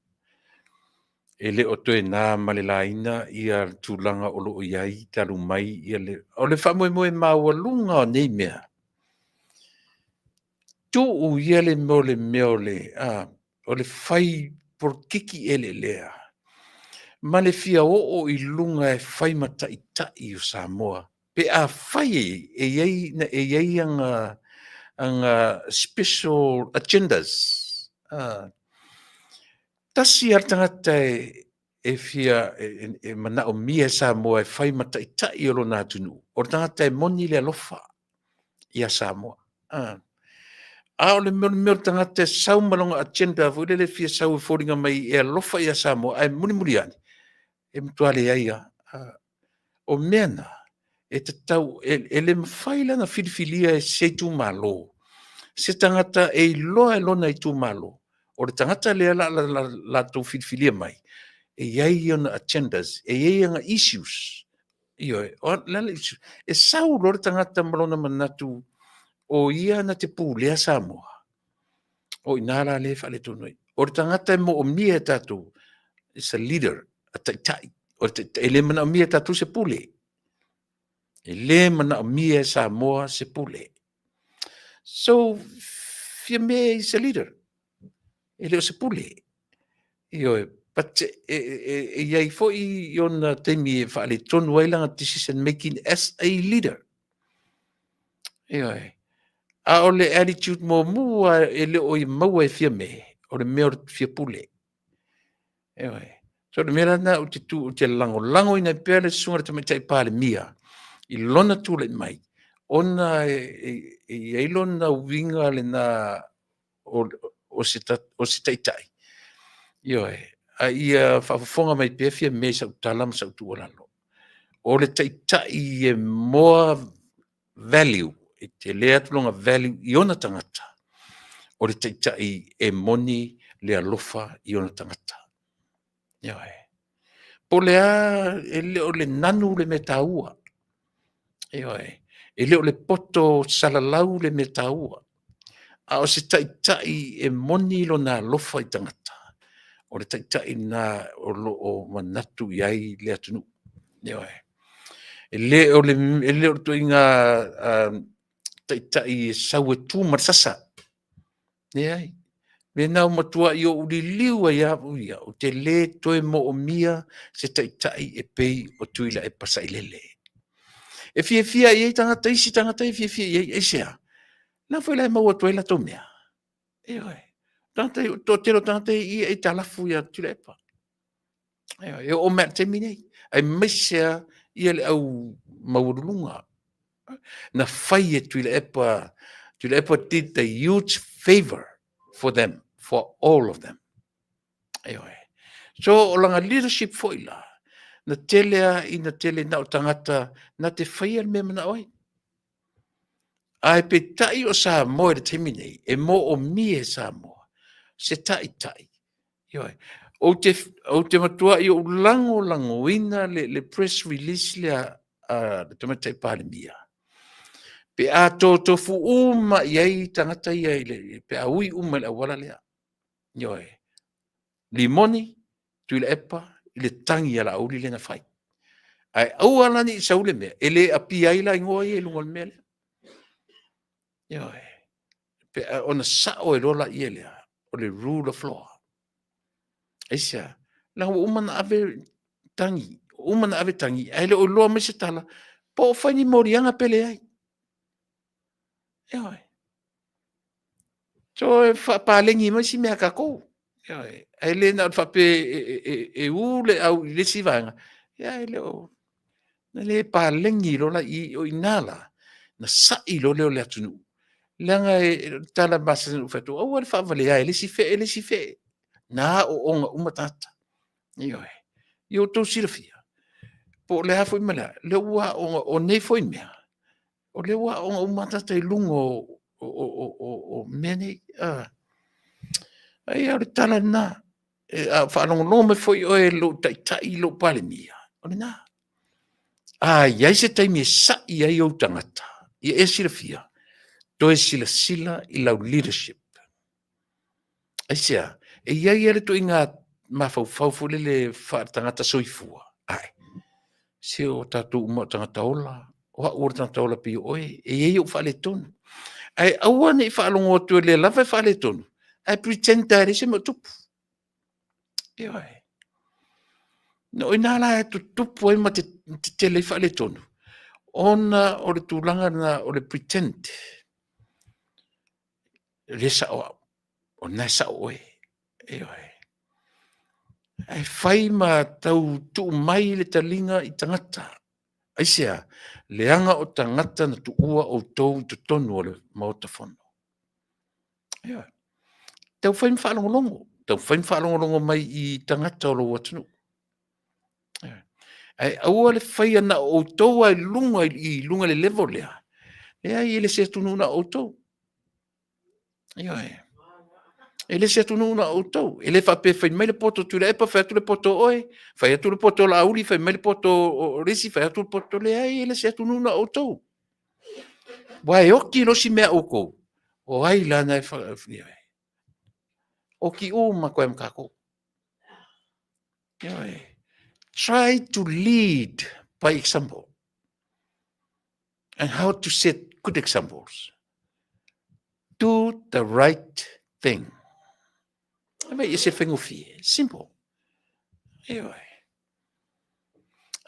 E le o toe na ma le laina ia le tulaga o lo o i ai talu mai ia le, o le faamoemoe maualuga o nei mea, tuu ia le mea o le mea o le, a, o le fai polokiki eleelea ma le fia oo i luga e fai ma taitai o Samoa pe afai e i ai, e i ai aga special agendas. Tasi lava le tagata e, e fia e, e manaomia e Samoa e fai ma taitai o lona atunuu, o le tagata e moni le alofa ia Samoa. Ah. A o le mea o le mea o le tagata e sau ma lona agenda foi lele e fia sau e foliga mai e alofa ia Samoa, ae mulimuli ane, e matua leai lava. Ah. O mea na, e tatau, e, e le mafai la ona filifilia e se itumalo se tagata e iloa e lona itumalo, o le tagata lea la latou filifilia mai, e i ai ona agendas, e i ai ona issues. Ioe, o le a le issue? E sau loa le tagata ma lona manatu o ia na te pulea Samoa, o i ina la lea e faaletonu ai. O le tagata e moomia e tatou, is a leader, a taitai. O le taitai, e le manaomia e tatou se pule. E le manaomia e Samoa se pule. So, Fiame is a leader. E le o se pule. Ioe, but e, e, e, e i ai foi i ona taimi e faaletonu ai lana decision making as a leader. Ioe. A o le attitude muamua e le o i maua e Fiame, o le mea o le fia pule. Ioe. So le mea lena ou te tu, ou te lagolagoina ai pea le susuga i le Tamaitai Palemia i lona tulai mai, ona e, e, e i ai lona uiga lena o, o, se, ta, o se taitai. Ioe. A ia faafofoga mai pea Fiame i sau tala ma sau tuualalo. O le taitai e more value, e tele atu lona value i ona tagata, o le taitai e moni le alofa i ona tagata. Ioe. Po o le a, e le o le nanu le mea taua. Ioe. E le o le poto salalau le mea taua. A o se taitai e moni lona alofa i tagata, o le taitai lena o lo o manatu i ai le atunuu. Ioe. E le o le, e le o le ituaiga taitai e sau e tu ma le sasa. Leai. Mena ua matuai ou liliu ai au ia, ou te le toe moomia se taitai e pei o Tuilaepa Sailele. E fiafia i ai tagata, isi tagata e fiafia i ai, aisea? Na foi la e maua atu ai latou mea. Ioe. Tagata, toatele o tagata i aitalafu ia Tuilaepa. Ioe, e oo mai lava i le taimi nei, aemaise lava ia le au maualuluga. Na fai e Tuilaepa, Tuilaepa did the huge favor for them, for all of them. Ioe. So, o lana leadership foi la, na tele a ina tele na o tagata na te faia le mea manao ai. Ae peitai o Samoa i le taimi nei, e moomia e Samoa se taitai. Ioe. Ou te, ou te matuai ou lagolagoina le, le press release lea a le Tamaitai Palemia. Pe a totofu uma i ai tagata ia i le, pe a ui uma i le auala lea. Ioe. Limoni, Tuilaepa, i le tagi a Laauli lea na fai. Ae aua la ne i sau le mea, e le apia ai la igoa ia i luga o le mea lea. Ioe. Pe a ona sao ai loa laia lea, o le rule of law. Aisea? Leaga ua uma ona ave tagi, ua uma ona ave tagi, ae le o iloa mai se tala, po o fai ni moliaga pe leai. Ioe. So e faapaleni mai si mea a tatou. Ioe. Ae le na o le faapea e, e, e, e u le au i le isi vaega, ia e le o na le paleni loa la i, o i ina la, na sa'i loa lea o le atunuu. Leaga e, e tala masani ona ou fai atu, aua le faavalea e le isi fee le isi fee. Na aooga uma tagata. Ioe. Ia outou silafia, po o le a foi ma le a, lea ua aooga, o nei foi mea, o lea ua aooga uma tagata i luga o, o, o, o, o mea nei. Ah. Ai, o le tala lena. E, a faalogologo mai foi oe i lou taitai i lou Palemia, o lena. A i ai se taimi e sa'i ai ou tagata, ia e silafia, toe silasila i lau leadership. Aisea? E i ai lava le ituaiga mafaufau foi lele faaletagata soifua, ae se o tatou uma o tagata ola, o au o le tagata ola pei o oe, e i ai ou faaletonu. Ae aua ne i faalogo atu o lea lava e faaletonu, ae pretend lava e leai se mea o tupu. Ioe. O i ina la e tutupu ai ma tetele ai faaletonu, ona o le tulaga lena o le pretend. E le sao au, o lena e sao oe. Ioe. Ae fai ma tau tuu mai le taliga i tagata. Aisea? Leaga o tagata na tuua outou i totonu o le Maota Fono. Ioe. Taufai ma faalogologo, taumafai ma faalogologo mai i tagata o lou atunuu. Ae aua le faia na o outou lava i luga i luga i le level lea. Leai, e le o se atunuu na o outou. Ioe. E le o se atunuu na o outou. E le faapea e fai mai le poto a Tuilaepa, fai atu le poto a oe, fai atu le poto a Laauli, fai mai le poto o le isi, fai atu le poto. Leai, e le o se atunuu na o outou. Aua e oti loa si mea a outou, o ai la na e Oti uma atu ai lava ma tatou. Ioe. Try to lead by example. And how to set good examples. Do the right thing. E vai e se faigofie. Simple. Ioe.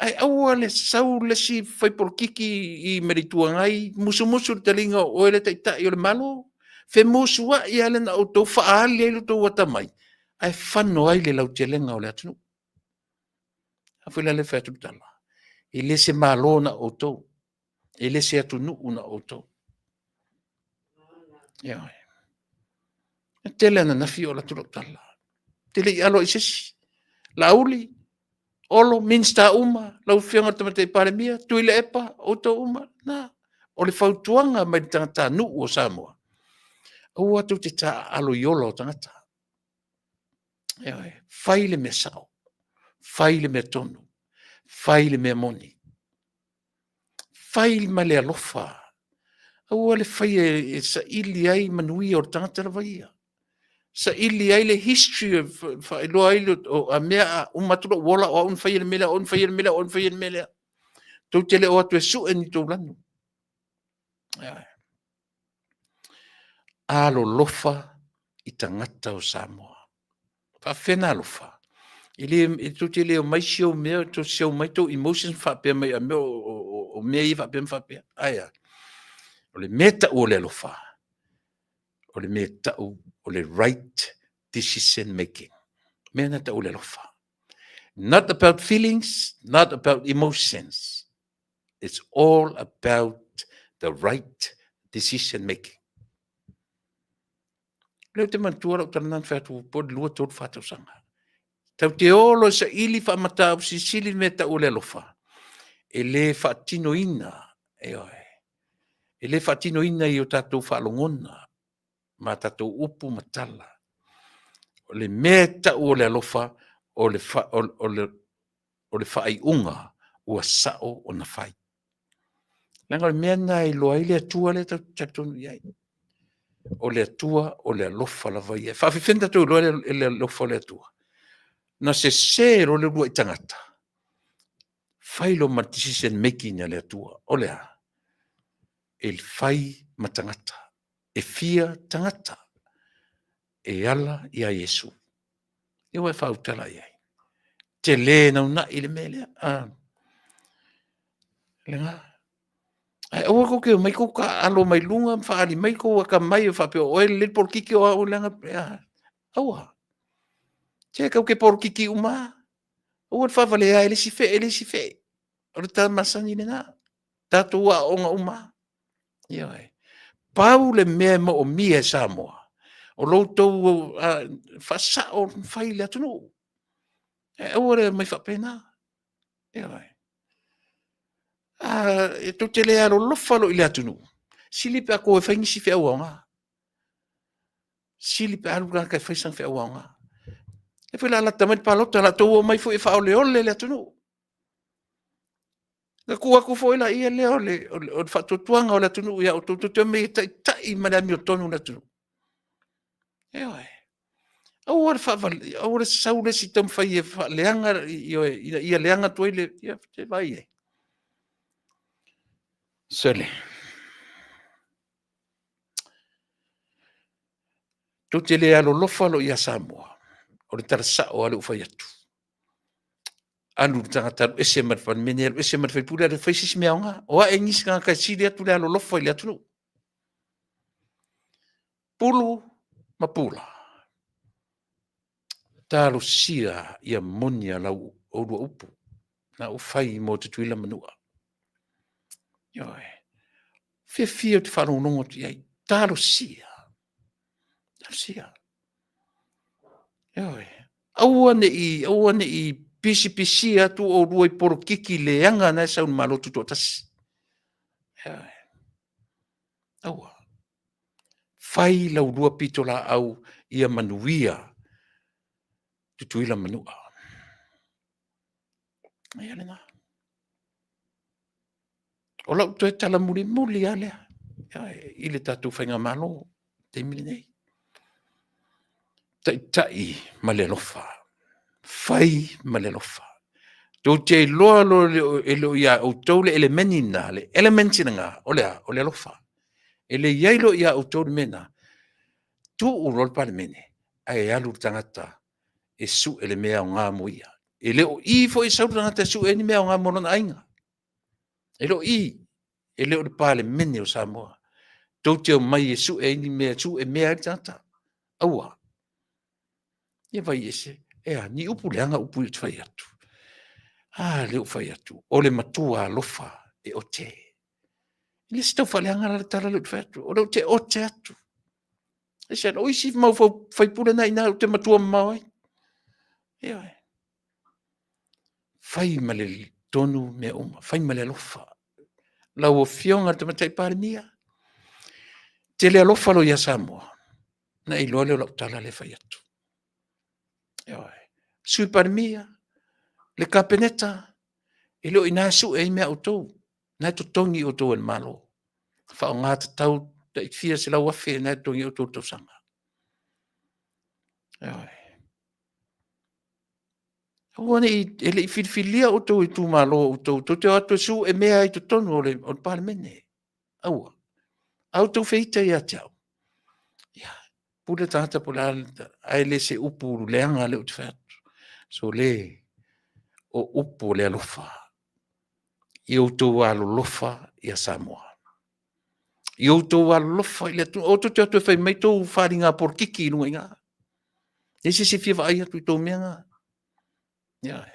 Ae aua le sau le isi fai polokiki i me le Itu Agai, musumusu le taliga o oe le Taitai o le Malo, femusuai lava le na outou faaali ai lo outou atamai, ae fano ai le lautelega o le atunuu. A foi la lea e fai atu le tala, e le se Malo na o outou, e le se atunuu na o outou. Ioe. E tele ananafi o alu atu lau tala, ou te le i alo i se isi. Laauli, Olo, Minisita uma, lau Afioga i le Tamaitai Palemia, Tuilaepa, outou uma, na. O le fautuaga mai le tagatanuu o Samoa, aua tou te taaalo i ola o tagata. Ioe. Fai le mea sao, fai le mea tonu, fai le mea moni, fai ma le alofa. Aua le faia e saili ai manuia o le tagata lava ia. Saili ai le history e faailoa ai a mea a uma atu lou ola o au na faia le mea lea, o au na faia le mea lea, o au na faia le mea lea. Tou te le o atu e sue ni tou lanu. Alolofa i tagata o Samoa. E faapefea ona alofa? E le, e tou te le omai show mea, tou show mai tou emotions faapea mai a mea o mea ia faapea ma faapea. Ae a? O le mea e tau o le alofa, o le mea e tau o le right decision making. Mea na tau o le alofa. Not about feelings, not about emotions. It's all about the right decision making. Lea ou te manatua lau tala na fai atu po o le 2, 3, 4 tausaga. Tau te olo e saili faamatau silisili le mea tau o le alofa. E le faatinoina, ioe. E le faatinoina i o tatou faalogona ma tatou upu ma tala. O le mea e tau o le alofa, o le, fa, o, o le, o le faaiuga ua sao ona fai. Leaga o le mea lena e iloa ai le Atua lea tatou te talitonu i ai. O le Atua o le alofa lava ia. E faapefea ona tatou iloa le alofa o le Atua? Na sese loa le uluai tagata, fai loa ma le decision making a le Atua. O le a? E fai ma tagata. E fia tagata e ala iā Iesu. Ia ua e faautala i ai. Tele naunai le mea lea. Ah. Lena. Ae aua tou te omai tou taaalo mai luga ma faaali mai tou atamai faapea o oe lelei le polokiki o au leaga. Aua. Se tou te polokiki uma lava. Aua le faavalea e le isi fee e le isi fee. O le tala masani lena. Tatou aooga uma lava. Ioe. Pau le mea e moomia e Samoa, o lo outou faasao fai i le atunuu. E aua le omai faapena. Ioe. E tou te le alolofa loa i le atunuu, sili pe a toe fai nisi feau aoga. Sili pe a alu le tagata e fai sana feau aoga. E foi o le a lata mai le palota, o le a outou omai foi e faaoleole le atunuu. Na tuu atu foi laia lea o le faatuatuaga o le atunuu ia outou, tou te omai e taitai ma le amiotonu le atunuu. Ioe. Aua le faavale, aua le sau le isi taumafai e faaleaga, ioe, ina ia leaga atu ai le, ia, se vaai i ai. Sole. Tou te le alolofa loa ia Samoa, o le tala sao lava lea ua fai atu. Alu le tagata alu ese ma le Palemene, alu ese ma le sui usufono, alu e fai se isi mea aoga. O ae nisi tagata e sili atu le alolofa i le atunuu. Pulu ma pula. Talosia ia moni a lau oulua upu na ua fai mo Tutuila ma Manua. Ioe. Fiafia ou te faalogologo atu i ai. Talosia. Talosia. Ioe. Aua ne i, aua ne i pisipisia atu oulua i polokiki leaga na e sau i le Malo Tutoatasi. Ioe. Aua. Fai la ulua pitolaau ia manuia Tutuila ma Manua. Ia lena. O lau toe tala mulimuli lava lea i le tatou faigamalo i le taimi lenei. Taitai ma le alofa, fai ma le alofa. Tou te iloa loa e le o ia outou le elemeni lena, le element lena, o le a? O le alofa. E le i ai loa ia outou le mea lena, tuu loa le Palemene ae alu le tagata e sue le mea aoga mo ia. E le o i foi e sau le tagata e sue ai ni mea aoga mo lona aiga. E le o i, e le o le Palemene o Samoa. Tou te omai e sue ai ni mea, e sue mea ai le tagata. Aua. Ia vai ese. E a, ni upu leaga upu ia ou te fai atu. A, lea ua fai atu, o le matua alofa e ote. E le se tau faaleaga la le tala lea ou te fai atu, o lea ou te ote atu. O isi mau faipule na i ina ou te matua mamao ai. Ioe. Fai ma le tonu mea uma, fai ma le alofa. Lau Afioga i le Tamaitai Palemia, tele alofa loa ia Samoa, ona e iloa lea o lau tala lea e fai atu. Ioe. Sui Palemia, le Kapeneta, e le o i ina e sue ai mea a outou, na e totogi outou e le Malo. Faaaoga tatau tai fia $100,000 na e totogi ai outou i le tausaga. Ioe. Aua ne i, e le i filifilia outou e itumalo o outou, tou te o atu e sue mea i totonu o le Palemene. Aua. A outou feita ia te au, ia, pule le tagata po o le a, ae le se upu leaga lea ou te fai atu. Sole, o upu o le alofa, ia outou alolofa ia Samoa. Ia outou alolofa i le atunuu. Aua tou te o atu e fai mai tou faaaliga polokiki i luga i ina. E leai se isi e fia vaai atu i tou mea na. Ioe.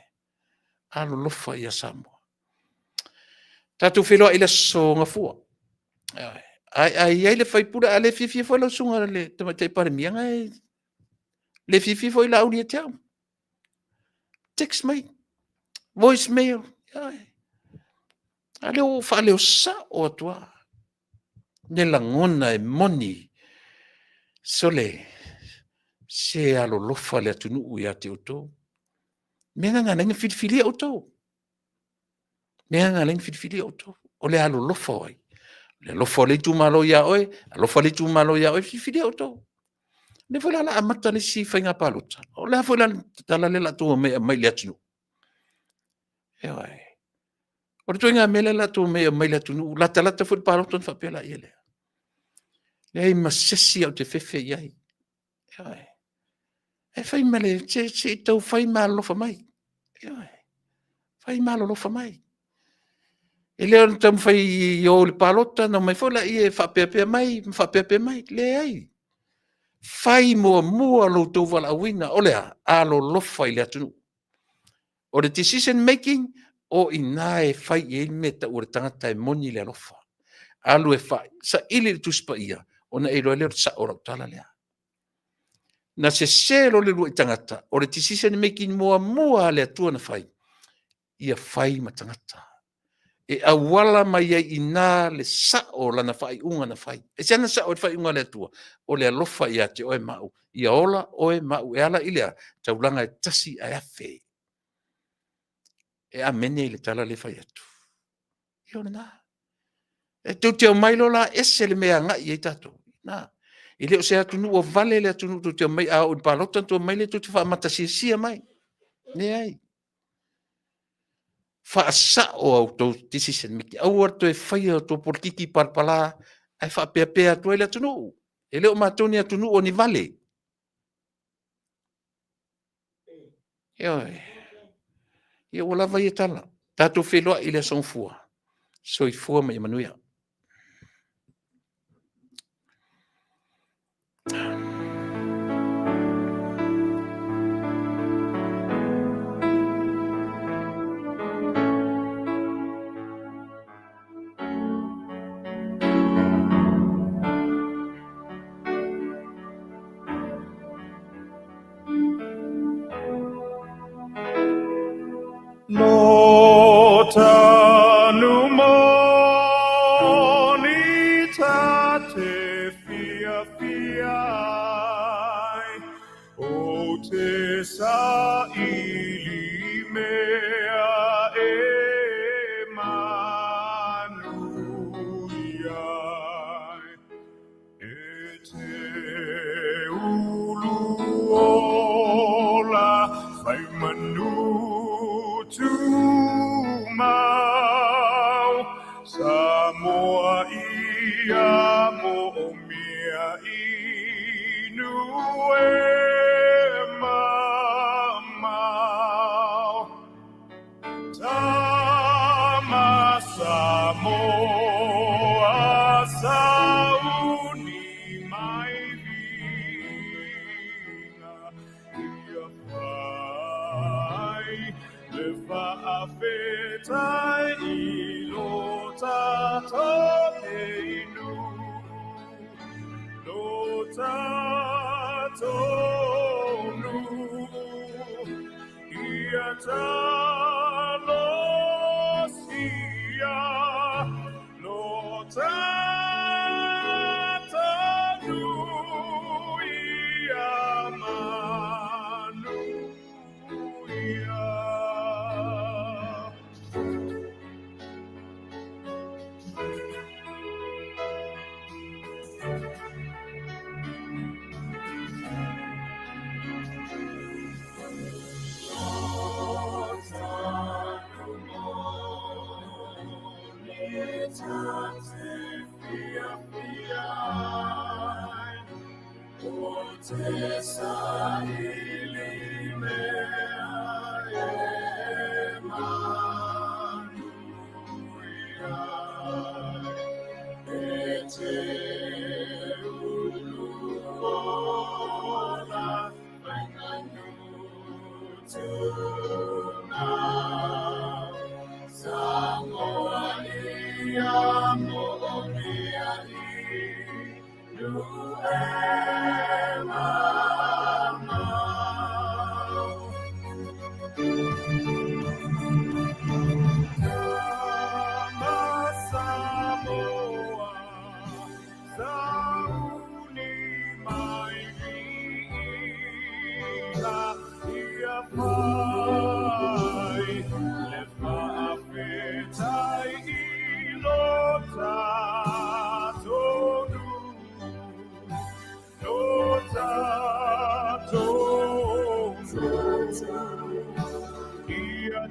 Alolofa ia Samoa. Tatou feiloai i le aso Gafua. Ioe. Ae a i ai le sui usufono, a le fiafia foi lau susuga i le Tamaitai Palemia, na e le fiafia foi Laauli ia te au. Text mai, voice mail. Ioe. A lea ua ou faaleo sao atu lava le lagona e moni. Sole, se alolofa le atunuu ia te outou. Mea na na ala ai ona filifilia outou. Mea na ala ai ona filifilia outou. O le alolofa o ai? O le alofa o le itumalo ia oe, alofa le itumalo ia oe, filifilia outou. O lea foi la o le a amata le isi faiga palota. O le a foi la le tala lea o le a outou omai e aumai i le atunuu? Ioe. O le ituaiga mea lea o le a outou omai e aumai i le atunuu, latalata foi le palota ona faapea lea lea. Leai ma se isi ou te fefe i ai. Ioe. E fai ma le, se, se i tau fai ma alolofa mai. Ioe. Fai ma alolofa mai. E le o le taumafai i o i le palota, ona omai foi lea e faapeapea mai ma faapeapea mai. Leai. Fai muamua lo outou valaauina. O le a? Alolofa i le atunuu. O le decision making, o i ina e fai i ai le mea e tau o le tagata e moni le alofa. Alu e saili le Tusi Paia, ona e iloa lea o le sao o lau tala lea. Na sese loa le uluai tagata, o le decision making muamua a le Atua na fai, ia fai ma tagata. E auala mai ai i ina le sao o lana faaiuga na fai. E se ana sao i le faaiuga a le Atua? O le alofa ia te oe ma au, ia ola oe ma au e ala i le a? Taulaga e tasi ae afe. E amene i le tala lea e fai atu. Ia o lena. E tou te omai loa la ese le mea e agai i ai tatou. Na. E le o se atunuu o vale le atunuu tou te omai a oo i le palota ona outou omai lea tou te faamatasiasia mai. Leai. Faasao a outou decision making. Aua le toe faia outou polokiki palapala ae faapeapea atu ai le atunuu. E le o matou ni atunuu o ni vale. Ioe. Ia ua lava ia tala. Tatou feiloai i le Aso Gafua. Soifua ma ia manuia. tanu moni ta te fiafia ai, o te saili mea e manuia ai. E te ulu ola fai manu tumau, Samoa ia moomia inu e mamao. Tama Samoa sauni mai viiga ia fai le faafetai i lo tatou inu, lo tatou nuu ia talosia lo tatou nuu ia manuia. Te saili mea e manuia ai. E te ulu ola fai manu tumau, Samoa ia moomia inu e mamao. Tama Samoa, sauni mai viiga ia fai le faafetai i lo tatou nuu, lo tatou nuu ia.